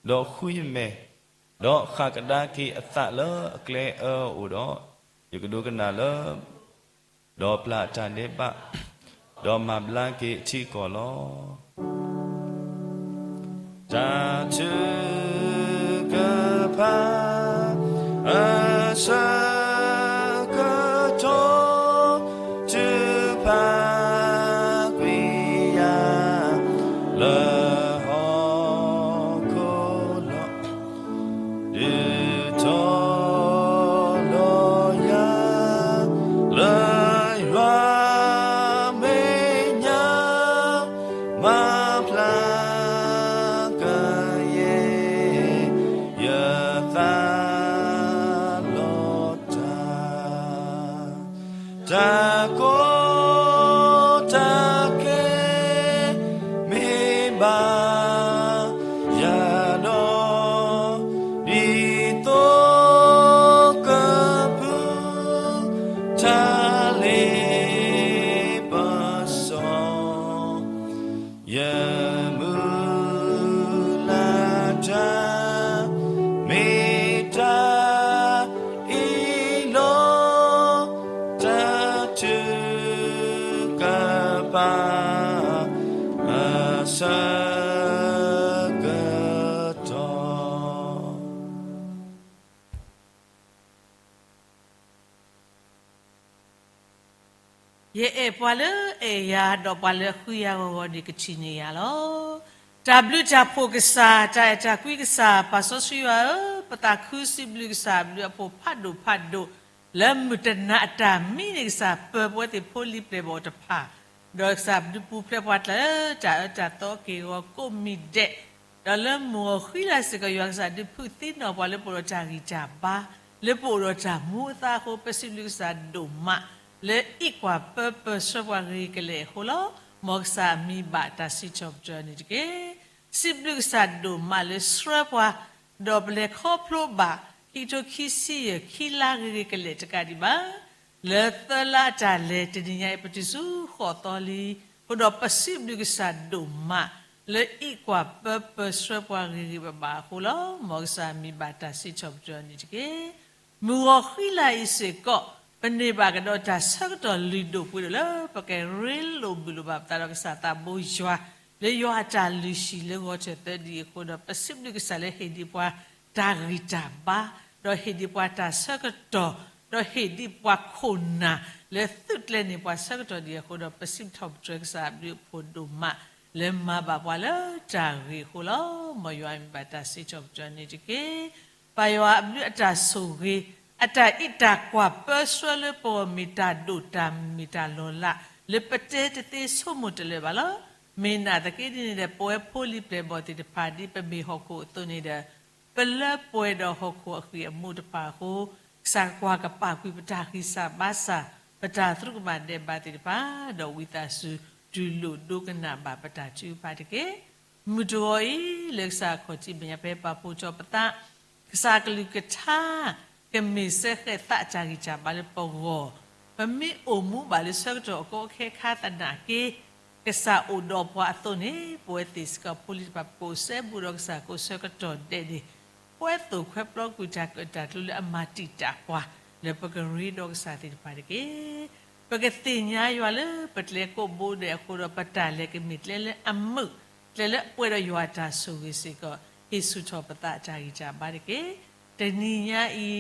ဒီးဃုယမဲာ်, ဒီးဃၣ်ကဒါက့ၤအသးလၢအကျဲအၢအအိၣ်ဒီး, ယကဒိကနၣ်လၢ ဒီးပျၢ်အတၢ်ဒဲးဘး, ဒီးမၤဘျါက့ၤအထံအကီၢ်လီၤ. တၢ်ထုကဖၣ် အဆၢကတီၢ် ထုကဖၣ်ကွံာ်ယၤ လၢဟီၣ်ခိၣ်လီၤ. ဒုးထီၣ်လီၤယၤ လၢယွၤမဲာ်ညါ မၤဖျါကယဲၢ်ယသးလီၤ. ပှၤလၢအဲၣ်ယၤ ဒီးပှၤလၢအဃုယၤဂီၤဂီၤန့ၣ် ကထံၣ်န့ၢ်ယၤလီၤ. တၢ်ဘျုးတၢ်ဖှိၣ်ကစၢ်, တၢ်အဲၣ်တၢ်ကွံကစၢ်, ပၢ်စီဆှံယွၤဧၢ, ပသးခုစံးဘျုးကစၢ်အဘျုးအဖှိၣ်ဖးဒိၣ်ဖးဒိၣ်, လၢမုၢ်တနၤအတၢ်မံန့ၣ် ကစၢ်ပၢၤပဝဲသ့ၣ်ဖိလံၤပျဲၢ်ဘီၣ်တဖၣ်, ဒီးကစၢ်ဒုးပူၤဖျဲးပှၤကျါလၢ တၢ်အၢတၢ်သီက့ၢ်ဂီၤကိးမံၤဒဲး, ဒီးလၢမုၢ်ဂီၤဃံလၤစ့ၢ်ကီး ယွၤကစၢ်ဒုးဖုးသံနီၣ်ပှၤလၢပအိၣ်ဒီးတၢ်ဂံၢ်တၢ်ဘါ, လၢပအိၣ်ဒီးတၢ်မူအသးအဃိ ပစံးဘျုးကစၢ်ဒိၣ်မး, လၢအံၣ်ကွၢ်ပၢပၢဆှၢပှၤဂ့ၤကလဲာ်အဃိလီၤ. မ်ကစၢ်အမံၤဘၣ်တၢ်စံးထီၣ်ပတြၢၤန့ၣ်တက့ၢ်. စံးဘျုးကစၢ်ဒိၣ်မးလၢဆှၢပှၤ, ဒီးပလဲၤခီဖျိဘၣ် ခံကထိခံဆံယဲၢ် ခံလါဂ့ၤဂ့ၤကလဲာ်တကးဒံးဘၣ် လၢသၢလါအတၢ်လဲၤ တနံၤညါအံၤ ပတုၤဆူဃိးသီလံ, အဃိဒီးပစံးဘျုးကစၢ်ဒိၣ်မး လၢအံၣ်ကွၢ်ပၢပၢဆှၢပှၤဂ့ၤဂ့ၤဘၣ်ဘၣ်အဃိလီၤ. မ်ကစၢ်အမံၤဘၣ်တၢ်စံးထီၣ်ပတြၢၤန့ၣ်တက့ၢ်. မုၢ်ဂီၤဃံလၤအံၤစ့ၢ်ကီး ပန့ၢ်ဘၣ်ကဒီးတၢ်ဆၢကတီၢ်လုၢ်ဒိၣ်ပှ့ၤဒိၣ်လၢ ပကရ့လိာ်ဘုၣ်လိာ်ဘၣ်ပသးဒီးကစၢ်သးဘိယွၤ လၢယွၤအတၢ်လုၢ်ဟံၣ်လၢဂီၤထၢၣ်သၢဒံအဃိဒီး ပစံးဘျုးကစၢ်လၢဟ့ၣ်ဒံးပှၤတၢ်ဂံၢ်တၢ်ဘါ, ဒီးဟ့ၣ်ဒံးပှၤတၢ်ဆၢကတီၢ်, ဒီးဟ့ၣ်ဒံးပှၤခိၣ်နၢ် လၢသုးကျဲၤန့ၢ်ပှၤဆၢကတီၢ်ဒံးအဃိဒီး ပစံးထီၣ်ပတြၢၤကစၢ်အဘျုးအဖှိၣ်ဒိၣ်မး လၢမၤဘၣ်ပှၤလၢတၢ်ဂ့ၤအဃိလီၤ. မ်ယွၤအမံၤဘၣ်တၢ်စံးထီၣ်ပတြၢၤန့ၣ်တက့ၢ်. ပၢ်ယွၤအဘျုးအတၢ်ဆိၣ်ဂ့ၤ, အတၢ်အံးတၢ်ကွၢ်ပၢဆှၢလၢပဂီၢ်မ့ၢ်တၢ်ဒိၣ်တၢ်မုၢ်တၢ်လီၤလး လၢပတဲတသ့ဆိကမိၣ်တလၢာ်ဘၣ်လီၤ. မ့ၢ်နာ်သက့ဒ်န့ၣ်ဒီး ပဝဲဖိလံၤပျဲၢ်ဘီၣ်သ့ၣ်တဖၣ် ဒ်ပမ့ၢ်ဟီၣ်ခိၣ်အသိးန့ၣ်ဒီး ပလၢပှဲၤဒီးဟီၣ်ခိၣ်အဃံၢ်အမူးတဖၣ်အဃိ, ကစၢ်ကွၢ်ကပာ်ကွံာ်ပတၢ်ဂံၢ်စၢ်ဘါစၢ်, ပတၢ်သရူးကမၣ်ဒဲးဘးသ့ၣ်တဖၣ်, ဒီးဝံသးစူၤ တူၢ်လိာ်ဒိကနၣ်ဘၣ်ပတၢ်ထုကဖၣ်တက့ၢ်. မုၢ်တဂီၤအံၤ လၢကစၢ်အခီၣ်ထံးမဲာ်ညါဖဲပာ်ဖှိၣ်ထီၣ်ပသး ကစၢ်အကလုၢ်ကထါ ကမ့ၢ်စဲဃဲးသးအတၢ်ဂံၢ်တၢ်ဘါလၢပဂီၢ်, ပမ့ၢ်အိၣ်မူဘၣ်လၢဆၢကတီၢ်အကီအခဲခါသနာ်က့, ကစၢ်အိၣ်ဒီးပှၤအသိးန့ၣ် ပဝဲသ့ၣ်စ့ၢ်ကီးဖိလံၤတဖၣ် ပကအိၣ်စဲဘူးဒီးကစၢ်ကိးဆၢကတီၢ်ဒဲးန့ၣ်, ပဝဲသိၣ်ခွဲးပျီကွံာ်တၢ်ကၢၣ်တၢ်ကျူလၢအမၤတံာ်တာ်ပှၤ လၢပကရ့ဒီးကစၢ်သ့ၣ်တဖၣ်တက့ၢ်. ပကသ့ၣ်ညါယွၤလၢပကျဲကိးဘိဒဲးအဃိဒီး ပတၢ်လဲၤကမ့ၢ်ကျဲလၢအမုာ်, ကျဲလၢအပှဲၤဒီးယွၤအတၢ်ဆိၣ်ဂ့ၤစ့ၢ်ကီး, ဟ့ၣ်ဆူၣ်ထီၣ်ပသးအတၢ်ဂံၢ်တၢ်ဘါတက့ၢ်. တနံၤညါအံ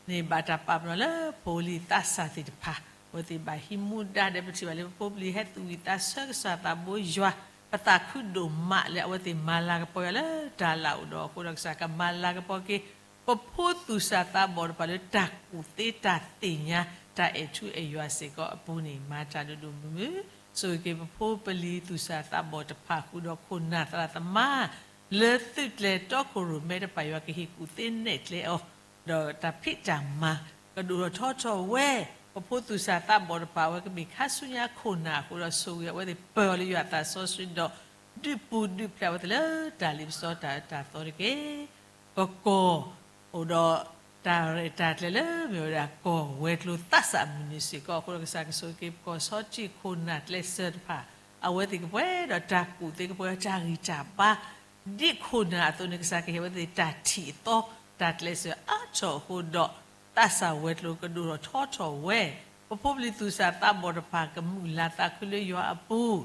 ၤန့ၣ် ဘၣ်တၢ်ပာ်ပနီၣ်လၢဖိလံၤသးစၢ်သ့ၣ်တဖၣ်, အဝဲသ့ၣ်ဘၣ်ဟံးမူဒါဒီး ပထံၣ်ဘၣ်လၢပဖိပလံၤဟဲသူၣ်ဝံၣ်သးဆၢကစၢ်သးဘိယွၤ, ပသးခုဒိၣ်မးလၢအဝဲသ့ၣ်မၤလၤကပီၤယွၤလၢတၢ်လၢအိၣ်ဒီးအဃိဒီး ကစၢ်ကမၤလၤကပီၤက့ၤ ပဖိသူၣ်စၢ်သးဘီၣ်တဖၣ်လၢတၢ်ကူၣ်သ့တၢ်သ့ၣ်ညါ တၢ်အဲၣ်ထူအဲၣ်ယွၤစ့ၢ်ကီးအပူၤန့ၣ် မၤတၢ်ဒိၣ်ဒိၣ်မုၢ်မုၢ်, ဆိၣ်ဂ့ၤက့ၤပဖိပလံၤသူၣ်စၢ်သးဘီၣ်တဖၣ် ဃုာ်ဒီးခိၣ်နၢ်သရၣ်သမါ လၢသုးကျဲၤတီခိၣ်ရိၣ်မဲတဖၣ် ယွၤကဟ့ၣ်ကူၣ်သ့နဲၣ်ကျဲအီၤ, ဒီးတၢ်ဖံးတၢ်မၤ ကဒိၣ်ထီၣ်ထီထီၣ်ဝဲ, ပဖိသူၣ်စၢ်သးဘီၣ်တဖၣ် အဝဲကမ့ၢ်ခါဆူညါခိၣ်နၢ်အဃိဒီး ဆိၣ်ဂ့ၤအဝဲသ့ၣ်ပၢၤအီၤလၢယွၤအသးစီဆှံဒီး ဒုးပူၤဒုးဖျဲးအဝဲသ့ၣ်လၢတၢ်လ့ပစီတၢ်အၢတၢ်သီတက့ၢ်. ကကီၢ် အိၣ်ဒီးတၢ်ရဲၣ်တၢ်ကျဲၤလၢမ့ၢ်ဝဲဒၣ်ကီၢ်ဝဲၤကျိၤသးစၢ်အမုၢ်နံၤစ့ၢ်ကီးအဃိဒီး ကစၢ်ကဆိၣ်ဂ့ၤက့ၤပကီၢ်ဆီထံးခိၣ်နၢ်ကျဲးစၢးတဖၣ်, အဝဲသ့ၣ်ကပှဲၤဒီးတၢ်ကူၣ်သ့ ကပှဲၤဒီးတၢ်ဂံၢ်တၢ်ဘါ ဒ်ခိၣ်နၢ်အသိးန့ၣ် ကစၢ်ကဟ့ၣ်အဝဲသ့ၣ်တၢ်ထံၣ်အသီ တၢ်ကျဲးစၢးအါထီၣ်အဃိဒီး သးစၢ်ဝဲၤကျိၤကဒိၣ်ထီၣ်ထီထီၣ်ဝဲ, ပဖိပလံၤသူၣ်စၢ်သးဘီၣ်တဖၣ်ကမုာ်လၤသးခုလၢယွၤအပူၤ,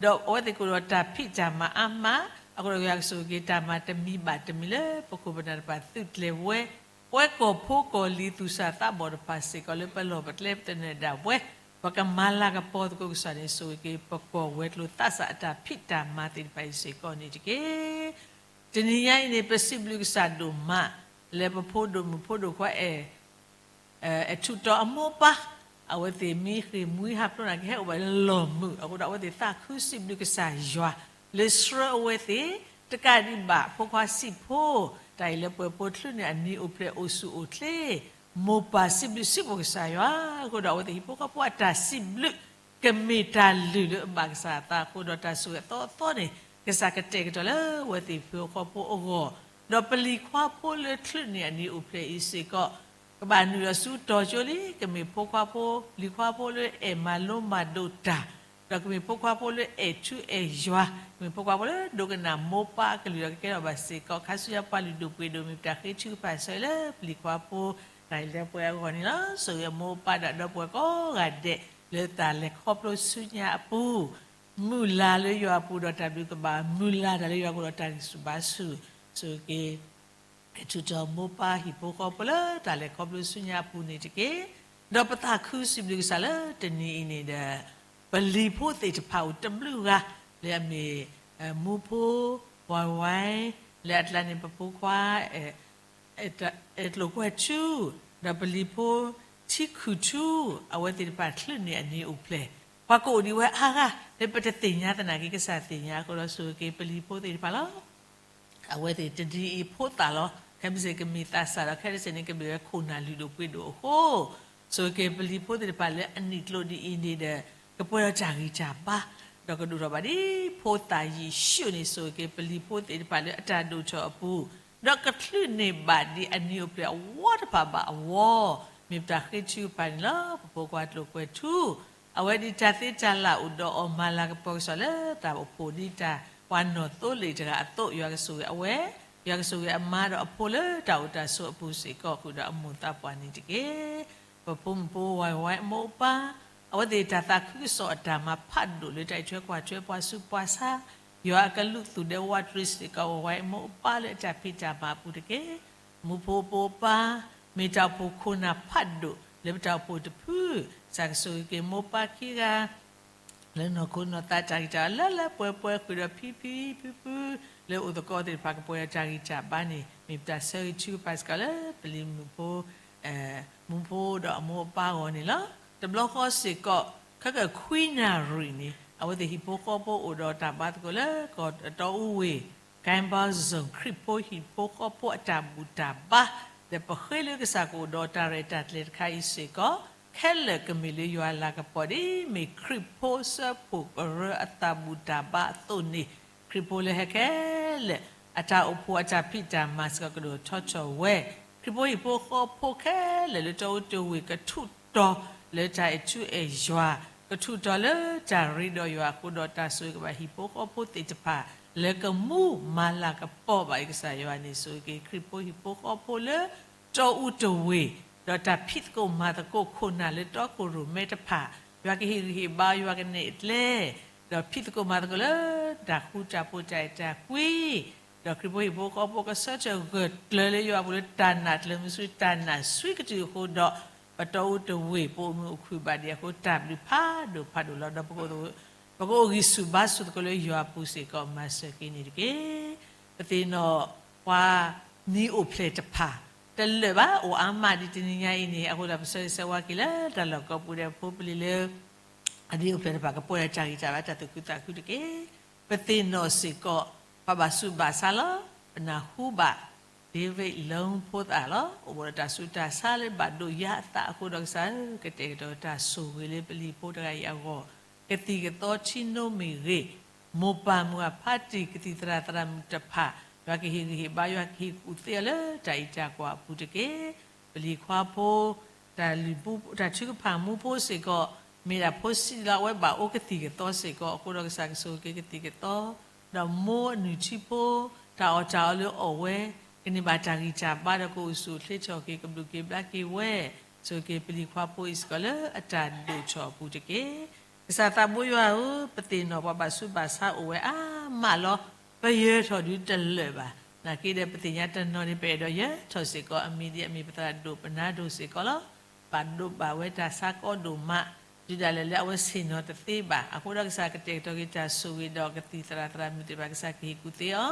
ဒီးအဝဲသ့ၣ်ကအိၣ်ဒီးတၢ်ဖံးတၢ်မၤအါမး, အဃိဒီးယွၤကဆိၣ်ဂ့ၤက့ၤတၢ်မၤတမံၤဘၣ်တမံၤလၢပခိၣ်ပနၢ်တဖၣ်သုးကျဲၤဝဲ, ပဝဲကီၢ်ဖိကီၢ်လံၤသူၣ်စၢ်သးဘီၣ်တဖၣ်စ့ၢ်ကီးလၢပလီၢ်ပကျဲပသနၢၣ်ဒၣ်ဝဲ, ပကမၤလၤကပီၤသကိးကစၢ်န့ၣ် ဆိၣ်ဂ့ၤက့ၤပကီၢ်ဝဲၤကျိၤသးစၢ်အတၢ်ဖံးတၢ်မၤသ့ၣ်တဖၣ်အံၤစ့ၢ်ကီးန့ၣ်တက့ၢ်. တနံၤညါအံၤန့ၣ် ပစံးဘျုးကစၢ်ဒိၣ်မး လၢပဖိဒိၣ်မုၣ်ဖိဒိၣ်ခွါအဲၣ် အဲၣ်ထူးတီၤအမိၢ်ပၢ်, အဝဲသ့ၣ်မ့ၢ်ဃ့ၢ်မှံဟးဖျိးနာ်က့ ဟဲအိၣ်ဘၣ်လၢလီၢ်မုာ်အဃိဒီး အဝဲသ့ၣ်သးခုစံးဘျုးကစၢ်ယွၤ လၢဆှၢအဝဲသ့ၣ် တကးဒံးဘၣ် ဖိခွါစံးဖိ တၢ်အံၤလၢပှဲၤဖိချုးန့ၢ်အနံၤအိၣ်ဖျဲၣ်အိၣ်ဆူၣ်အိၣ်ချ့, မိၢ်ပၢ်စံးဘျုးစံးဖှိၣ်ကစၢ်ယွၤအဃိဒီး အဝဲသ့ၣ်ဟံၣ်ဖိဃီဖိအတၢ်စံးဘျုး ကမ့ၢ်တၢ်လုၢ်လၢအဘၣ်ကစၢ်အသးအဃိဒီး တၢ်ဆိၣ်ဂ့ၤအသီအသီန့ၣ် ကစၢ်ကတဲာ်ကတီၤလၢအဝဲသ့ၣ်ဟံၣ်ဖိဃီဖိအဂီၢ်, ဒီးပလံၤခွါဖိလၢချုးန့ၢ်အနံၤအိၣ်ဖျဲၣ်အံၤစ့ၢ်ကီး ကဘၣ်နုာ်လီၤဆူတီၤကၠိလံ, ကမ့ၢ်ဖိခွါဖိ လံၤခွါဖိလၢအဲၣ်မၤလိမၤဒိးတၢ်, ဒီးကမ့ၢ်ဖိခွါဖိလၢအဲၣ်ထူအဲၣ်ယွၤ, ကမ့ၢ်ဖိခွါဖိလၢဒိကနၣ်မိၢ်ပၢ်အကလုၢ်ဒီးကကဲထီၣ်ဘၣ်စ့ၢ်ကီး ခါဆူညါပှၤလုၢ်ဒိၣ်ပှ့ၤဒိၣ် မ့ၢ်ပတၢ်ဃ့ထုကဖၣ်ဆၢလၢပလံၤခွါဖိ, တၢ်အံၤလၢပှဲၤအဂီၢ်န့ၣ်လီၤ. ဆိၣ်ဂ့ၤမိၢ်ပၢ်ဒီးဒီပုၢ်ဝဲၢ်ကိးဂၤဒဲး လၢတၢ်လဲၤခီဖျိဆူညါအပူၤ မုၢ်လၢ်လၢယွၤအပူၤဒီးတၢ်ဘျုးကဘၣ်, မုၢ်လၢ်တၢ်လၢယွၤကအိၣ်ဒီးတၢ်ဂံၢ်ဆူၣ်ဘါဆူၣ်, ဆိၣ်ဂ့ၤက့ၤ ထူးတီၤမိၢ်ပၢ်ဟံၣ်ဖိဃီဖိလၢတၢ်လဲၤခီဖျိဆူညါအပူၤန့ၣ်တက့ၢ်. ဒီးပသးခုစံးဘျုးကစၢ်လၢတနံၤအံၤန့ၣ်ဒီး ပလံၤဖိသ့ၣ်တဖၣ်အိၣ်တဘျုးဂၤ လၢအမ့ၢ် မူဖိ ဝဲဝဲ လၢအကျါန့ၣ် ပဖိခွါ အဲၣ်ကျိၤကွဲၢ်ထူ, ဒီးပလံၤဖိ ထံခုၣ်ထူ, အဝဲသ့ၣ်တဖၣ်ချုးန့ၢ်အနံၤအိၣ်ဖျဲၣ်, ပှၤကအိၣ်ဒံးဝဲအါဂၤ လၢပတသ့ၣ်ညါသနာ်က့ ကစၢ်သ့ၣ်ညါအဃိဒီး ဆိၣ်ဂ့ၤက့ၤပလံၤဖိသ့ၣ်တဖၣ်လီၤ. အဝဲသ့ၣ်တနံၤအံၤဖိသၣ်လီၤ. ခဲမုၢ်ဆ့ၣ်ကမ့ၢ်သးစၢ်ဒီး ခဲတစဲးန့ၣ် ကမ့ၢ်ဝဲခိၣ်နၢ်လုၢ်ဒိၣ်ပှ့ၤဒိၣ်အဃိ, ဆိၣ်ဂ့ၤက့ၤပလံၤဖိသ့ၣ်တဖၣ်လၢအနံၣ်ကျိၤဒ်အံၤန့ၣ်ဒီး ကပှဲၤဒီးတၢ်ဂံၢ်တၢ်ဘါ, ဒီးကဒိၣ်ထီၣ်ဘၣ်ဒ်ဖိသၣ်ယံာ်ယိာ်န့ၣ် ဆိၣ်ဂ့ၤက့ၤပလံၤဖိသ့ၣ်တဖၣ်လၢအတၢ်ဒိၣ်ထီၣ်အပူၤ, ဒီးကချုးန့ၢ်ဘၣ်ဒ်အနံၤအိၣ်ဖျဲၣ်အဝီတဖၣ်ဘၣ်အဝီ, မ့ၢ်ပတၢ်ဃ့ထုကဖၣ်န့ၣ်လီၤ. ပဖိခွါကျိၤကွဲၢ်ထူ အဝဲဒ်တၢ်သ့တၢ်လၢ်အိၣ်ဒီးအီၤ မၤလၤကပီၤကစီၣ်လၢတၢ်အိၣ်ဖှိၣ် ဒ်တၢ်ပှၤနီၢ်သိလ့ၣ်တဂၤအသိး, ယွၤကဆိၣ်ဂ့ၤအဝဲ, ယွၤကဆိၣ်ဂ့ၤအမါဒီးအဖိလၢတၢ်အိၣ်တၢ်ဆိးအပူၤစ့ၢ်ကီး ဃုာ်ဒီးအမိၢ်သးပှၢ်န့ၣ်တက့ၢ်. ပဖိမုၣ်ဖိဝဲဝဲအမိၢ်အပၢ်, အဝဲသ့ၣ်တၢ်သးခုကစီၣ်အတၢ်မၤဖးဒိၣ်လၢတၢ်အံးထွဲကွၢ်ထွဲ ပှၤဆူးပှၤဆါ, ယွၤအကလုးသူၣ်ဒဲဝးတရံးစ့ၢ်ကီး ဝဲဝဲအမိၢ်အပၢ်လၢအတၢ်ဖံးတၢ်မၤအပူၤတက့ၢ်. မူဖိဖိအပၢ်, မ့ၢ်တၢ်အိၣ်ဖှိၣ်ခိၣ်နၢ်ဖးဒိၣ်လၢပတၢ်အိၣ်ဖှိၣ်တဖု, ကစၢ်ကဆိၣ်ဂ့ၤက့ၤမိၢ်ပၢ်ခံဂၤ လၢနီၢ်ခိနီၢ်သးတၢ်ဂံၢ်တၢ်ဘါလၢလၢပှဲၤပှဲၤ ဃုာ်ဒီးဖံဖံဖုဖု လၢအိၣ်သကိးသ့ၣ်တဖၣ် ကပှဲၤဒီးတၢ်ဂံၢ်တၢ်ဘါန့ၣ် မ့ၢ်ပတၢ်ဆၢဂ့ၤထုကဖၣ်စ့ၢ်ကီးလၢပလံၤမုၣ်ဖိ မူဖိဒီးအမိၢ်အပၢ်အဂီၢ်န့ၣ်လီၤ. တဘျီဃီစ့ၢ်ကီး ခဲကၢၣ်ခွံနၣ်ရံၣ်န့ၣ် အဝဲသ့ၣ်ဟံၣ်ဖိဃီဖိအိၣ်ဒီးတၢ်ဘါသကိးလၢကီၢ်တီအူဝ့ၢ် Gamble Zone ခရံာ်ဖိဟံၣ်ဖိဃီဖိအတၢ်ဘူၣ်တၢ်ဘါ, ဒီးပဃ့လၢကစၢ်ကအိၣ်ဒီးတၢ်ရဲၣ်တၢ်ကျဲၤတခါအံၤစ့ၢ်ကီး ခဲလၢာ်ကမ့ၢ်လၢယွၤလၤကပီၤ ဒ်မ့ၢ်ခရံာ်ဖိစၢဖှိၣ်ကရၢအတၢ်ဘူၣ်တၢ်ဘါအသိးန့ၣ်, ခရံာ်ဖိလၢဟဲခဲလၢာ် အတၢ်အိၣ်ဖှိၣ်အတၢ်ဖံးတၢ်မၤစ့ၢ်ကီးကဒိၣ်ထီၣ်ထီၣ်ဝဲ, ခရံာ်ဖိဟံၣ်ဖိဃီဖိခဲလၢာ်လၢတီအူတဝ့ၢ် ကထူးတီၤလၢတၢ်အဲၣ်ထူအဲၣ်ယွၤ, ကထူးတီၤလၢတၢ်ရ့ဒီးယွၤအဃိဒီး တၢ်ဆိၣ်ဂ့ၤက့ၤဘၣ်ဟံၣ်ဖိဃီဖိသ့ၣ်တဖၣ် လၢကမူမၤလၤကပီၤဘၣ်အံၤ ကစၢ်ယွၤန့ၣ် ဆိၣ်ဂ့ၤက့ၤခရံာ်ဖိဟံၣ်ဖိဃီဖိလၢ တီအူတဝ့ၢ်, ဒီးတၢ်ဖံးသကိးမၤသကိးခိၣ်နၢ်လၢတီခိၣ်ရိၣ်မဲတဖၣ်, ယွၤကဟ့ၣ်ဂံၢ်ဟ့ၣ်ဘါ ယွၤကနဲၣ်အကျဲ, ဒီးဖံးသကိးမၤသကိးလၢ တၢ်ဃူတၢ်ဖိးတၢ်အဲၣ်တၢ်ကွံ, ဒီးခရံာ်ဖိဟံၣ်ဖိဃီဖိကဆၢထၢၣ်ဂၢၢ်ကျၢၤလၢယွၤအပူၤလၢတၢ်နာ်ကျၢၤမုဆူ တၢ်နာ်ဆှံကတုာ်အဃိဒီး ပတီအူတဝ့ၢ် ပအိၣ်မုာ်အိၣ်ခုၣ်ဘၣ်ဒံးအဃိတၢ်ဘျုးဖးဒိၣ်ဖးဒိၣ်လီၤ. ဒီး ပကအိၣ်ဂံၢ်ဆူၣ်ဘါဆူၣ်သကိးလၢယွၤအပူၤစ့ၢ်ကီး မၤစၢၤက့ၤန့ၣ်တက့ၢ်. ပသ့ၣ်နီၣ်ပှၤနံၤအိၣ်ဖျဲၣ်တဖၣ် တလၢာ်ဘၣ် အိၣ်အါမးဒ်တနံၤညါအံၤန့ၣ် အဃိဒီးပဆၢဂ့ၤဆၢဝါက့ၤလၢတၢ်လီၢ်ကိးပူၤဒီးဖိပလံၤလၢ အနံၤအိၣ်ဖျဲၣ်တဖၣ် ကပှဲၤဒီးတၢ်ဂံၢ်တၢ်ဘါတၢ်သူၣ်ခုသးခုတက့ၢ်. ပသ့ၣ်နီၣ်စ့ၢ်ကီး ပှၤဘၣ်ဆူးဘၣ်ဆါလီၤ. ပနၢ်ဟူဘၣ် David Long ဖိသၣ်လီၤ. အိၣ်ဘူးဒီးတၢ်ဆူးတၢ်ဆါလၢဘၣ်ဒိယါအသးအဃိဒီးကစၢ်ဧၢ, ကတဲာ်ကတီၤတၢ်ဆိၣ်ဂ့ၤလၢပလံၤဖိတဂၤအံၤအဂီၢ်, ကသံၣ်ကသီထံနိမ့ၢ်ဂ့ၤ, မိၢ်ပၢ်မုၢ်အဖါတံၢ် ကသံၣ်သရၣ်သရၣ်မုၣ်တဖၣ် ယွၤကဟ့ၣ်ဂံၢ်ဟ့ၣ်ဘါ ယွၤကဟ့ၣ်ကူၣ်သ့အီၤလၢတၢ်အံးတၢ်ကွၢ်အပူၤတက့ၢ်. ပလံၤခွါဖိ တၢ်ထုကဖၣ်မူဖိစ့ၢ်ကီး မ့ၢ်ဒၣ်ဖိဆံးလီၤ. အဝဲဘၣ်အိၣ်ကသံၣ်ကသီစ့ၢ်ကီးအဃိဒီးကစၢ်ကဆိၣ်ဂ့ၤက့ၤကသံၣ်ကသီ, ဒီးမိၢ်အနုၢ်ထံဖိ တၢ်အီၣ်တၢ်အီလၢအီၣ်ဝဲ ကန့ၢ်ဘၣ်တၢ်ဂံၢ်တၢ်ဘါဒီးကအိၣ်ဆူၣ်အိၣ်ချ့ထီၣ်က့ၤ ကဘျုးက့ၤဘျါက့ၤဝဲ, ဆိၣ်ဂ့ၤက့ၤပလံၤခွါဖိအံၤစ့ၢ်ကီးလၢအတၢ်ဒိၣ်ထီၣ်အပူၤတက့ၢ်. ကစၢ်သးဘိယွၤဧၢ, ပသ့ၣ်နီၣ်ပှၤဘၣ်ဆူးဘၣ်ဆါအိၣ်ဝဲအါမးလီၤ. ပယၢၤထီၣ်ဒုးတလၢာ်ဘၣ်. နာ်က့ဒီးပသ့ၣ်ညါတနီၤန့ၣ် ပအဲၣ်ဒိးယၢၤထီၣ်စ့ၢ်ကီး အမံၤဒ်အမ့ၢ် ပသရၣ်ဒိၣ်ပနါဒိၣ်စ့ၢ်ကီးလီၤ. ဘၣ်ဒိဘၣ်ဝဲတၢ်ဆါကီဒိၣ်မး တုၤဒၣ်လဲာ်လၢအဝဲဆ့ၣ်နီၤတသ့ဘၣ်. အဃိဒီးကစၢ်ကတဲာ်ကတီၤက့ၤတၢ်ဆိၣ်ဂ့ၤဒီးကသံၣ်သရၣ်သရၣ်မုၣ်သ့ၣ်တဖၣ် ကစၢ်ကဟ့ၣ်ကူၣ်သ့အီၤ,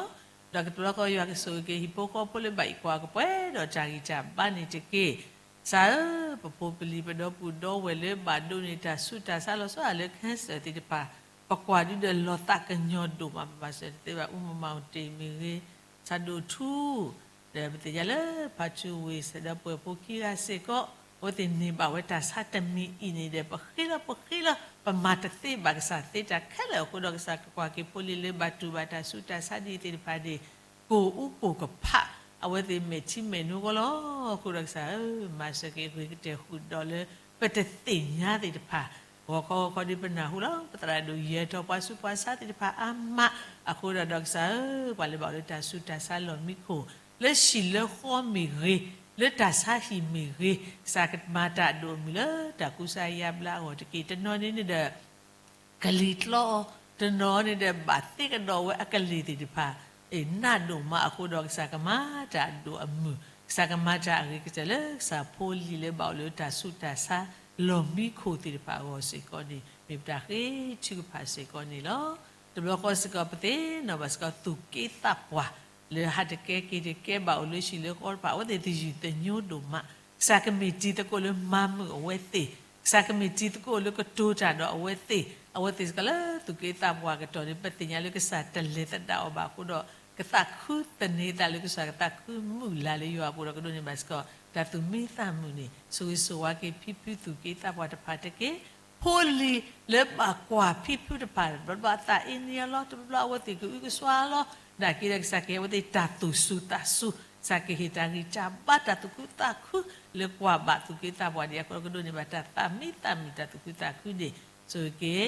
ဒီးကတဘျီဃီယွၤကဆိၣ်ဂ့ၤက့ၤဟံၣ်ဖိဃီဖိလၢဘၣ်အံးကွၢ်ကပှဲၤဒီးတၢ်ဂံၢ်တၢ်ဘါန့ၣ်တက့ၢ်. ကစၢ်ဧၢ, ပဖိပလံၤပဒီပုၢ်ဒီဝဲၢ်လၢဘၣ်ဒိးန့ၢ်တၢ်ဆူးတၢ်ဆါလီၤဆီလၢ cancer သ့ၣ်တဖၣ် ပကွၢ်ဒုးဒီးလီၤသးကညီၤဒိၣ်မး ပမၤစၢၤတသ့ဘၣ်. အူမမၤအူတ့ၢ်မ့ၢ်ဂ့ၤ, ဆၣ်ဒိၣ်ထူ ဒီးပသ့ၣ်ညါလၢ ဖါထူဝ့ၢ် စဲးဒီးပှဲၤဖိခံဂၤစ့ၢ်ကီး အဝဲသ့ၣ်န့ၢ်ဘၣ်ဝဲတၢ်ဆါတမံၤအံၤန့ၣ်ဒီး ပဃ့လီၤပဃ့လီၤ ပမၤတသ့ဘၣ် ကစၢ်သ့တၢ်ခဲလၢာ်အဃိဒီး ကစၢ်ကကွၢ်က့ၤဖိလံၤလၢဘၣ်တူၢ်ဘၣ်တၢ်ဆူးတၢ်ဆါဒ်အံၤသ့ၣ်တဖၣ်န့ၣ် ကိၢ်အူကိၢ်ကဖး အဝဲသ့ၣ်မဲာ်ထံမဲာ်နိအဂီၢ်လီၤ. အဃိဒီးကစၢ်ဧၢ, မၤစၢၤက့ၤဂ့ၤကတဲာ်ဃုာ်ဒီးလၢ ပတသ့ၣ်ညါသ့ၣ်တဖၣ် ဂီၤခီဂီၤခီဒ်ပနၢ်ဟူလီၤ. ပသရၣ်ဒိၣ်ယၢၤထီၣ်ပှၤဆူးပှၤဆါသ့ၣ်တဖၣ်အါမး အဃိဒီးဒီးကစၢ်ဧၢ, ပှၤလၢဘၣ်အိၣ်လၢတၢ်ဆူးတၢ်ဆါလီၢ်မံခိၣ် လၢဟံၣ်လၢဃီမ့ၢ်ဂ့ၤ, လၢတၢ်ဆါဟံၣ်မ့ၢ်ဂ့ၤ, ကစၢ်ကမၤတၢ်အဒိၣ်အမုၢ်လၢတၢ်ကူစါယါဘျါအဂီၢ်တက့ၢ်. တနီၤန့ၣ်န့ၣ်ဒီး ကလံၤကျီအီၤ, တနီၤန့ၣ်ဒီးဘၣ်သ့ကဒီးဝဲအကလ့ၢ်သ့ၣ်တဖၣ်, အ့ၣ် နးဒိၣ်မးအဃိဒီးကစၢ်ကမၤတၢ်အဒိၣ်အမုၢ်, ကစၢ်ကမၤတၢ်အဂ့ၤကတၢၢ်လၢကစၢ်ဖိလံၤလၢဘၣ်အိၣ်လၢတၢ်ဆူးတၢ်ဆါလီၢ်မံခိၣ်သ့ၣ်တဖၣ်အဂီၢ်စ့ၢ်ကီးန့ၣ် မ့ၢ်ပတၢ်ဃ့ထုကဖၣ်စ့ၢ်ကီးန့ၣ်လီၤ. တဘျီဃီစ့ၢ်ကီး ပသ့ၣ်နီၣ်ဘၣ်စ့ၢ်ကီး သူၣ်က့သးပှၢ် လၢဟးတကဲက့ၤတကဲဘၣ်အိၣ်လၢဟံၣ်လၢဃီတဖၣ် အဝဲသ့ၣ်သယုၢ်သညိဒိၣ်မး, ကစၢ်ကမ့ၢ်တံၤသကိးလၢမၤမုာ်အဝဲသ့ၣ်, ကစၢ်ကမ့ၢ်တံၤသကိးလၢကတိၤတၢ်ဒီးအဝဲသ့ၣ်, အဝဲသ့ၣ်စ့ၢ်ကီးလၢသူၣ်က့သးပှၢ်အကတီၢ်န့ၣ် ပသ့ၣ်ညါလၢကစၢ်တလဲၤသဒၣ်အီၤဘၣ်အဃိဒီး ကသးခုသန့ၤသးလၢကစၢ် ကသးခုမုၢ်လၢ်လၢယွၤအပူၤဒီး ကဒိးန့ၢ်ဘၣ်စ့ၢ်ကီး တၢ်သူၣ်မံသးမုာ်န့ၣ် ဆိၣ်ဂ့ၤဆိၣ်ဝါက့ၤ ဖံဖုသူၣ်က့သးပှၢ်တဖၣ်တက့ၢ်. ဖိလံၤလၢဘၣ်ကွၢ်ဖံဖုတဖၣ် တဘျီဘျီအသးအ့န့အီၤလီၤ, တဘျီဘျီအဝဲသ့ၣ်ကအုကစွါလီၤ, နာ်က့ဒီးကစၢ်ကဟ့ၣ်အဝဲသ့ၣ်တၢ်သူၣ်စူၤသးစူၤ, ကစၢ်ကဟ့ၣ်တၢ်ဂံၢ်တၢ်ဘါ တၢ်သူၣ်ခုသးခု လၢကွၢ်ဘၣ်သူၣ်က့သးပှၢ်ဒံးအဃိဒီး ကဒိးန့ၢ်ဘၣ်တၢ်သးမံသးမုာ် တၢ်သူၣ်ခုသးခုန့ၣ် ဆိၣ်ဂ့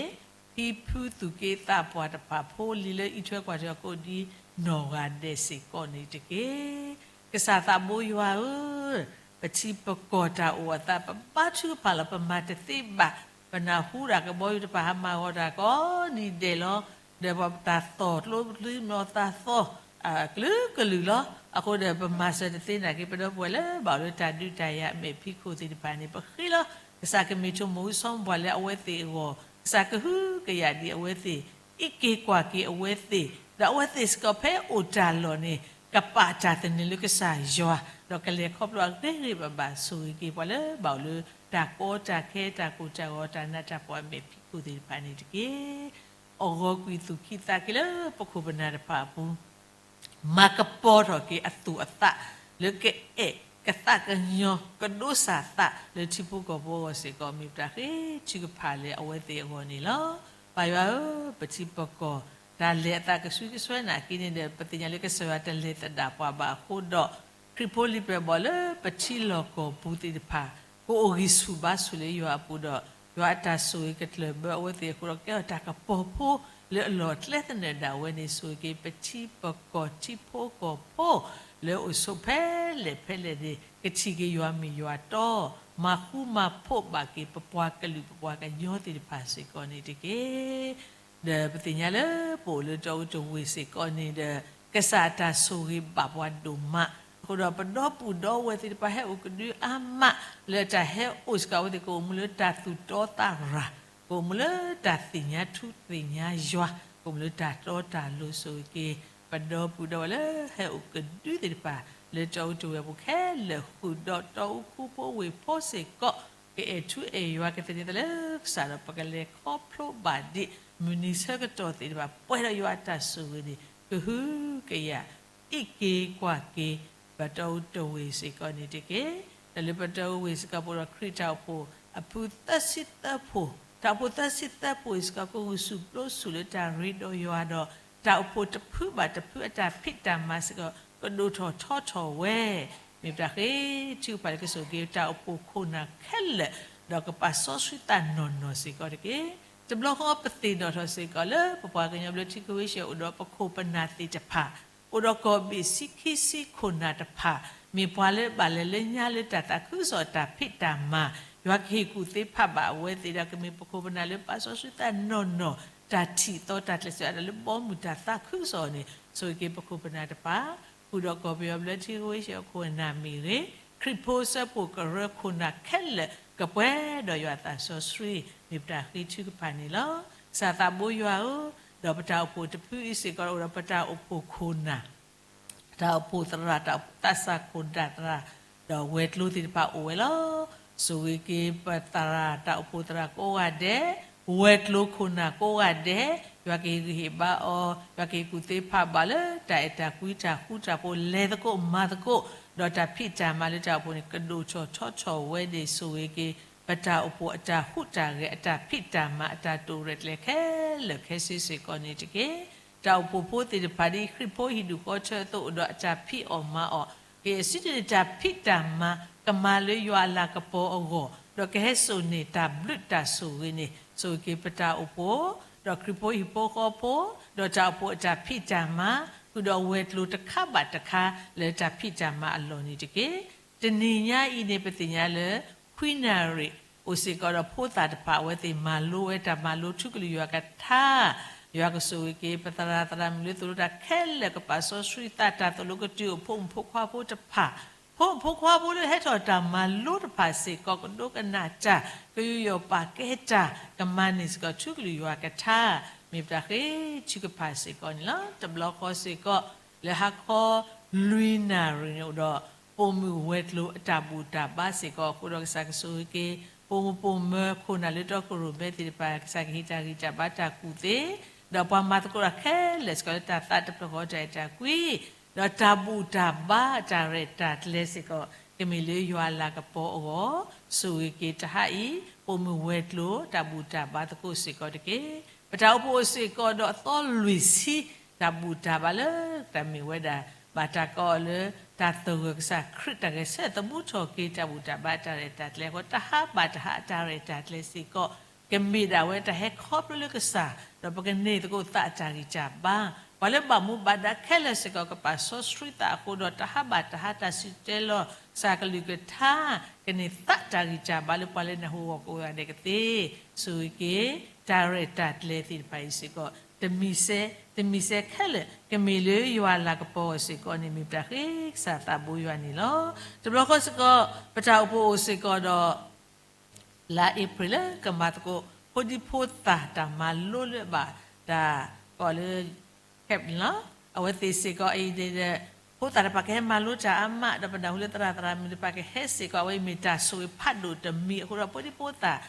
ၤက့ၤ ဖံဖုသူၣ်က့သးပှၢ်တဖၣ် ဖိလံၤလၢအံးထွဲကွၢ်ထွဲအီၤ ကိးဒံနီၢ်ဂၤဒဲးစ့ၢ်ကီးန့ၣ်တက့ၢ်. ကစၢ်သးဘိယွၤဧၢ, ပထံပကီၢ်တၢ်အိၣ်အသး ပဘါထုကဖၣ်လီၤ ပမၤတသ့ဘၣ်, ပနၢ်ဟူဒၣ်ကဘီယူၤတဖၣ် ဟးမၤဂီၤတၢ်ကိးနံၤဒဲးလီၤ. ဒီးပတၢ်သီၣ်ကျိချံမျိာ်သးသီ ကလုာ်ကလုာ်လီၤ. အဃိဒီးပမၤစၢၤတသ့နာ်က့ ပဒီပုၢ်ဝဲၢ်လၢဘၣ်အိၣ်လၢတၢ်ဒုးတၢ်ယၤအမဲာ်ဖံးခိၣ်သ့ၣ်တဖၣ်န့ၣ် ပဃ့လီၤ. ကစၢ်ကမ့ၢ်ထိၣ်မူၤအူဆီမုၢ်ပှၢ်လၢအဝဲသ့ၣ်အဂီၢ်, ကစၢ်ကဟုကယာ်ဒံးအဝဲသ့ၣ်, အံးက့ၤကွၢ်က့ၤအဝဲသ့ၣ်, ဒီးအဝဲသ့ၣ်စ့ၢ်ကီးဖဲအိၣ်တၢ်လီၢ်န့ၣ် ကပာ်တၢ်သန့ၤလၢကစၢ်ယွၤ, ဒီးကလဲၤခီဖျိအဂ့ၤဂ့ၤဘၣ်ဘၣ် ဆိၣ်ဂ့ၤက့ၤပှၤလၢဘၣ်အိၣ်လၢတၢ်ကီတၢ်ခဲ တၢ်ကိၢ်တၢ်ဂီၤ တၢ်နးတၢ်ဖှီၣ်အမဲာ်ဖံးခိၣ်သ့ၣ်တဖၣ်န့ၣ်တက့ၢ်. အီၣ်ဂီၤကွံာ်သူၣ်ခံသးခံလၢပခိၣ်ပနၢ်တဖၣ်အပူၤ မၤကပီၤထီၣ်က့ၤအသူၣ်အသး လၢကအဲၣ်ကသးကညီၤ ကဒိးစၢ်သးလၢထံဖိကီၢ်ဖိအဂီၢ်စ့ၢ်ကီး မ့ၢ်ပတၢ်ဃ့ထုကဖၣ်လၢအဝဲသ့ၣ်အဂီၢ်န့ၣ်လီၤ. ပၢ်ယွၤဧၢ, ပထံပကီၢ် တၢ်လဲၤအသးကဆှံကဆှဲနာ်က့န့ၣ်ဒီး ပသ့ၣ်ညါလၢကစၢ်ယွၤတလဲၤသဒၣ်ပှၤဘၣ်အဃိဒီး ခရံာ်ဖိလံၤပျဲၢ်ဘီၣ်လၢပထံလီၢ်ကီၢ်ပူၤသ့ၣ်တဖၣ် ကအိၣ်ဂံၢ်ဆူၣ်ဘါဆူၣ်လၢယွၤအပူၤဒီး ယွၤအတၢ်ဆိၣ်ဂ့ၤကတၢၢ်ဘၢအဝဲသ့ၣ်အဃိဒီး ကဲထီၣ်တၢ်ကပီၤဖိလၢအလီၢ်အကျဲသနၢၣ်ဒၣ်ဝဲန့ၣ် ဆိၣ်ဂ့ၤက့ၤပထံပကီၢ်ထံဖိကီၢ်ဖိ လၢအိၣ်ဆိးဖဲလဲၣ်ဖဲလဲၣ်န့ၣ် ကထံၣ်က့ၤယွၤမ့ၢ်ယွၤတီ, မၤဃူမၤဖိးဘၣ်က့ၤ ပပှၤကလုာ်ပပှၤကညီသ့ၣ်တဖၣ်စ့ၢ်ကီးန့ၣ်တက့ၢ်. ဒီးပသ့ၣ်ညါလၢပအိၣ်လၢတၢ်အိၣ်တဝ့ၢ်စ့ၢ်ကီးန့ၣ်ဒီး ကစၢ်အတၢ်ဆိၣ်ဂ့ၤဘၣ်ပှၤဒိၣ်မး, အဃိဒီးပဒီပုၢ်ဒီဝဲၢ်သ့ၣ်တဖၣ်ဟဲအိၣ်ကဒုအါမး လၢတၢ်ဟဲအိၣ်စ့ၢ်ကီးအဝဲသ့ၣ် ကအိၣ်မူလၢတၢ်သူၣ်တီသးရၤ, ကအိၣ်မူလၢတၢ်သ့ၣ်ညါထူသ့ၣ်ညါယွၤ, ကအိၣ်မူလၢတၢ်တီတၢ်လိၤ ဆိၣ်ဂ့ၤက့ၤ ပဒီပုၢ်ဒီဝဲၢ်လၢဟဲအိၣ်ကဒုသ့ၣ်တဖၣ် လၢတၢ်အိၣ်တဝ့ၢ်အပူၤခဲလၢာ် ဃုာ်ဒီးတီအူခူဖိဝ့ၢ်ဖိစ့ၢ်ကီး ကအဲၣ်ထူအဲၣ်ယွၤ ကသန့ၤသးလၢကစၢ်ဒီး ပကလဲၤခီဖျိဘၣ်ဒံး မုၢ်နံၤဆၢကတီၢ်သ့ၣ်တဖၣ် ပှဲၤဒီးယွၤအတၢ်ဆိၣ်ဂ့ၤန့ၣ် ကဟုကယာ် အံးက့ၤကွၢ်က့ၤ ပတၢ်အိၣ်တဝ့ၢ်စ့ၢ်ကီးန့ၣ်တက့ၢ်. ဒီးလၢပတၢ်အိၣ်ဝ့ၢ်စ့ၢ်ကီးပူၤဒီး ခရံာ်တၢ်အိၣ်ဖှိၣ်အဖုသၢဆံသၢဖိ, တၢ်အိၣ်ဖှိၣ်သၢဆံသၢဖိအံၤစ့ၢ်ကီး ကဂုာ်ဆူၣ်ပျိဆူၣ်လၢတၢ်ရ့ဒီးယွၤဒီး တၢ်အိၣ်ဖှိၣ်တဖုဘၣ်တဖုအတၢ်ဖံးတၢ်မၤစ့ၢ်ကီး ကဒိၣ်ထီၣ်ထီထီၣ်ဝဲ မ့ၢ်ပတၢ်ဃ့ထုကဖၣ်လၢကဆိၣ်ဂ့ၤက့ၤ တၢ်အိၣ်ဖှိၣ်ခိၣ်နၢ်ခဲလၢာ် ဒီးကပာ်စီဆှံသးနီၢ်နီၢ်စ့ၢ်ကီးတက့ၢ်. တဘျီဃီပသ့ၣ်နီၣ်ထီၣ်စ့ၢ်ကီးလၢ ပပှၤကညီဘျၢထံခဝ့ၡၢၣ် အိၣ်ဒီးပခိၣ်ပနၢ်သ့ၣ်တဖၣ်, အိၣ်ဒီးကီၢ်ဘ့ၣ်ဆံခံဆံခိၣ်နၢ်တဖၣ်, မ့ၢ်ပှၤလၢဘၣ်လဲၤလၢညါလၢတၢ်သးခုကစီၣ်တၢ်ဖံးတၢ်မၤ, ယွၤကဟ့ၣ်ကူၣ်သ့ဖးဘၣ်အဝဲသ့ၣ်ဒီး ကမ့ၢ်ပခိၣ်ပနၢ်လၢပာ်စီဆှံသးနီၢ်နီၢ်, တၢ်ထံၣ်သီတၢ်ကျဲးစၢး တၢ်လၢဘီမုၢ်တၢ်သးခုကစီၣ်န့ၣ် ဆိၣ်ဂ့ၤက့ၤပခိၣ်ပနၢ်တဖၣ်, ဃုာ်ဒီးကီၢ်ပယီၤဘျၢထံခဝ့ၡၢၣ်အခိၣ်အနၢ်မ့ၢ်ဂ့ၤ, ခရံာ်ဖိစၢဖှိၣ်ကရၢခိၣ်နၢ်ခဲလၢာ် ကပှဲၤဒီးယွၤအသးစီဆှံ မ့ၢ်ပတၢ်ဃ့ထုကဖၣ်န့ၣ်လီၤ. ကစၢ်သးဘိယွၤဧၢ, ဒီးပတၢ်အိၣ်ဖှိၣ်တဖုအံၤစ့ၢ်ကီး အိၣ်ဒီးပတၢ်အိၣ်ဖှိၣ်ခိၣ်နၢ် တၢ်အိၣ်ဖှိၣ်သရၣ်, တၢ်အိၣ်ဖှိၣ်သးစၢ်ခိၣ်နၢ်သရၣ်, ဒီးဝဲၤကျိၤသ့ၣ်တဖၣ်အိၣ်ဝဲလီၤ. ဆိၣ်ဂ့ၤက့ၤပသရၣ်, တၢ်အိၣ်ဖှိၣ်သရၣ်ကိးဂၤဒဲး, ဝဲၤကျိၤခိၣ်နၢ်ကိးဂၤဒဲး, ယွၤကဟ့ၣ်ဂံၢ်ဟ့ၣ်ဘါအီၤ, ယွၤကဟ့ၣ်ကူၣ်သ့ဖးဘၣ်လၢ တၢ်အဲၣ်တၢ်ကွံတၢ်ဃူတၢ်ဖိး လဲၤသကိးမၤသကိး, ဒီးတၢ်ဖံးတၢ်မၤလၢတၢ်အိၣ်ဖှိၣ်န့ၣ် ကဒိၣ်ထီၣ်ထီထီၣ်ဝဲန့ၣ် ဆိၣ်ဂ့ၤက့ၤ ပတၢ်အိၣ်ဖှိၣ်အတၢ်ဟူးတၢ်ဂဲၤ အတၢ်ဖံးတၢ်မၤ အတၢ်တိာ်ရဲၣ်ကျဲၤခဲလၢာ်ခဲဆ့စ့ၢ်ကီးန့ၣ်တက့ၢ်. တၢ်အိၣ်ဖှိၣ်ဖိသ့ၣ်တဖၣ် ဒ်ခရံာ်ဖိဟံၣ်ဒူၣ်ဃီထၢအသိး အိၣ်ဒီးအတၢ်ဖံးအီၣ်မၤအီၣ်, ကယဲၢ်စံးတ့ၢ်န့ၣ် တၢ်ဖံးတၢ်မၤ ကမၤလၢယွၤအလၤကပီၤအဂီၢ်, ဒီးကဟဲစိာ်န့ၢ်တၢ်ဘျုးတၢ်ဆိၣ်ဂ့ၤန့ၣ် ဆိၣ်ဂ့ၤက့ၤပတၢ်အိၣ်ဖှိၣ်, ဒီးခရံာ်ဖိဟံၣ်ဖိဃီဖိ, ဒီးတၢ်အိၣ်ဖှိၣ်အတၢ်ဖံးတၢ်မၤ, ဃုာ်ဒီးဝဲၤကျိၤတခါဘၣ်တခါ လၢတၢ်ဖံးတၢ်မၤအလီၢ်န့ၣ်တက့ၢ်. တနံၤညါအံၤန့ၣ် ပသ့ၣ်ညါလၢ ခွံနၣ်ရံၣ် အိၣ်စ့ၢ်ကီးဒီးဖိသၣ်တဖၣ် အဝဲသ့ၣ်မၤလိဝဲတၢ်မၤလိထူကလုၢ်ယွၤကထါ, ယွၤကဆိၣ်ဂ့ၤက့ၤ ပသရၣ်သရၣ်မုၣ်လၢသိၣ်လိတၢ်ခဲလၢာ် ကပာ်စီဆှံသးတၢ်သိၣ်လိကတုၤအိၣ် ဖိမုၣ်ဖိခွါဖိတဖၣ်, ဖိမုၣ်ဖိခွါဖိလၢဟဲထီၣ်တၢ်မၤလိတဖၣ်စ့ၢ်ကီး ကဒိကနၣ်တၢ်, ကယူးယီၣ်ပာ်ကဲတၢ်, ကမၤန့ၢ်စ့ၢ်ကီးထူကလုာ်ယွၤကထါ, မ့ၢ်ပတၢ်ဃ့ထုကဖၣ်စ့ၢ်ကီးန့ၣ်လီၤ. တဘျီဃီစ့ၢ်ကီး လၢဟါခီလွံၢ်နၣ်ရံၣ်န့ၣ်အိၣ်ဒီး ပိာ်မုၣ်ဝဲၤကျိၤအတၢ်ဘူၣ်တၢ်ဘါစ့ၢ်ကီးအဃိဒီး ကစၢ်ကဆိၣ်ဂ့ၤက့ၤ ပိာ်မုၣ်ပိာ်မၢၤခိၣ်နၢ်လၢတီခိၣ်ရိၣ်မဲသ့ၣ်တဖၣ် ကစၢ်ကဟ့ၣ်တၢ်ဂံၢ်တၢ်ဘါတၢ်ကူၣ်သ့, ဒီးပှၤမၤသကိးတၢ်ခဲလၢာ်စ့ၢ်ကီးလၢတၢ်သးတဖျၢၣ်ဃီတၢ်အဲၣ်တၢ်ကွံ ဒီးတၢ်ဘူၣ်တၢ်ဘါတၢ်ရဲၣ်တၢ်ကျဲၤစ့ၢ်ကီး ကမ့ၢ်လၢယွၤအလၤကပီၤအဂီၢ်, ဆိၣ်ဂ့ၤက့ၤတဟါအံၤ ပိာ်မုၣ်ဝဲၤကျိၤ တၢ်ဘူၣ်တၢ်ဘါသကိးစ့ၢ်ကီးတက့ၢ်. ပတၢ်အိၣ်ဖှိၣ်အိၣ်စ့ၢ်ကီးဒီးအသီလွံၢ်ဆံ တၢ်ဘူၣ်တၢ်ဘါလၢတၢ်မ့ၢ်ဝဲဒၣ် ဘၣ်တၢ်ကိးအီၤလၢ တၢ်သဂၢၢ်ကစၢ်ခရံာ်တၢ်ဂဲၤဆၢထၢၣ်သမူထီၣ်က့ၤ တၢ်ဘူၣ်တၢ်ဘါတၢ်ရဲၣ်တၢ်ကျဲၤအဃိ တၢ်ဟးဘၣ်တဟါအတၢ်ရဲၣ်တၢ်ကျဲၤစ့ၢ်ကီး ကမ့ၢ်ဒၣ်ဝဲတၢ်ဟဲခီဖျိလၢကစၢ်, ဒီးပကန့ၢ်သကိးသးအတၢ်ဂံၢ်တၢ်ဘါ, ပှၤလၢဘၣ်မူဘၣ်ဒါခဲလၢာ်စ့ၢ်ကီး ကပာ်စီဆှံသးအဃိဒီး တၢ်ဟးဘၣ်တဟါတၢ်စံၣ်တဲၤတဲလီၤ ကစၢ်ကလုၢ်ကထါ, ကန့ၢ်သးတၢ်ဂံၢ်တၢ်ဘါလၢပှၤလၢနဟူဂီၢ်ကိးဂၤဒဲးကသ့, ဆိၣ်ဂ့ၤက့ၤ တၢ်ရဲၣ်တၢ်ကျဲၤသ့ၣ်တဖၣ်အံၤစ့ၢ်ကီး တမံၤစဲ တမံၤစဲခဲလၢာ် ကမ့ၢ်လၢယွၤအလၤကပီၤအဂီၢ်စ့ၢ်ကီးန့ၣ် မ့ၢ်ပတၢ်ဃ့ကစၢ်သးဘိယွၤန့ၣ်လီၤ. တဘျီဃီစ့ၢ်ကီး ပတၢ်အိၣ်ဖှိၣ်အိၣ်စ့ၢ်ကီးဒီး လါအ့ဖြ့ၣ်လၢကမၤသကိး ဖိဒံဖိသၣ်တၢ်မၤလိလၢအဘၣ်တၢ်ကိးလၢ camp န့ၣ်လီၤ. အဝဲသ့ၣ်စ့ၢ်ကီးအံၤန့ၣ်ဒီး ဖိသၣ်တဖၣ်ကဟဲမၤလိတၢ်အါမး ဒီးပနၢ်ဟူလၢသရၣ်သရၣ်မုၣ်တဖၣ်ကဟဲစ့ၢ်ကီး အဝဲအံၤမ့ၢ်တၢ်ဆိၣ်ဂ့ၤဖးဒိၣ်တမံၤအဃိဒီး ဖိဒံဖိသၣ်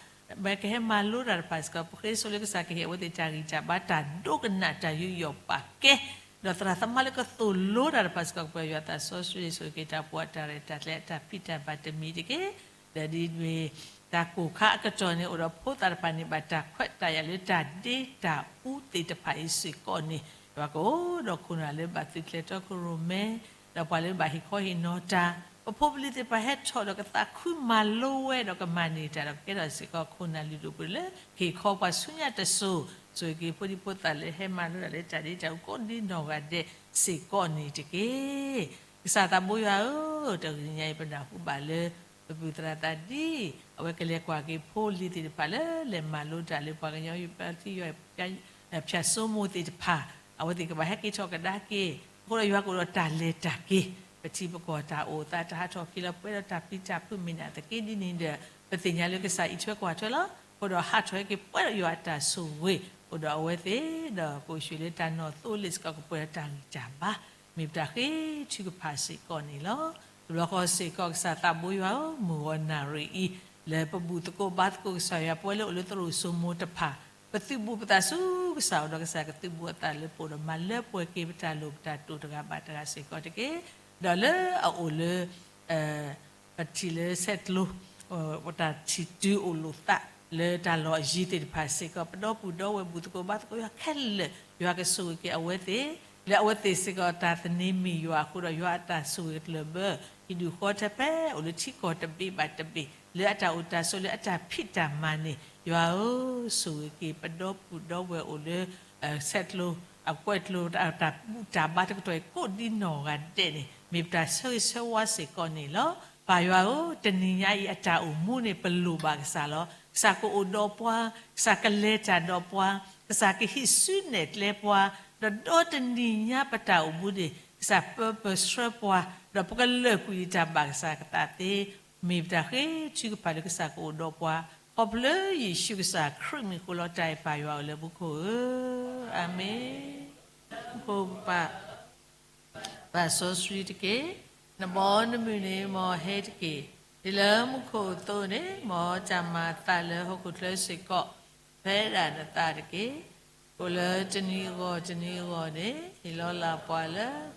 မ့ၢ်ကဟဲမၤလိတၢ်တဖၣ်စ့ၢ်ကီး ပဃ့ဆိလၢကစၢ်ကဟ့ၣ်အဝဲသ့ၣ်တၢ်ဂံၢ်တၢ်ဘါ တၢ်ဒိကနၣ်တၢ်ယူးယီၣ်ပာ်ကဲ ဒီးသရၣ်သမါလၢကသိၣ်လိတၢ်တဖၣ်စ့ၢ်ကီး ကပှဲၤယွၤသးစီဆှံ ဆိၣ်ဂ့ၤက့ၤတၢ်အိၣ်ဖှိၣ်အတၢ်ရဲၣ်တၢ်ကျဲၤ အတၢ်ဖံးတၢ်မၤတမံၤတက့ၢ်. ဒီးဒ်မ့ၢ်တၢ်ကိၢ်ခါအကတီၢ်န့ၣ် အိၣ်ဒီးဖိသၣ်တဖၣ်န့ၣ် ဘၣ်တၢ်ခွဲးတၢ်ယာ်လၢတၢ်ဒ့တၢ်အူသ့ၣ်တဖၣ်အံၤစ့ၢ်ကီးန့ၣ် ယွၤကအိၣ်ဒီးခိၣ်နၢ်လၢဘၣ်သုးကျဲၤတီခိၣ်ရိၣ်မဲ ဒီးပှၤလၢဘၣ်ဟ့ၣ်ခီဟ့ၣ်နီၤတၢ် ပဖိပလံၤသ့ၣ်တဖၣ်ဟဲထီၣ်ဒီးကသးခုမၤလိဝဲဒီးကမၤန့ၢ်တၢ်ဒီးကကဲထီၣ်စ့ၢ်ကီးခိၣ်နၢ်လုၢ်ဒိၣ်ပှ့ၤဒိၣ်လၢ ကဟ့ၣ်ခီပှၤဆူညါတစိၤ ဆိၣ်ဂ့ၤက့ၤဖိဒံဖိသၣ်လၢဟဲမၤလိတၢ်လၢတၢ်ဒ့တၢ်အူကိးဒ်နီၢ်ဂၤဒဲးစ့ၢ်ကီးန့ၣ်တက့ၢ်. ကစၢ်သးဘိယွၤဧၢ, တဂီၤညါအံၤပနၢ်ဟူဘၣ်လၢ ပပုၢ်သရၣ်သးဒ် အဝဲကလဲၤကွၢ်က့ၤဖိလံၤသ့ၣ်တဖၣ်လၢလဲၤမၤလိတၢ်လၢပှၤကညီယပျးထံယွၤ ဖၠၣ်စိမိၤသ့ၣ်တဖၣ် အဝဲသ့ၣ်ကဘၣ်ဟဲက့ၤထီၣ်ကဒါက့ၤ အဃိဒီးယွၤကအိၣ်ဒီးတၢ်လဲၤတၢ်က့ၤ ပထံပကီၢ်တၢ်အိၣ်သး တၢ်ဟးထီၣ်က့ၤလီၤပှဲၤဒီးတၢ်ပျံၤတၢ်ဖုးမ့ၢ်နၢ်သက့ဒ်န့ၣ်ဒီး ပသ့ၣ်ညါလၢကစၢ်အံးထွဲကွၢ်ထွဲလီၤ. အဃိဒီးဟးထီၣ်ဟဲက့ၤပှဲၤဒီးယွၤအတၢ်ဆိၣ်ဂ့ၤ အိၣ်ဒီးအဝဲသ့ၣ် ဒီးကအိၣ်ဆူၣ်လၢတၢ်နီၣ်သိလ့ၣ်စ့ၢ်ကီး ကပှဲၤဒီးတၢ်ဂံၢ်တၢ်ဘါ မ့ၢ်ပတၢ်ဃ့ထုကဖၣ်စ့ၢ်ကီးန့ၣ်လီၤ. တဘျီဃီစ့ၢ်ကီးကစၢ်သးဘိယွၤဧၢ, မုၢ်ဂီၤနၣ်ရံၣ်အံၤ လၢပဘူၣ်သကိးဘါသကိးကစၢ်ယွၤ ပဝဲလၢအိၣ်လၢသရိာ်စိမိၤတဖၣ် ပသုးဘူးပသးဆူကစၢ်အအိၣ်ဒီး ကစၢ်ကသုးဘူးအသးလၢပအိၣ်ဒီးမၤလၢပှဲၤက့ၤပတၢ်လိၣ်ပတၢ်တိာ်တဂၤဘၣ်တဂၤစ့ၢ်ကီးတက့ၢ်. ဒီးလၢအအိၣ်လၢ ပထံၣ်လၢဆဲးကျိး တၢ်ထံၣ်တုၤအိၣ်လိာ်သး လၢတၢ်လီၢ်အယံၤသ့ၣ်တဖၣ်စ့ၢ်ကီး ပဒီပုၢ်ဒီဝဲၢ်ဘူၣ်သကိးဘါသကိးယွၤခဲလၢာ် ယွၤကဆိၣ်ဂ့ၤက့ၤအဝဲသ့ၣ် လၢအဝဲသ့ၣ်စ့ၢ်ကီးတၢ်သန့ၤမ့ၢ်ယွၤအဃိဒီး ယွၤအတၢ်ဆိၣ်ဂ့ၤကတၢၢ်ဘၢ ဟံၣ်ဒူၣ်ဃီထဲဖဲအိၣ်လၢထံကီၢ်တဘ့ၣ်ဘၣ်တဘ့ၣ် လၢအတၢ်အိၣ်တၢ်ဆိးလၢအတၢ်ဖံးတၢ်မၤန့ၣ် ယွၤဧၢ, ဆိၣ်ဂ့ၤက့ၤပဒီပုၢ်ဒီဝဲၢ်အိၣ်လၢ ဆဲးကျိး အကွဲးကျိး တၢ်ဘူၣ်တၢ်ဘါတကတီၢ်အံၤကိးဒ်နီၢ်ဂၤဒဲးန့ၣ် မ့ၢ်ပတၢ်ဆၢဂ့ၤဆၢဝါစ့ၢ်ကီးန့ၣ်လီၤ. ပၢ်ယွၤဧၢ, တနံၤညါအံၤအတၢ်အိၣ်မူန့ၣ် ပလိၣ်ဘၣ်ကစၢ်လီၤ. ကစၢ်ကအိၣ်ဒီးပှၤ, ကစၢ်ကလဲၤတၢ်ဒီးပှၤ, ကစၢ်ကဟံးစုနဲၣ်ကျဲပှၤ, ဒီးဒီတနံၤညါပတၢ်အိၣ်မူန့ၣ် ကစၢ်ပၢပၢၢ်ဆှၢပှၤ, ဒီးပကလၢာ်ကွံာ်တၢ်ဘၣ်ကစၢ်ကသးသ့, မ့ၢ်ပတၢ်ဃ့ထုကဖၣ်လၢကစၢ်ကအိၣ်ဒီးပှၤ, ခီဖျိယ့ၣ်ၡူးကစၢ်ခရံာ်မံၤဃိလီၤ. တၢ်အဲၣ်ပၢ်ယွၤအိၣ်လၢမူခိၣ်ဧၢ, အၤမ့ၣ်. မူခိၣ်ပၢ် သးစီဆှံတက့ၢ်. နဘီနမုၢ်န့ၣ်မ်ဟဲတက့ၢ်. ဒ်လၢမူခိၣ်အသိးန့ၣ် မ်တၢ်မၤအသးလၢဟီၣ်ခိၣ်ချၢစ့ၢ်ကီး ဖဲဒၣ်နသးတက့ၢ်. အိၣ်လၢတနံၤအဂီၢ်တနံၤအဂီၢ်န့ၣ် ဟ့ၣ်လီၤလၢ်ပှၤလၢ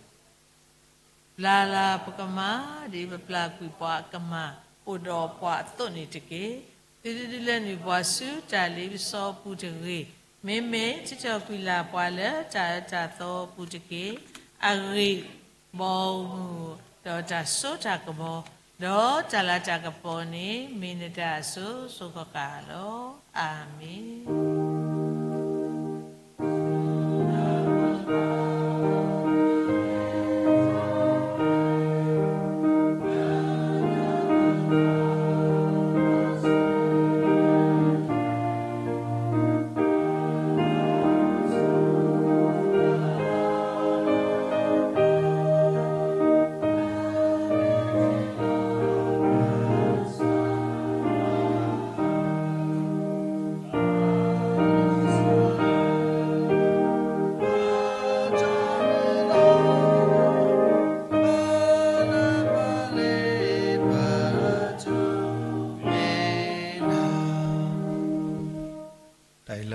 ပျၢ်လၢ်ပကမၣ် ဒ်ပပျၢ်ကွံာ်ပှၤအကမၣ် အိၣ်ဒီးပှၤအသိးန့ၣ်တက့ၢ်. သုတဒုးလဲၤနုာ်ပှၤဆူတၢ်လ့ပစီအပူၤတဂ့ၤ, မ့မ့ၢ်ထုးထီၣ်ကွံာ်လၢ်ပှၤလၢတၢ်အၢတၢ်သီအပူၤတက့ၢ်. အဂ့ၢ် ဘီမုၢ်ဒီးတၢ်စိတၢ်ကမီၤ ဒီးတၢ်လၤတၢ်ကပီၤန့ၣ် မ့ၢ်နတၢ်အစိၤစိၤဃၣ်ဃၣ်လီၤ. အၤမ့ၣ်.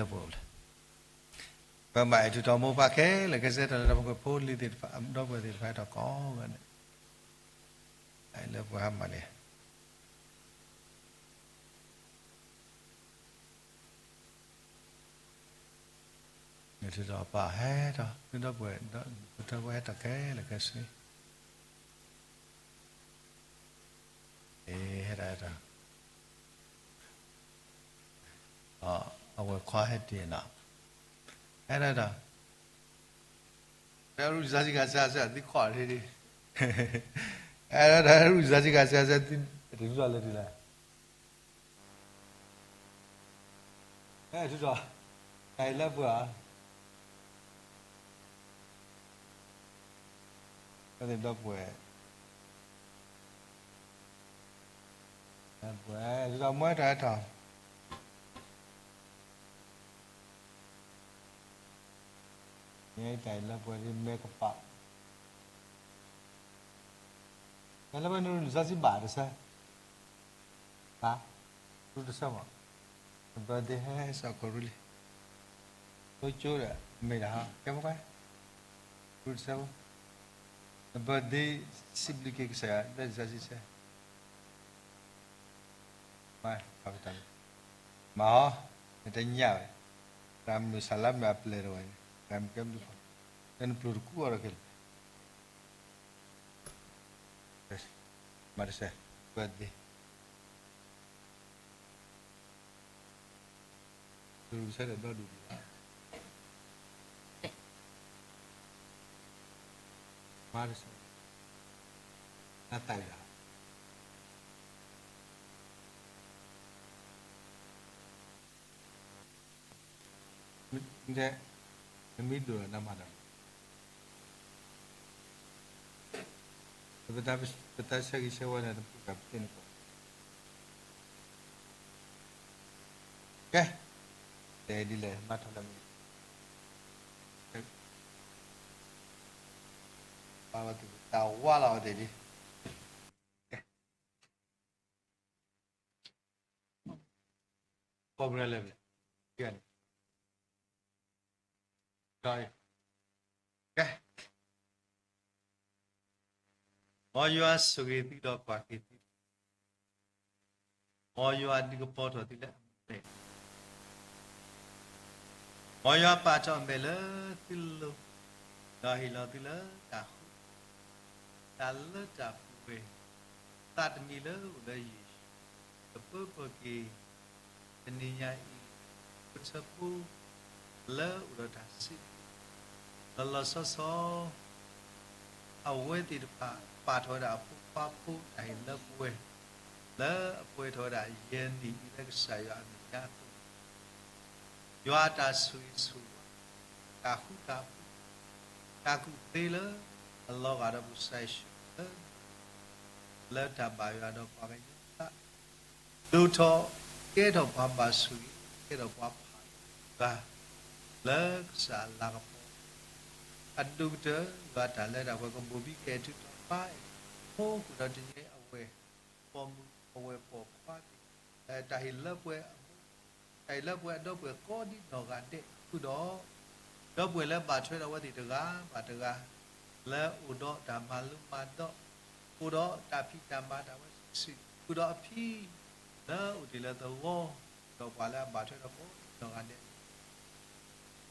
လၢပှဲၤလၢ ပမၤအဲၣ်ထူၣ်တီၤမိၢ်ပၢ်ခဲလၢာ်ခဲဆ့ တၢ်လၢတၢ်ဖိကဖိလံၤသ့ၣ်တဖၣ် ဒီပုၢ်ဝဲၢ်သ့ၣ်တဖၣ် ဟဲထီၣ်ကိးဂၤဒဲး, လၢပှဲၤဟါမၢ်လံ, နထူၣ်တီၤပၢ်ဟဲထီၣ် သုဒီပုၢ်ဝဲၢ် ဒီးထၢပှဲၤဟဲထီၣ်ခဲလၢာ်ခဲဆ့ ဟဲထီၣ် ဟဲထီၣ်, အဝဲခွါဟဲတ့ၢ်နီၤ, ဟဲထီၣ် တၢ်ရူၢ်စၢ်စံကစၢ်စၢ် သုခွါထံၣ်ဒံး, အဲၣ်ဒိးတၢ်ရူၢ်စၢ်စံကစၢ်စၢ် သုတထူၣ်တီၤလၢဒ်လဲၣ်, ဟဲထူၣ်တီၤ, တၢ်အံၤလၢပှဲၤဧါ, ဒီပုၢ်ဝဲၢ် ပှဲၤထူၣ်တီၤမ့ၢ်တၢ်ဟဲထီၣ် မ့ၢ်တၢ်အံၤလၢပှဲၤဒ်မဲကပၤ, တၢ်လၢပှဲၤနရူၢ်စၢ်စံဘၣ်တဆၢ, ဘၣ်, ရူၢ်တဆၢမး, န birthday ဟဲစးခီရူၢ်လံ, ဖိကၠိဒီး မ့ၢ်ဒၣ်ဟါ ကဲမ့ၢ်ကွၢ်, ရူၢ်တဆၢဖိ, န birthday စံးဘျုးက့ၤကစၢ်ယွၤ လၢစၢ်စံဆၢ မၤအီၤ, နတညၣ်ဝဲ, တၢ်မုာ်စၢ်လၢမုာ်အပျဲၢ်တဝဲန့ၣ် တၢ်မုာ်ကဲဘျုးဖှိၣ်, လၢနပျိၢ်တကူအီၤဒီးခဲလၢာ်, မၤတဆၢ, birthday တရူးဆၢဒီးဘျီဒူၣ်ဒံးဘၣ်, မၤတဆၢ, နသးဝံၣ်လီၤ, နမ့ၢ်ဒိၣ်ဒီးနမၤဒီး ပတၢ်ဆၢဂ့ၤဆၢဝါန့ၣ် တပူၤတၢ်ပသ့ၣ်န့ၣ်ကီး, ကဲ, တဲဒ်လဲၣ် မၤထီၣ်လၢမ့ၢ်, ပာ်ဝဲတၢ်ဝါလီၤအီၤတဲဒ် ကဲ, ကိးပူၤလၢ်လၢ်, ကဲ, မ်ယွၤဆိၣ်ဂ့ၤသုဒီးကွၢ်က့ၤသု, မ်ယွၤဒုးကပီၤထီၣ်သုလၢအမဲာ်, မ်ယွၤပာ်ထီၣ်အမဲာ်လၢသုလိၤ, ဒီးဟ့ၣ်လီၤသုလၢတၢ်ဃူ, တၢ်လၢတၢ်ပှဲၤ, သးတမံၤလၢအိၣ်လၢယ့ၣ်ၡူး, ကပၢၤက့ၤ တနံၤညါအံၤ, အိၣ်ဆၢဖိ လၢအိၣ်ဒီးတၢ်စံး, လီၤလီၤဆီဆီ, အဝဲသ့ၣ်တဖၣ် ပာ်ထီၣ်ဝဲဒၣ်အဖိခွါဖိတၢ်ဟ့ၣ်လၢပှဲၤ, လၢအပှဲၤထီၣ်ဝဲဒၣ်ယဲၢ်နံၣ်အံၤလၢကစၢ်ယွၤအမဲာ်ညါအသိး, ယွၤအတၢ်ဆိၣ်ဂ့ၤဆိၣ်ဝါ, တၢ်ဃူတၢ်ဖိး, တၢ်ကူၣ်သ့လၢ အလီၤဂာ်ဒီးပကစၢ်ယ့ၣ်ၡူးခရံာ် လၢတၢ်ဘၣ်ယွၤဒီးပှၤကညီအသး, ဒိၣ်ထီၣ်ကဲထီၣ်ပှၤဘၣ်ဆိၣ်ဂ့ၤ, ကဲထီၣ်ပှၤဖးဂၤ, လၢကစၢ်အလၤကပီၤ, အဒိၣ်ကတၢၢ် ယွၤတၢ်လၢတၢ်ပှဲၤကဘိၣ်ဘံကအဲၣ်ထူၣ်တီၤပၢ်, အိၣ်ဃုာ်ဒီးတနံၤအဝဲၢ်ပိာ်မုၣ်အဝဲၢ်ပိာ်ခွါသ့ၣ်, တၢ်ဟ့ၣ်လၢပှဲၤအမူ, တၢ်ဟ့ၣ်လၢပှဲၤအဒီပုၢ်ဝဲၢ်ကိးဒံနီၢ်ဂၤဒဲးဃုာ်ဒီး, ဒီပုၢ်ဝဲၢ်လၢဘၣ်ထွဲဒီးအဝဲသ့ၣ်တဂၤဘၣ်တဂၤ, လၢအိၣ်ဒီးတၢ်မၤလိမၤဒိး, အိၣ်ဒီးတၢ်ဖံးတၢ်မၤတၢ်ဝဲစုာ်စုာ်, ဃုာ်ဒီးအဖံ, လၢအိၣ်တ့ၢ်လၢသဝီ, ဒီးပှၤလၢအဘၣ်ထွဲဒီးကိးဒံနီၢ်ဂၤဒဲး,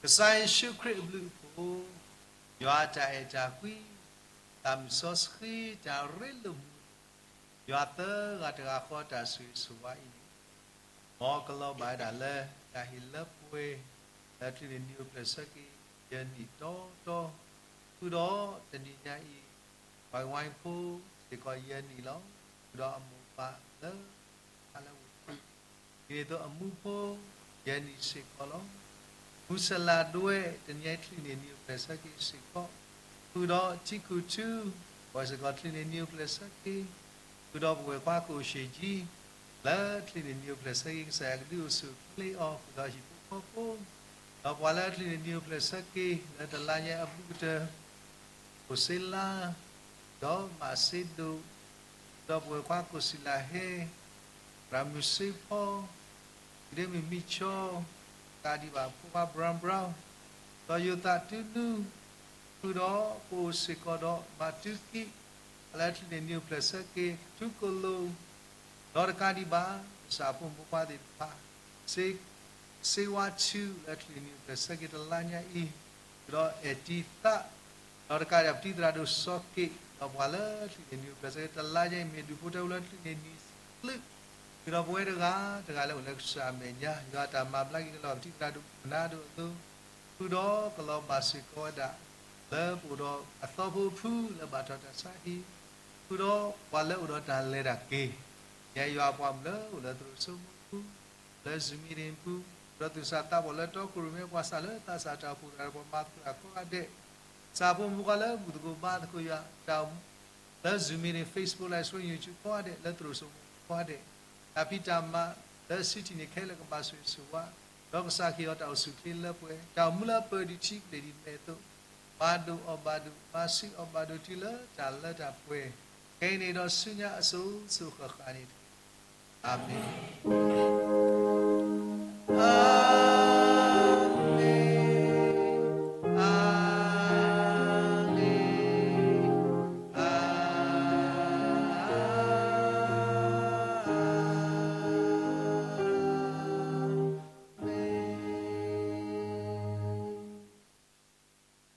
ကစၢ်ယ့ၣ်ၡူးခရံာ်အဘျုးအဖှိၣ်, ယွၤအတၢ်အဲၣ်တၢ်ကွံ, သးမုၢ်စီဆှံတၢ်ရ့လိာ်မုာ်လိာ်, ယွၤသၢဂၤတဂၤဃီတၢ်ဆိၣ်ဂ့ၤဆိၣ်ဝါအံၤန့ၣ်, မ်ကလီၤဘၣ်ဝဲဒၣ်လၢ တၢ်ဟ့ၣ်လၢပှဲၤ, လၢချံးန့ၣ်နံၤအိၣ်ဖျဲၣ်ဆၢက့ၤ ယဲၢ်နံၣ်တီတီ, ဃုာ်ဒီးတနံၤညါအံၤ, ဝဲဝဲဖိစ့ၢ်ကီးယဲၢ်နံၣ်လီၤ. ဃုာ်ဒီးအမိၢ်ပၢ်လၢ အလၢဝ့ၢ် ဒ်န့ၣ်အသိးအမူဖိ ယဲၢ်နံၣ်စ့ၢ်ကီးလီၤ. မူစလၤဒွဲၣ် တနံၤညါအံၤ ချံးန့ၣ်နံၤအိၣ်ဖျဲၣ်ဆၢက့ၤစ့ၢ်ကီး, ဃုာ်ဒီးထံကူၣ်ထူ ပှၤစ့ၢ်ကီး ချံးန့ၣ်နံၤအိၣ်ဖျဲၣ်ဆၢက့ၤ, ဃုာ်ဒီးပဝဲၢ်ခွါကအိၣ်ဆံးကံ လၢချံးန့ၣ်နံၤအိၣ်ဖျဲၣ်ဆၢက့ၤ ကစၢ်ယွၤကဒုးအိၣ်ဆူၣ်အိၣ်ချ့အီၤ ဃုာ်ဒီးဟံၣ်ဖိဃီဖိ, ဒီးပှၤလၢချံးန့ၣ်နံၤအိၣ်ဖျဲၣ်ဆၢက့ၤ လၢတလါညါအဘူးကတၢၢ် အိၣ်စ့လါ, ဒီးမၤစ့ဒိၣ်, ဒီးပဝဲၢ်ခွါကိၣ်စံလးဟဲ, ရၤမုၢ်စ့ဖီ, ဒ့မုၢ်မံဆီ, တကးဒံးဘၣ် ဖိခွါ Brown Brown ဒီးယိၤသး တူနူ ဃုာ်ဒီးပအိၣ်စ့ၢ်ကီးဒီး မၤတူကံၣ် လၢချံးန့ၣ်နံၤအိၣ်ဖျဲၣ်ဆၢက့ၤ ထူကလိၤ ဒီးတကးဒံးဘၣ် ကစၢ်ဖိမုၣ်ဖိခွါသ့ၣ်တဖၣ် စ့ စ့ဝါဆူ လၢချံးန့ၣ်နံၤအိၣ်ဖျဲၣ်ဆၢက့ၤတလါညါအံၤ ဃုာ်ဒီးအဲၣ်တံသး ဒီးတကးဒံး ပတံၤသရၣ်ဒိၣ်စီၤက့ၣ် ဒီးပှၤလၢချံးန့ၣ်နံၤအိၣ်ဖျဲၣ်ဆၢက့ၤတလါညါအံၤ မ့ၢ်ဒူၣ်ဖိထၢဖိလၢချံးန့ၣ်နံၤဆံးကလုာ် ဃုာ်ဒီးပဝဲတဂၤတဂၤလၢအိၣ်လၢကစၢ်အမဲာ်ညါ ယွၤအတၢ်မၤဘျါက့ၤကလီၤ ပတံၤသရၣ်ဒိၣ်ခိၣ်နၢ်ဒိၣ်အသိး ဃုာ်ဒီးကလီၤဘၣ်စ့ၢ်ကီးဝဲဒၣ် လၢပအိၣ်ဒီးအသီဖိအဖုလၢဘၣ်ထီၣ်တၢ်ဆါဟံၣ် ဃုာ်ဒီးပှၤလၢအိၣ်ဒီးတၢ်လဲၤတၢ်က့ၤ ယဲယွၤပှၤမုၣ်လၢအိၣ်လၢသရိာ်စိမိၢ်ပူၤ လၢ Zoom meeting ပူၤ ဒီးသူၣ်စၢ်သးဘီၣ်လၢတီခိၣ်ရိၣ်မဲ ပှၤစၢ်လၢသးစၢ်တၢ်အိၣ်ဖှိၣ်တၢ်ဒီးပှၤမၤသကိးတၢ်ကိးဂၤဒဲး ကစၢ်ဖိမုၣ်ဖိခွါလၢမုၢ်သကိးဘါသကိးယွၤ တၢ်အိၣ်မူ လၢ Zoom meeting Facebook live stream YouTube ကိးဂၤဒဲး လၢသရိာ်စိမိၢ်ပူၤကိးဂၤဒဲး တၢ်ဖံးတၢ်မၤ လၢ city န့ၣ်ခဲလၢာ်ကဘၣ်ဆိၣ်ဂ့ၤဆိၣ်ဝါ ဒီးကစၢ်ကဟ့ၣ်အီၤတၢ်အိၣ်ဆူၣ်ချ့လၢပှဲၤ တၢ်အိၣ်မူလၢအပၢၢ်ဒံးထံကဘျံးဒံးမဲာ်အသိး ဘၣ်ဒိၣ်အီၣ်ဘၣ်ဒိၣ် ဘၣ်ဆံးအီၣ်ဘၣ်ဒိၣ်တုၤလၢတၢ်လၢတၢ်ပှဲၤ ခဲအံၤန့ၣ်ဒီးဆူညါအစိၤစိၤဃၣ်ဃၣ်န့ၣ်တက့ၢ်. အၤမ့ၣ်, အၤမ့ၣ်, အၤမ့ၣ်.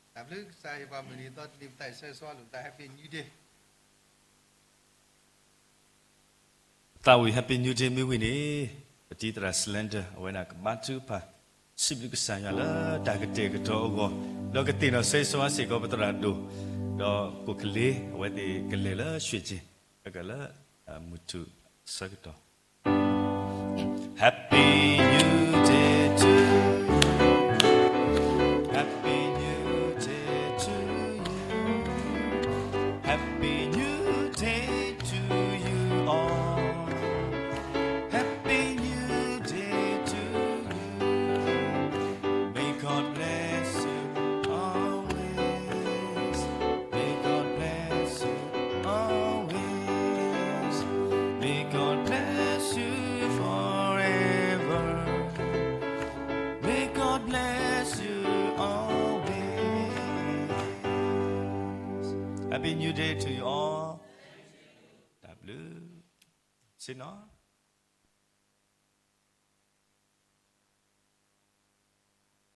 တၢ်ဘျုးကစၢ်ယွၤပှၤမုၢ်နံၤသီတနံၤ ပသးအံၤဆၢဂ့ၤဆၢဝါလိာ်ပသး Happy New Day. ပသးဝံၣ် Happy New Day မ့ၢ်ဝံၤန့ၣ် ပတံၤသရၣ် Slender အဝဲဒၣ်ကဘါထုကဖၣ် စံးဘျုးကစၢ်ယွၤလၢတၢ်ကတဲာ်ကတီၤအဂီၢ် ဒီးကသ့ၣ်နီၣ်ဆၢဂ့ၤဆၢဝါစ့ၢ်ကီးပသရၣ်ဒိၣ် ဒီးကိးကလ့ အဝဲသ့ၣ်ကလဲၤလၢ ရွှ့ၣ်ကျင် ကလၢ မုၢ်ထူၣ်ဆၢကတီၢ် Happy New Day to you. Happy New Day to you. Happy New Day to you all. Happy New Day to you. May God bless you always. May God bless you always. May God bless you forever. May God bless you always. Happy New Day to you all. တၢ်ဘျုး ဆ့ၣ်နီၤ